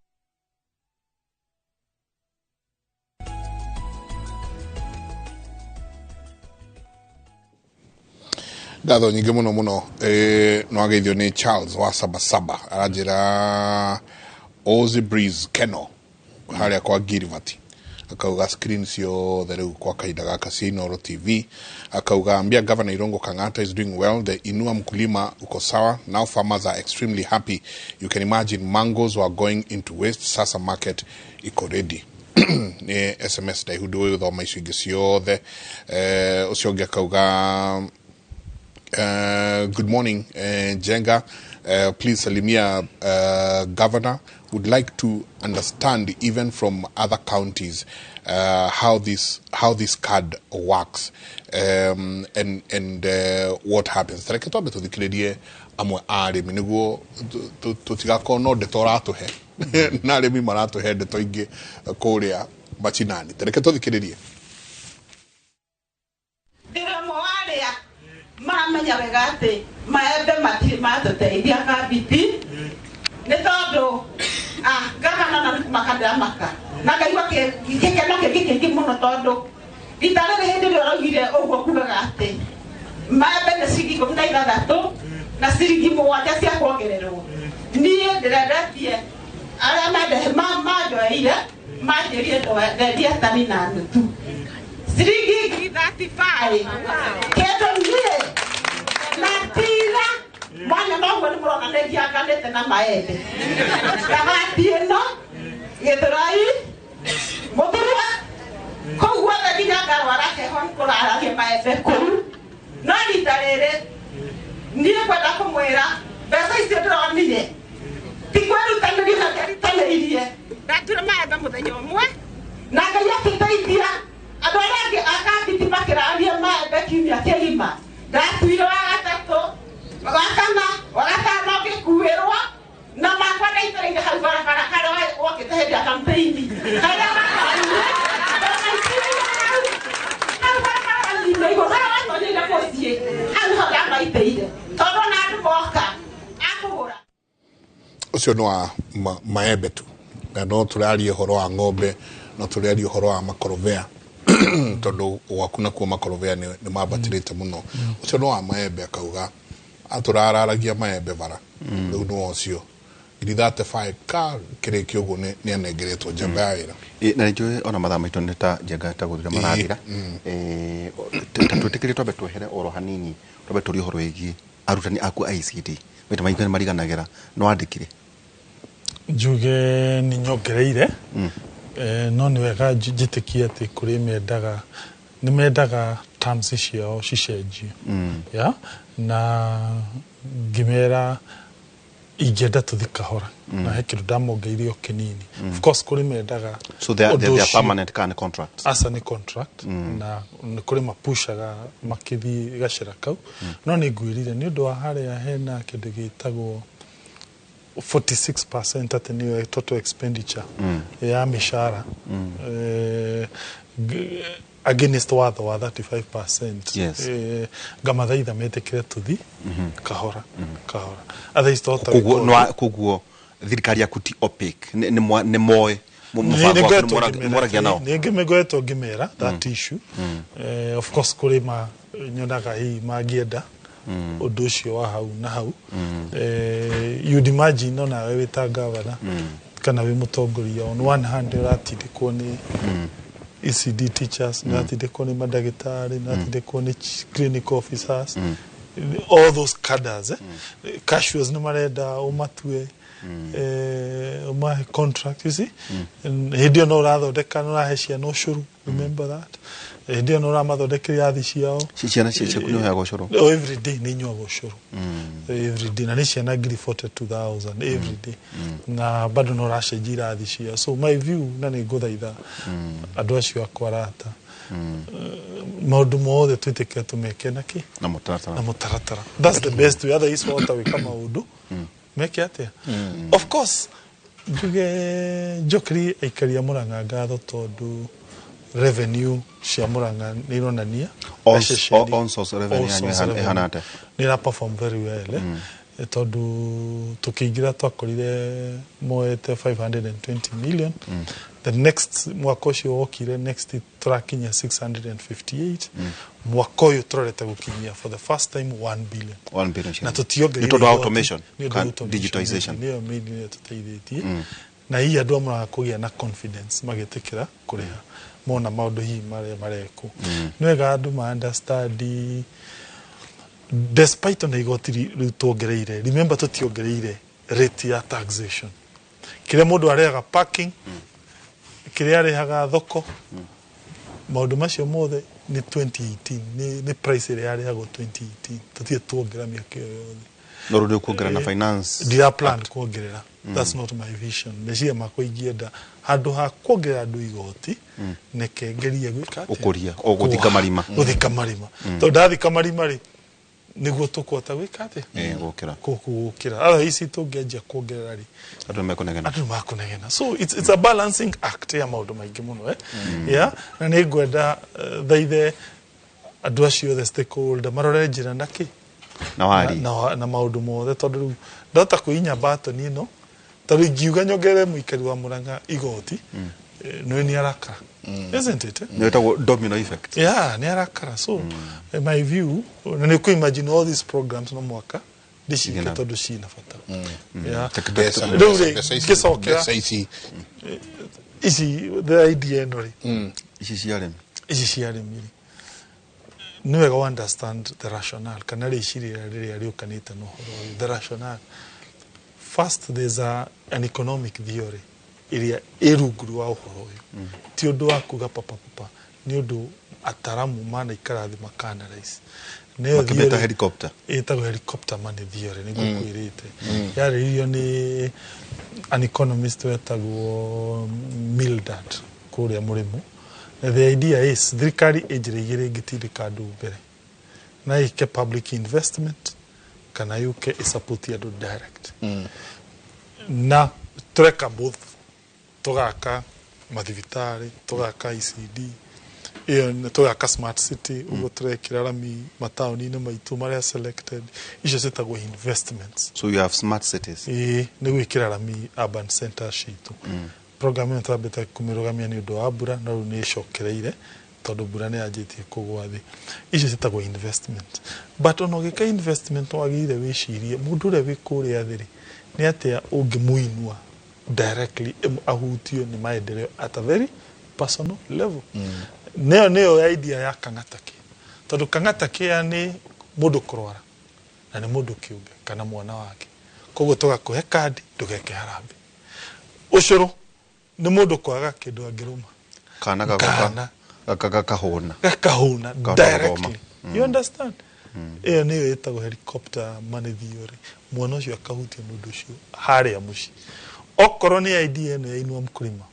S1: Ngatho nyingĩ mũno mũno no ageithio nĩ Charles wa Sabasaba aranjĩra Ozzy Breeze Keno harĩa kwa Girivati, akauga screen ciothe rĩu kwa kahinda gaka cia Inooro TV, akauga ambia Governor Irungu Kang'ata is doing well, the Inua Mkulima uko sawa, now farmers are extremely happy, you can imagine mangoes were going into waste, sasa market iko ready. Nĩ SMS ndaihu ndũĩ gũthoma icio ingĩ ciothe. Ũcio ũngĩ akauga good morning, Jenga. Please salimia governor. Would like to understand even from other counties how this card works and what happens. Tareke twambe tuthikiririe amwe a arĩmi nĩguo tũtigakorwo no ndeto ũratũhe na arĩmi maratũhe ndeto ingĩ kũrĩa machinani. Tareke tũthikĩrĩrie.
S30: Maramenya wega atĩ maembe matirĩ matũteithia kabiti nĩ tondũ gavana na nĩkũmaka ndĩramaka na ngaigua gĩkeno kĩngĩ kĩingĩ mũno tondũ rita rĩrĩ hĩndĩ ĩrĩa ũraugire ũguo kugaga atĩ maembe nĩ ciringi 16 na ciringi 7 cia kuongererwo. Niĩ ndĩrendetie arĩa manjoeire manjĩrire ndendie tani na nuthu ciringi 35 kĩndũ niĩ na tira mwana noguo nĩ mũrona nĩ ngianganĩte na maembe kahati ĩno Gĩthũrai Mũthurwa kũu guothe nginya ngarwara heho kũraragia maembe kũu. No rita rĩrĩ niĩ ngwenda kũmwĩra mbeca icio ndĩronire ti kwĩrutanĩria na ndĩrutanĩirie, ndatuire maembe mũthenya ũmwe na Ngai akĩndeithia. Andũ arĩa angĩ a kambiti makĩraria maembe kiumia kĩgima, ndatuire wa gatatũ, wa kana, wa gatano ngĩkuĩrwo na makwa ndaitĩrĩire hau barabara harĩa wokĩte hĩndĩ ya kampeini harĩa makarire hau barabara-inĩ igũrũ harĩa watonyeire mũciĩ hau nĩho ndamaitĩire tondũ ona andũ moka akũgũra.
S1: Ũcio nĩ wa maembe tu, na no tũraria ũhoro wa ng'ombe, no tũraria ũhoro wa makorobea tondũ gwaku nakuo makorobea nĩ mambatĩrĩte mũno. Ũcio nĩ wa maembe akauga atũrararagia maembe bara rĩu nĩ ũcio 35 ka kĩrĩkio ũguo nĩ anengeretwo njamba ya wĩra.
S2: Na nĩnjũĩ ona mathaa maitũ nĩ ta njenga ta gũthira marathira. Ta twĩtĩkĩrie twambe twehere oro hanini, twambe tũrie ũhoro wĩgiĩ arutani aku a ICT maita maingĩ nĩ mariganagĩra nĩ wandĩkire?
S3: Njuge nĩ nyongereire. No nĩ wega njĩtĩkie atĩ kũrĩ mendaga, nĩ mendaga terms ciao cicenjio. Yeah? Na ngĩmera ingĩenda tũthi kahora na he kĩndũ ndamongeire o kĩnini. Of course kũrĩ mendaga.
S2: So they are,
S3: ũndũ
S2: they are
S3: ũcio.
S2: Permanent kind of contracts?
S3: Aca, nĩ contract. Na nĩ kũrĩ mapushaga makĩthiĩ gacĩra kau, no nĩ ngwĩrire nĩ ũndũ wa harĩa hena kĩndũ gĩtagwo 46% atĩ nĩyo total expenditure ya mĩcara against watho wa 35%. Ngamathaitha metĩkĩre tũthi kahora kahora, otherwise twahota
S2: Koguo
S3: gwĩka ũndũ.
S2: Koguo thirikari yaku ti opaque, nĩ moĩ mũbango waku, nĩ mwaragia nao?
S3: Nĩ ngoretwo ngĩmera that issue. Of course kũrĩ ma nyonaga hihi mangĩenda ũndũ ũcio wa hau na hau. You'd imagine onawe wĩ ta governor kana wĩ mũtongoria, on one hand ũratindĩkwo nĩ ECD teachers, nĩ ũratindĩkwo nĩ mandagĩtarĩ, nĩ ũratindĩkwo nĩ clinical officers, all those cadres, casuals nĩ marenda ũmatue, ũmahe contract, you see. Hĩndĩ ĩyo no ũrathondeka, nĩ ũrahe ciana ũcũrũ, remember that hĩndĩ ĩyo no ũramathondekera irathi ciao.
S2: Ciana ciaku nĩ ũheagwo ũcũrũ?
S3: Oh, every day nĩ inyuaga ũcũrũ every day, na nĩ ciana 42,000 every day, na bado no ũracenjia irathi ciao. So my view, na nĩ ngũthaitha andũ acio akwa arata, maũndũ mothe twĩtĩkĩre tũmeke na kĩ?
S2: Na mũtaratara.
S3: Na mũtaratara. That's the best way, otherwise wahota gwĩka maũndũ meke atĩa. Of course njuge njokerie aikari a Mũrang'a ngatho tondũ revenue cia Mũrang'a nĩ ironania gaceceni.
S2: On source revenue
S3: All
S2: yanyu
S3: source revenue.
S2: Ĩhana atĩa?
S3: Nĩ ĩra perform very well, eh? Tondũ tũkĩingĩra twakorire moete 520 million. The next mwaka ũcio wokire next tũrakinyia 658. Mwaka ũyũ tũrorete gũkinyia for the first time 1 billion.
S2: 1 billion
S3: Na
S2: shillings.
S3: tũtiongereire
S2: Nĩ tondũ wa
S3: igoti.
S2: automation
S3: Nĩ ũndũ wa automation,
S2: digitization.
S3: nĩyo mainly nĩyo tũteithĩtie na hihi andũ a Mũrang'a kũgĩa na confidence magĩtĩkĩra kũrĩha mona maũndũ hihi marĩa marekwo. Nĩ wega andũ ma understand, despite ona igoti rĩu tuongereire, remember tũtiongereire rate ya taxation, kĩrĩa mũndũ arĩhaga parking, kĩrĩa arĩhaga thoko, maũndũ macio mothe nĩ 2018, nĩ price ĩrĩa yarĩhagwo 2018. Tũtirĩ tuongerera mĩaka ĩyo yothe.
S2: No rĩu kuongerera na finance
S3: Ndira plan kuongerera. That's not my vision. Meciria makwa ingĩenda handũ ha kuongerera andũ igoti, neke ngerie gwĩka atĩa?
S2: Ũkũria, o gũthika marima.
S3: Gũthika marima, tondũ ndathika marima rĩ, nĩguo tũkũhota gwĩka atĩa?
S2: Gũkĩra.
S3: Gũkĩra. Otherwise tũngĩanjia kuongerera rĩ,
S2: andũ nĩ mekũnegena.
S3: Andũ nĩ makũnegena. So it's a balancing act ya maũndũ maingĩ mũno, eh? Yeah? Na nĩ ngwenda thaithe andũ acio othe stakeholder marore njĩra na kĩ
S2: na wari
S3: na maũndũ mothe, tondũ rĩu ndahota kwĩinya batoni ĩno, tondũ ingiuga nyongerere mũikari wa Mũrang'a igoti, nĩ nĩ arakara, isn't it, eh?
S2: Nĩ ĩtagwo domino effect.
S3: Yeah, nĩ arakara. So my view, na nĩ imagine all these programs no mwaka ndĩcike
S2: Igina.
S3: tondũ ciĩna bata. Yeah. Rĩu rĩ,
S1: Mbeca ici
S3: ngĩcokera
S1: mbeca ici
S3: ici, the idea ĩno rĩ,
S2: ici cia arĩmi,
S3: ici cia arĩmi rĩ, nĩ wega wa understand the rationale kana rĩciria rĩrĩa rĩũkanĩte na ũhoro ũyũ. The rationale, first, there's an economic theory ĩrĩa ĩ rungu rwa ũhoro ũyũ. Ti ũndũ wa kuga papa papa, nĩ ũndũ ataramu manaikara thĩ maka-analyze. Nĩyo
S2: makĩmĩta
S3: theory
S2: helicopter.
S3: Ĩtagwo helicopter money theory, nĩguo kwĩrĩte. Yarĩrĩirio nĩ an economist wetagwo Mildad kũrĩa mũrĩmo. Na the idea is thirikari ĩ njĩra igĩrĩ ĩngĩtindĩka andũ mbere: na ĩke public investment kana yũke ĩsupport andũ direct. Na tũreka both, tũgaka mathibitarĩ, tũgaka ECD ĩyo, tũgaka smart city, ũguo tũrekĩra rami mataũni-inĩ maitũ marĩa selected. Icio ciĩtagwo investments.
S2: So you have smart cities?
S3: Ĩĩ, nĩ gwĩkĩra rami urban centers citũ. Program ĩno twambĩte kũmĩrũgamia nĩ ũndũ wa mbura, no rĩu nĩ ĩcokereire tondũ mbura nĩ yanjĩtie kũgwa thĩ. Icio ciĩtagwo investment, but ona ũgĩka investment wagĩrĩire wĩcirie mũndũ ũrĩa wĩ kũrĩa thĩ rĩ, nĩ atĩa ũngĩmũinua directly ahutio nĩ maendeleo at a very personal level. Nĩyo idea ya Kang'ata Care, tondũ Kang'ata Care nĩ mũndũ kũrwara na nĩ mũndũ kĩũmbe kana mwana wake, koguo tũgakũhe kandi ndũgeke harambee. Ũcũrũ nĩ mũndũ kwaga kĩndũ angĩrũma.
S2: Kana gagoka gakahũna.
S3: Gakahũna
S2: Kahota gũthoma.
S3: directly. You understand? Ĩyo nĩyo ĩtagwo helicopter money theory. Mwana ũcio akahutio nĩ ũndũ ũcio harĩa mũciĩ. Okorwo nĩ idea ĩno ya Inua Mkulima,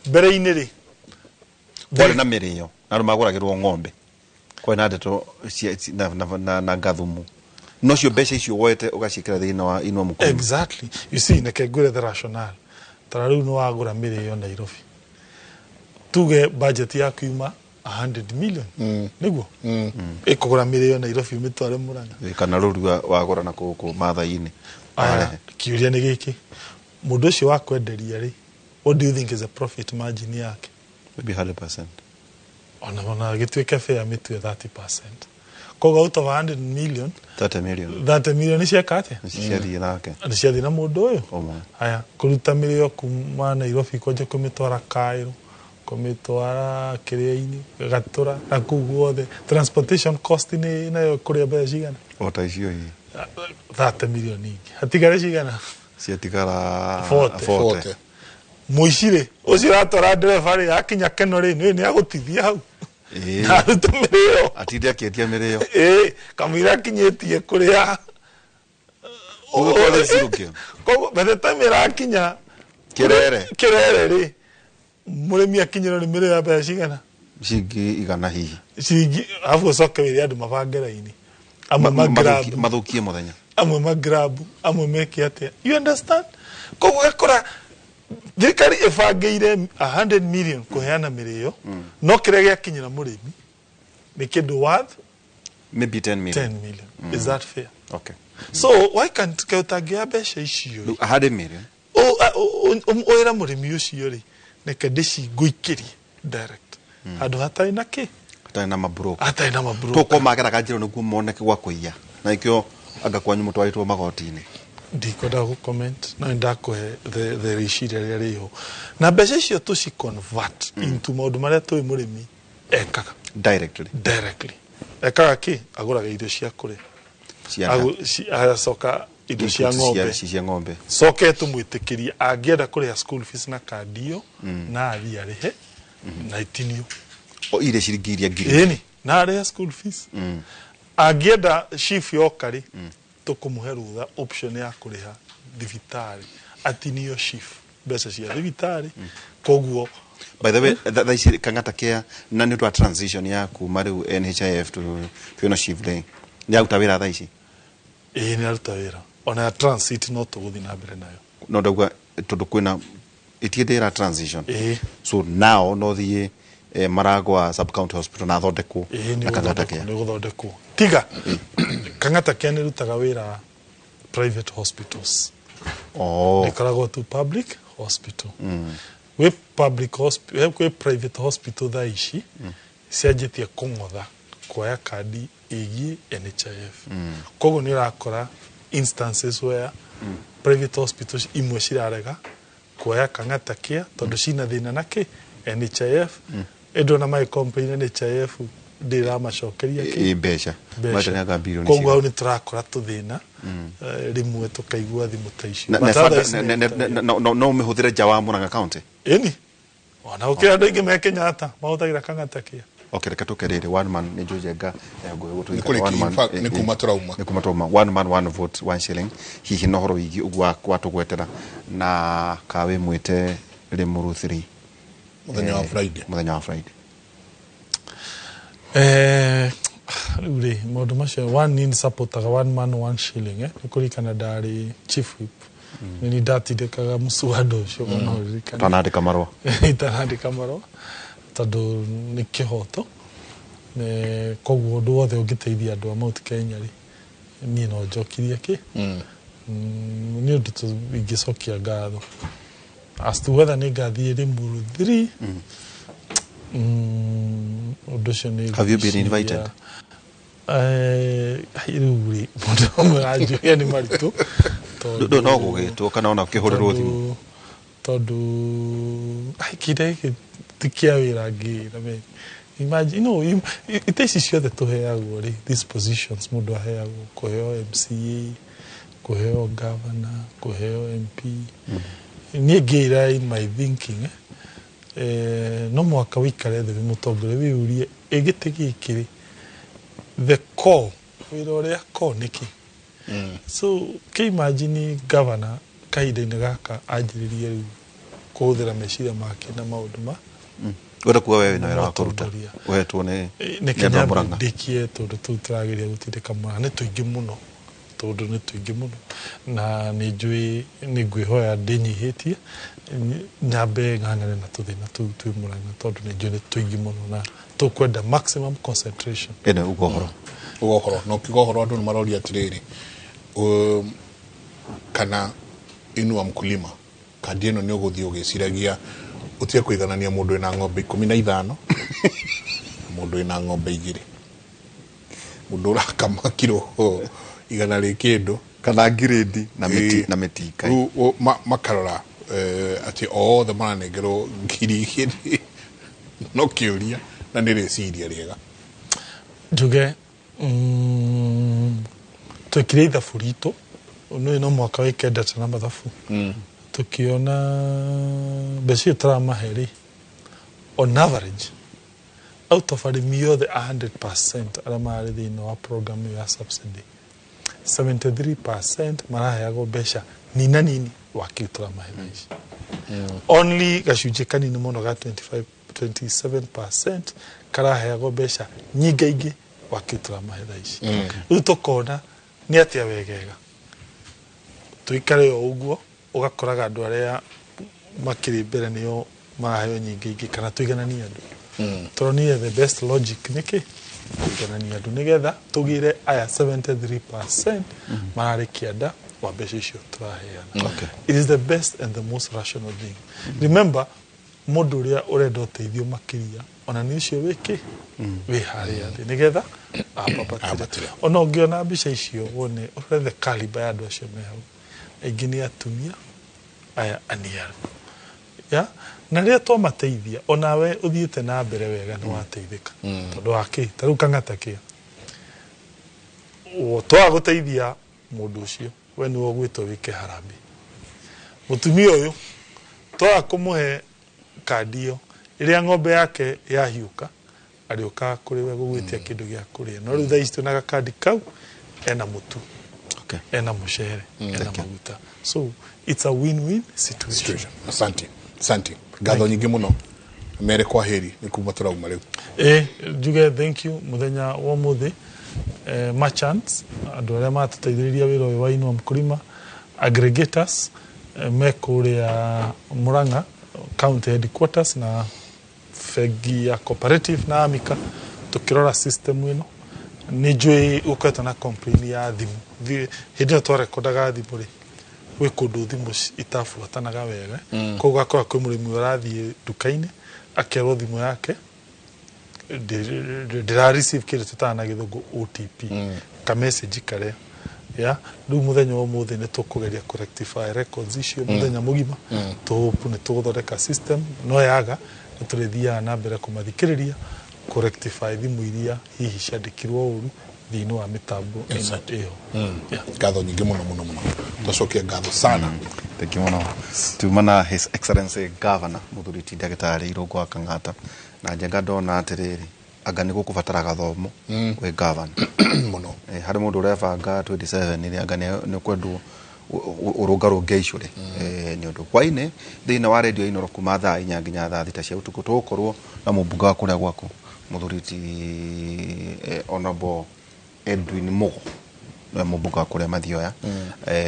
S3: mbere-inĩ rĩ,
S2: Kwarĩ na mĩrĩo na andũ magũragĩrwo ng'ombe, kwarĩ na ndeto na ngathumu, no cio mbeca icio woete ũgaciĩkĩra thĩinĩ wa Inua Mkulima.
S3: Exactly. You see, neke ngwĩre the rationale. Tara rĩu nĩ wagũra mĩrĩo Nairobi, tuge budget yaku yuma 100 million, nĩguo ĩkũgũra mĩrĩo Nairobi ũmĩtware Mũrang'a.
S2: Kana rũru wagũra na kũkũ mathai-inĩ.
S3: Aya,
S2: Warehe.
S3: kĩũria nĩ gĩkĩ, mũndũ ũcio wa kwenderia rĩ, what do you think is the profit margin yake?
S2: Maybe 100%.
S3: Ona gĩtuĩke fair, mĩtue 30%. Koguo out of 100 million,
S2: 30 million.
S3: 30 million nĩ cieka atĩa?
S2: Nĩ ciathiĩ nake.
S3: Nĩ ciathiĩ na mũndũ ũyũ.
S2: Ũmwe.
S3: Aya, kũruta mĩrĩo kuma Nairobi kwanja kũmĩtwara Cairo, kũmĩtwara kĩrĩa-inĩ Gatũra na kũu guothe, transportation cost nĩ nayo kũrĩa mbeca cigana?
S2: O ta icio ii.
S3: 30 million ingĩ hatigare cigana?
S2: Ciatigara
S3: 40.
S2: 40.
S3: Mũici rĩ, ũcio ũratwara ndereba rĩ, akinya Keno rĩ, nĩ agũtithia hau na arute mĩrĩo.
S2: Atinde akĩendia mĩrĩo.
S3: Ĩĩ, kamũira akinyĩtie kũrĩa.
S2: Ũgũkorwo zero game.
S3: Koguo by the time ĩrakinya
S2: Kĩrere.
S3: Kĩrere rĩ, mũrĩmi akinyĩrwo nĩ mĩrĩo ya mbeca cigana?
S2: Ciringi 100 hihi.
S3: Ciringi, arabu ũcoke wĩre andũ mabange raini, amwe magrabu,
S2: mathũkie mũthenya.
S3: Amwe magrabu, amwe meke atĩa, you understand? Koguo ũgakora thirikari ĩbangĩire 100 million kũheana mĩrĩo, no kĩrĩa gĩakinyĩra mũrĩmi nĩ kĩndũ worth
S2: maybe 10 million.
S3: 10 million. Is that fair?
S2: Okay.
S3: So why can't ũtangĩoya mbeca icio
S2: Rĩu 100 million.
S3: Wĩra mũrĩmi ũcio rĩ, reke ndĩcingũikĩrie direct handũ hatarĩ na kĩ.
S2: Hatarĩ na mabroka.
S3: Hatarĩ na mabroka.
S2: Tũkorwo mageraga njĩra nĩguo moneke gwa kũiya, na ikĩo anga kwanyu mũtwarĩtwo magoti-inĩ.
S3: Ndikwenda gũ comment, no nĩndakũhe the rĩciria rĩrĩa rĩho na mbeca icio tũci convert into maũndũ marĩa tũĩ mũrĩmi ekaga.
S2: Directly.
S3: Directly ekaga kĩ? Agũraga irio cia kũrĩa.
S2: Cia nda.
S3: Agacoka indo cia
S2: Inputs
S3: ng'ombe.
S2: Cia ng'ombe.
S3: Coke tũmwĩtĩkĩrie angĩenda kũrĩha school fees na kandi ĩyo, na athiĩ arĩhe na itinio.
S2: O ile ciringi iria ngiri.
S3: Ĩni, na arĩhe school fees. Angĩenda SHIF yoka rĩ, tũkũmũhe rũtha option ya kũrĩha thibitarĩ, atinio SHIF mbeca cia thibitarĩ. Koguo
S2: By the way, thaa ici Kang'ata Care, na nĩ ũndũ wa transition ya kuma rĩu NHIF to ĩno SHIF rĩ, nĩ yaruta wĩra thaa ici?
S3: Ĩĩ, nĩ aruta wĩra. Ona ya transit no tũgũthiĩ na mbere nayo.
S2: No ndauga tondũ kwĩna ĩtigĩte ĩra transition.
S3: Ĩĩ.
S2: So now no thiĩ Maragwa sub county hospital na athondekwo
S3: Ĩĩ, nĩ
S2: na Kang'ata
S3: gũthondekwo.
S2: Care.
S3: Nĩ gũthondekwo. Tiga Kang'ata Care nĩ ĩrutaga wĩra private hospitals.
S2: Oh.
S3: Ĩkoragwo tu public hospital. Gwĩ public hospital, gwĩ private hospital thaa ici cianjĩtie kũng'otha kuoya kandi ĩgiĩ NHIF. Koguo nĩ ũrakora instances where private hospitals imwe cirarega kuoya Kang'ata Care tondũ cina thĩna na kĩ NHIF. Ĩndĩ ona magĩ complain NHIF ndĩramacokeria kĩ.
S2: Ĩ mbeca.
S3: Mbeca.
S2: Matanyaga bilioni.
S3: Koguo hau nĩ tũrakora tũthĩna, rĩmwe tũkaigua thimũ ta icio.
S2: Na-
S3: But
S2: na
S3: otherwise
S2: na-
S3: nĩ
S2: na- no ũmĩhũthĩre nja wa Murang'a County?
S3: Ĩni, ona gũkĩra andũ aingĩ me Kenyatta mahũthagĩra Kang'ata Care.
S2: Okay, reke tũke rĩrĩ one man nĩ njũĩ Njenga
S1: Nĩ kũrĩki, in fact, nĩ kuma tũrauma.
S2: Nĩ kuma tũrauma. One man, one vote, one shilling, hihi na ũhoro wĩgiĩ ũguo watũgwetera na ka wĩ mwĩte Limuru 3
S1: Mũthenya wa Friday.
S2: Mũthenya wa Friday.
S3: Rĩu rĩ, maũndũ macio, one nĩ supportaga one man one shilling, nĩ kũririkana ndarĩ chief whip, nĩ niĩ ndatindĩkaga mũswada ũcio, kana ũririkane.
S2: Ũtanandĩka marũa.
S3: Itanandĩka marũa, tondũ nĩ kĩhoto. Koguo ũndũ wothe ũngĩteithia andũ a Mount Kenya rĩ, niĩ no njokirie kĩ. Nĩ ũndũ ingĩcokia ngatho. As to whether nĩ ngathiĩ Limuru 3, ũndũ ũcio nĩ
S2: Have you been
S3: ngwĩciria.
S2: invited?
S3: Rĩu rĩ, mũndũ ũmwe aranjũria nĩ maritũ.
S2: Ndũ no gũgĩtwo kana ona ũkĩhũrĩrwo thimũ?
S3: Tondũ ai, kĩrĩa gĩkĩ ti kĩa wĩra ngĩra me. Imagine, no, ite ici ciothe tũheagwo rĩ, these positions mũndũ aheagwo, kũheo MCA, kũheo governor, kũheo MP. Niĩ ngĩira in my thinking, no mũhaka wĩikare thĩ wĩ mũtongoria wĩyũrie ĩ gĩtĩ gĩkĩ rĩ, the core wĩra ũrĩa core nĩkĩ. So kĩ imagine governor kahinda-inĩ gaka anjĩrĩrie rĩu kũhũthĩra meciria make na maũndũ ma
S2: Wenda kuga wewe na wĩra wa kũruta
S3: Mũtongoria.
S2: ũhetwo nĩ
S3: nĩ
S2: nĩ andũ a
S3: kinya
S2: Murang'a.
S3: ndĩkie tondũ tũu tũrageria gũtindĩka Murang'a nĩ tũingĩ mũno, tondũ nĩ tũingĩ mũno na nĩ njũĩ nĩ ngwĩhoya ndĩnyihĩtie nyambe ng'ang'ane na tũthĩna tũu twĩ Murang'a tondũ nĩ njũĩ nĩ tũingĩ mũno na tũkwenda maximum concentration.
S2: Ĩno uga ũhoro.
S1: Uga ũhoro na ũkiuga ũhoro andũ nĩ maroria atĩrĩrĩ, kana inua mkulima kandi ĩno nĩ ũgũthiĩ ũgĩciragia ũtige kũiganania mũndũ wĩna ng'ombe 15 na mũndũ wĩna ng'ombe 2, mũndũ ũrakama kiro 100 rĩ kĩndũ
S2: kana ngirĩndi na mĩti na mĩtinga.
S1: Rĩu makarora atĩ othe maranengerwo 2,000 no kĩũria na nĩ rĩciria rĩega.
S3: Njuge twekire ithabu ritũ nĩ no mwaka wĩke data na mathabu tukiona mbeca icio tũramahe rĩ, on average out of arĩmi othe 100% arĩa marĩ thĩinĩ wa program ĩyo ya subsidy, 73% maraheagwo mbeca nina nini wa kĩu tũramahe thaa ici. Only gacunjĩ kanini mũno ga 25 27% karaheagwo mbeca nyingaingĩ wa kĩu tũramahe thaa ici. Rĩu tũkona nĩ atĩa wegega tuikare o ũguo ũgakoraga andũ arĩa makĩrĩ mbere nĩo maraheo nyingĩ ingĩ kana tũigananie andũ. Tũronire the best logic nĩkĩ kũiganania andũ nĩgetha tũgĩre aya 73% mararĩ kĩanda wa mbeca icio tũraheana. It is the best and the most rational thing. Remember, mũndũ ũrĩa ũrenda ũteithio makĩria ona nĩ ũcio wĩkĩ wĩ harĩa thĩ nĩgetha ambatĩre. Ona ũngĩona mbica icio wone ũrore the caliber ya andũ acio me hau, aingĩ nĩ atumia aya aniaru ya na rĩrĩa twamateithia onawe ũthiĩte na mbere wega nĩ wateithĩka tondũ wa kĩ ta rĩu kang'ata kĩa twaga gũteithia mũndũ ũcio we nĩwe ũgwĩtwo wĩke harambee. Mũtumia ũyũ twaga kũmũhe kandi ĩyo ĩrĩa ng'ombe yake yahiũka arĩũkaga kũrĩ we gũgwĩtia kĩndũ gĩa kũrĩa, no rĩu thaa ici twĩna gakandi kau ena mũtu, ena mũcere, ena maguta, so it's a win-win situation.
S1: Asante, asante, ngatho nyingĩ mũno mere kwa heri nĩ kuma tũrauma rĩu.
S3: Njuge thank you mũthenya wa ũmũthĩ, merchants andũ arĩa matũteithĩrĩria wĩra ũyũ wa Inua Mkulima, aggregators me kũrĩa Murang'a county headquarters na bengi ya cooperative na Amika tukirora system ĩno nĩ njũĩ gũkoretwo na complain ya thimũ. Hĩndĩ ĩyo twarekondaga thimũ rĩ, gwĩ kũndũ thimũ itabuatanaga wega, koguo ũgakora kwĩ mũrĩmi ũrathiĩ nduka-inĩ akerwo thimũ yake ndĩra receive kĩndũ tũtaga na gĩthũngũ OTP ka message karĩa ya rĩu mũthenya wa ũmũthĩ nĩ tũkũgeria kũ rectify records icio mũthenya mũgima. Tũhope nĩ tũgũthondeka system no yaga nĩ tũrĩthiaga na mbere kũmathikĩrĩria kũ rectify thimũ iria hihi ciandĩkirwo ũru thĩinĩ wa mĩtambo ĩno ĩyo.
S1: Ngatho nyingĩ mũno mũno mũno, twacokia ngatho sana.
S2: Thank you mũno. Tuma na His Excellency Governor Mũthuri ti Ndagĩtarĩ Irũngũ wa Kang'ata na njenga ndona atĩrĩrĩ anga nĩ gũkũbatara gathomo wĩ governor
S1: mũno.
S2: Harĩ mũndũ ũrebanga 27 rĩ anga nĩ ũkwendwo ũrũngarũnge icũrĩ nĩ ũndũ hwainĩ thĩinĩ wa radio Inooro kuma thaa 4 nginya thaa 6 cia ũtukũ tũgũkorwo na mũmbunge wa kũrĩa gwaku Mũthuri ti Honorable Edwin Mugo nĩwe mũmbunge wa kũrĩa Mathioya.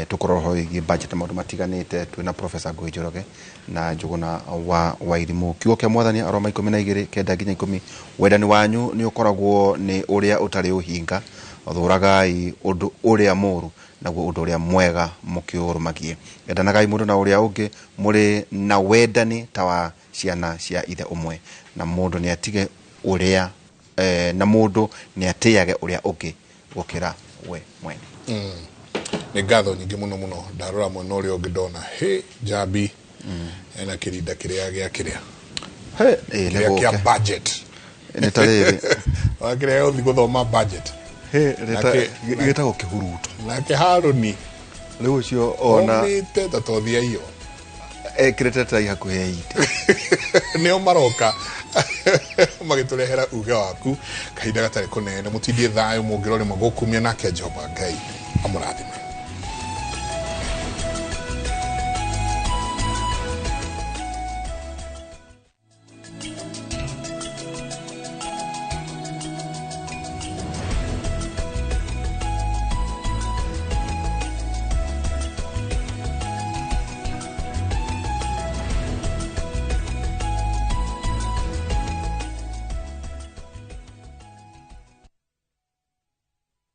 S2: Tũkorwo ho wĩgiĩ budget na maũndũ matiganĩte twĩna Professor Ngũĩ Njoroge na Njũgũna wa Wairimũ. Kiugo kĩa Mwathani Aroma 12 9 nginya 10 wendani wanyu nĩ ũkoragwo nĩ ũrĩa ũtarĩ ũhinga thũragai ũndũ ũrĩa mũũru naguo ũndũ ũrĩa mwega mũkĩũrũmagie endanagai mũndũ na ũrĩa ũngĩ mũrĩ na wendani ta wa ciana cia ithe ũmwe na mũndũ nĩ atige ũrĩa na mũndũ nĩ atĩage ũrĩa ũngĩ gũkĩra we mwene.
S1: Nĩ ngatho nyingĩ mũno mũno ndarora mwena ũrĩa ũngĩ ndona he njambi ena kĩrinda kĩrĩa gĩa kĩrĩa
S2: kĩrĩa
S1: kĩa budget
S2: nĩ ta rĩrĩ
S1: wa kĩrĩa gũthiĩ gũthoma budget
S2: gĩtagwo kĩhuruto
S1: nake Harũni
S2: rĩu ũcio ona
S1: omĩte ta tothia iyo
S2: Ekĩrĩte tai hakuhĩ 80.
S1: Nĩo maroka magĩtũrehera uge waku kahinda gatarĩ kũnene. Mũtindie thayũ, mũngĩrorĩma gũkumia nake Jehova Ngai amũrathime.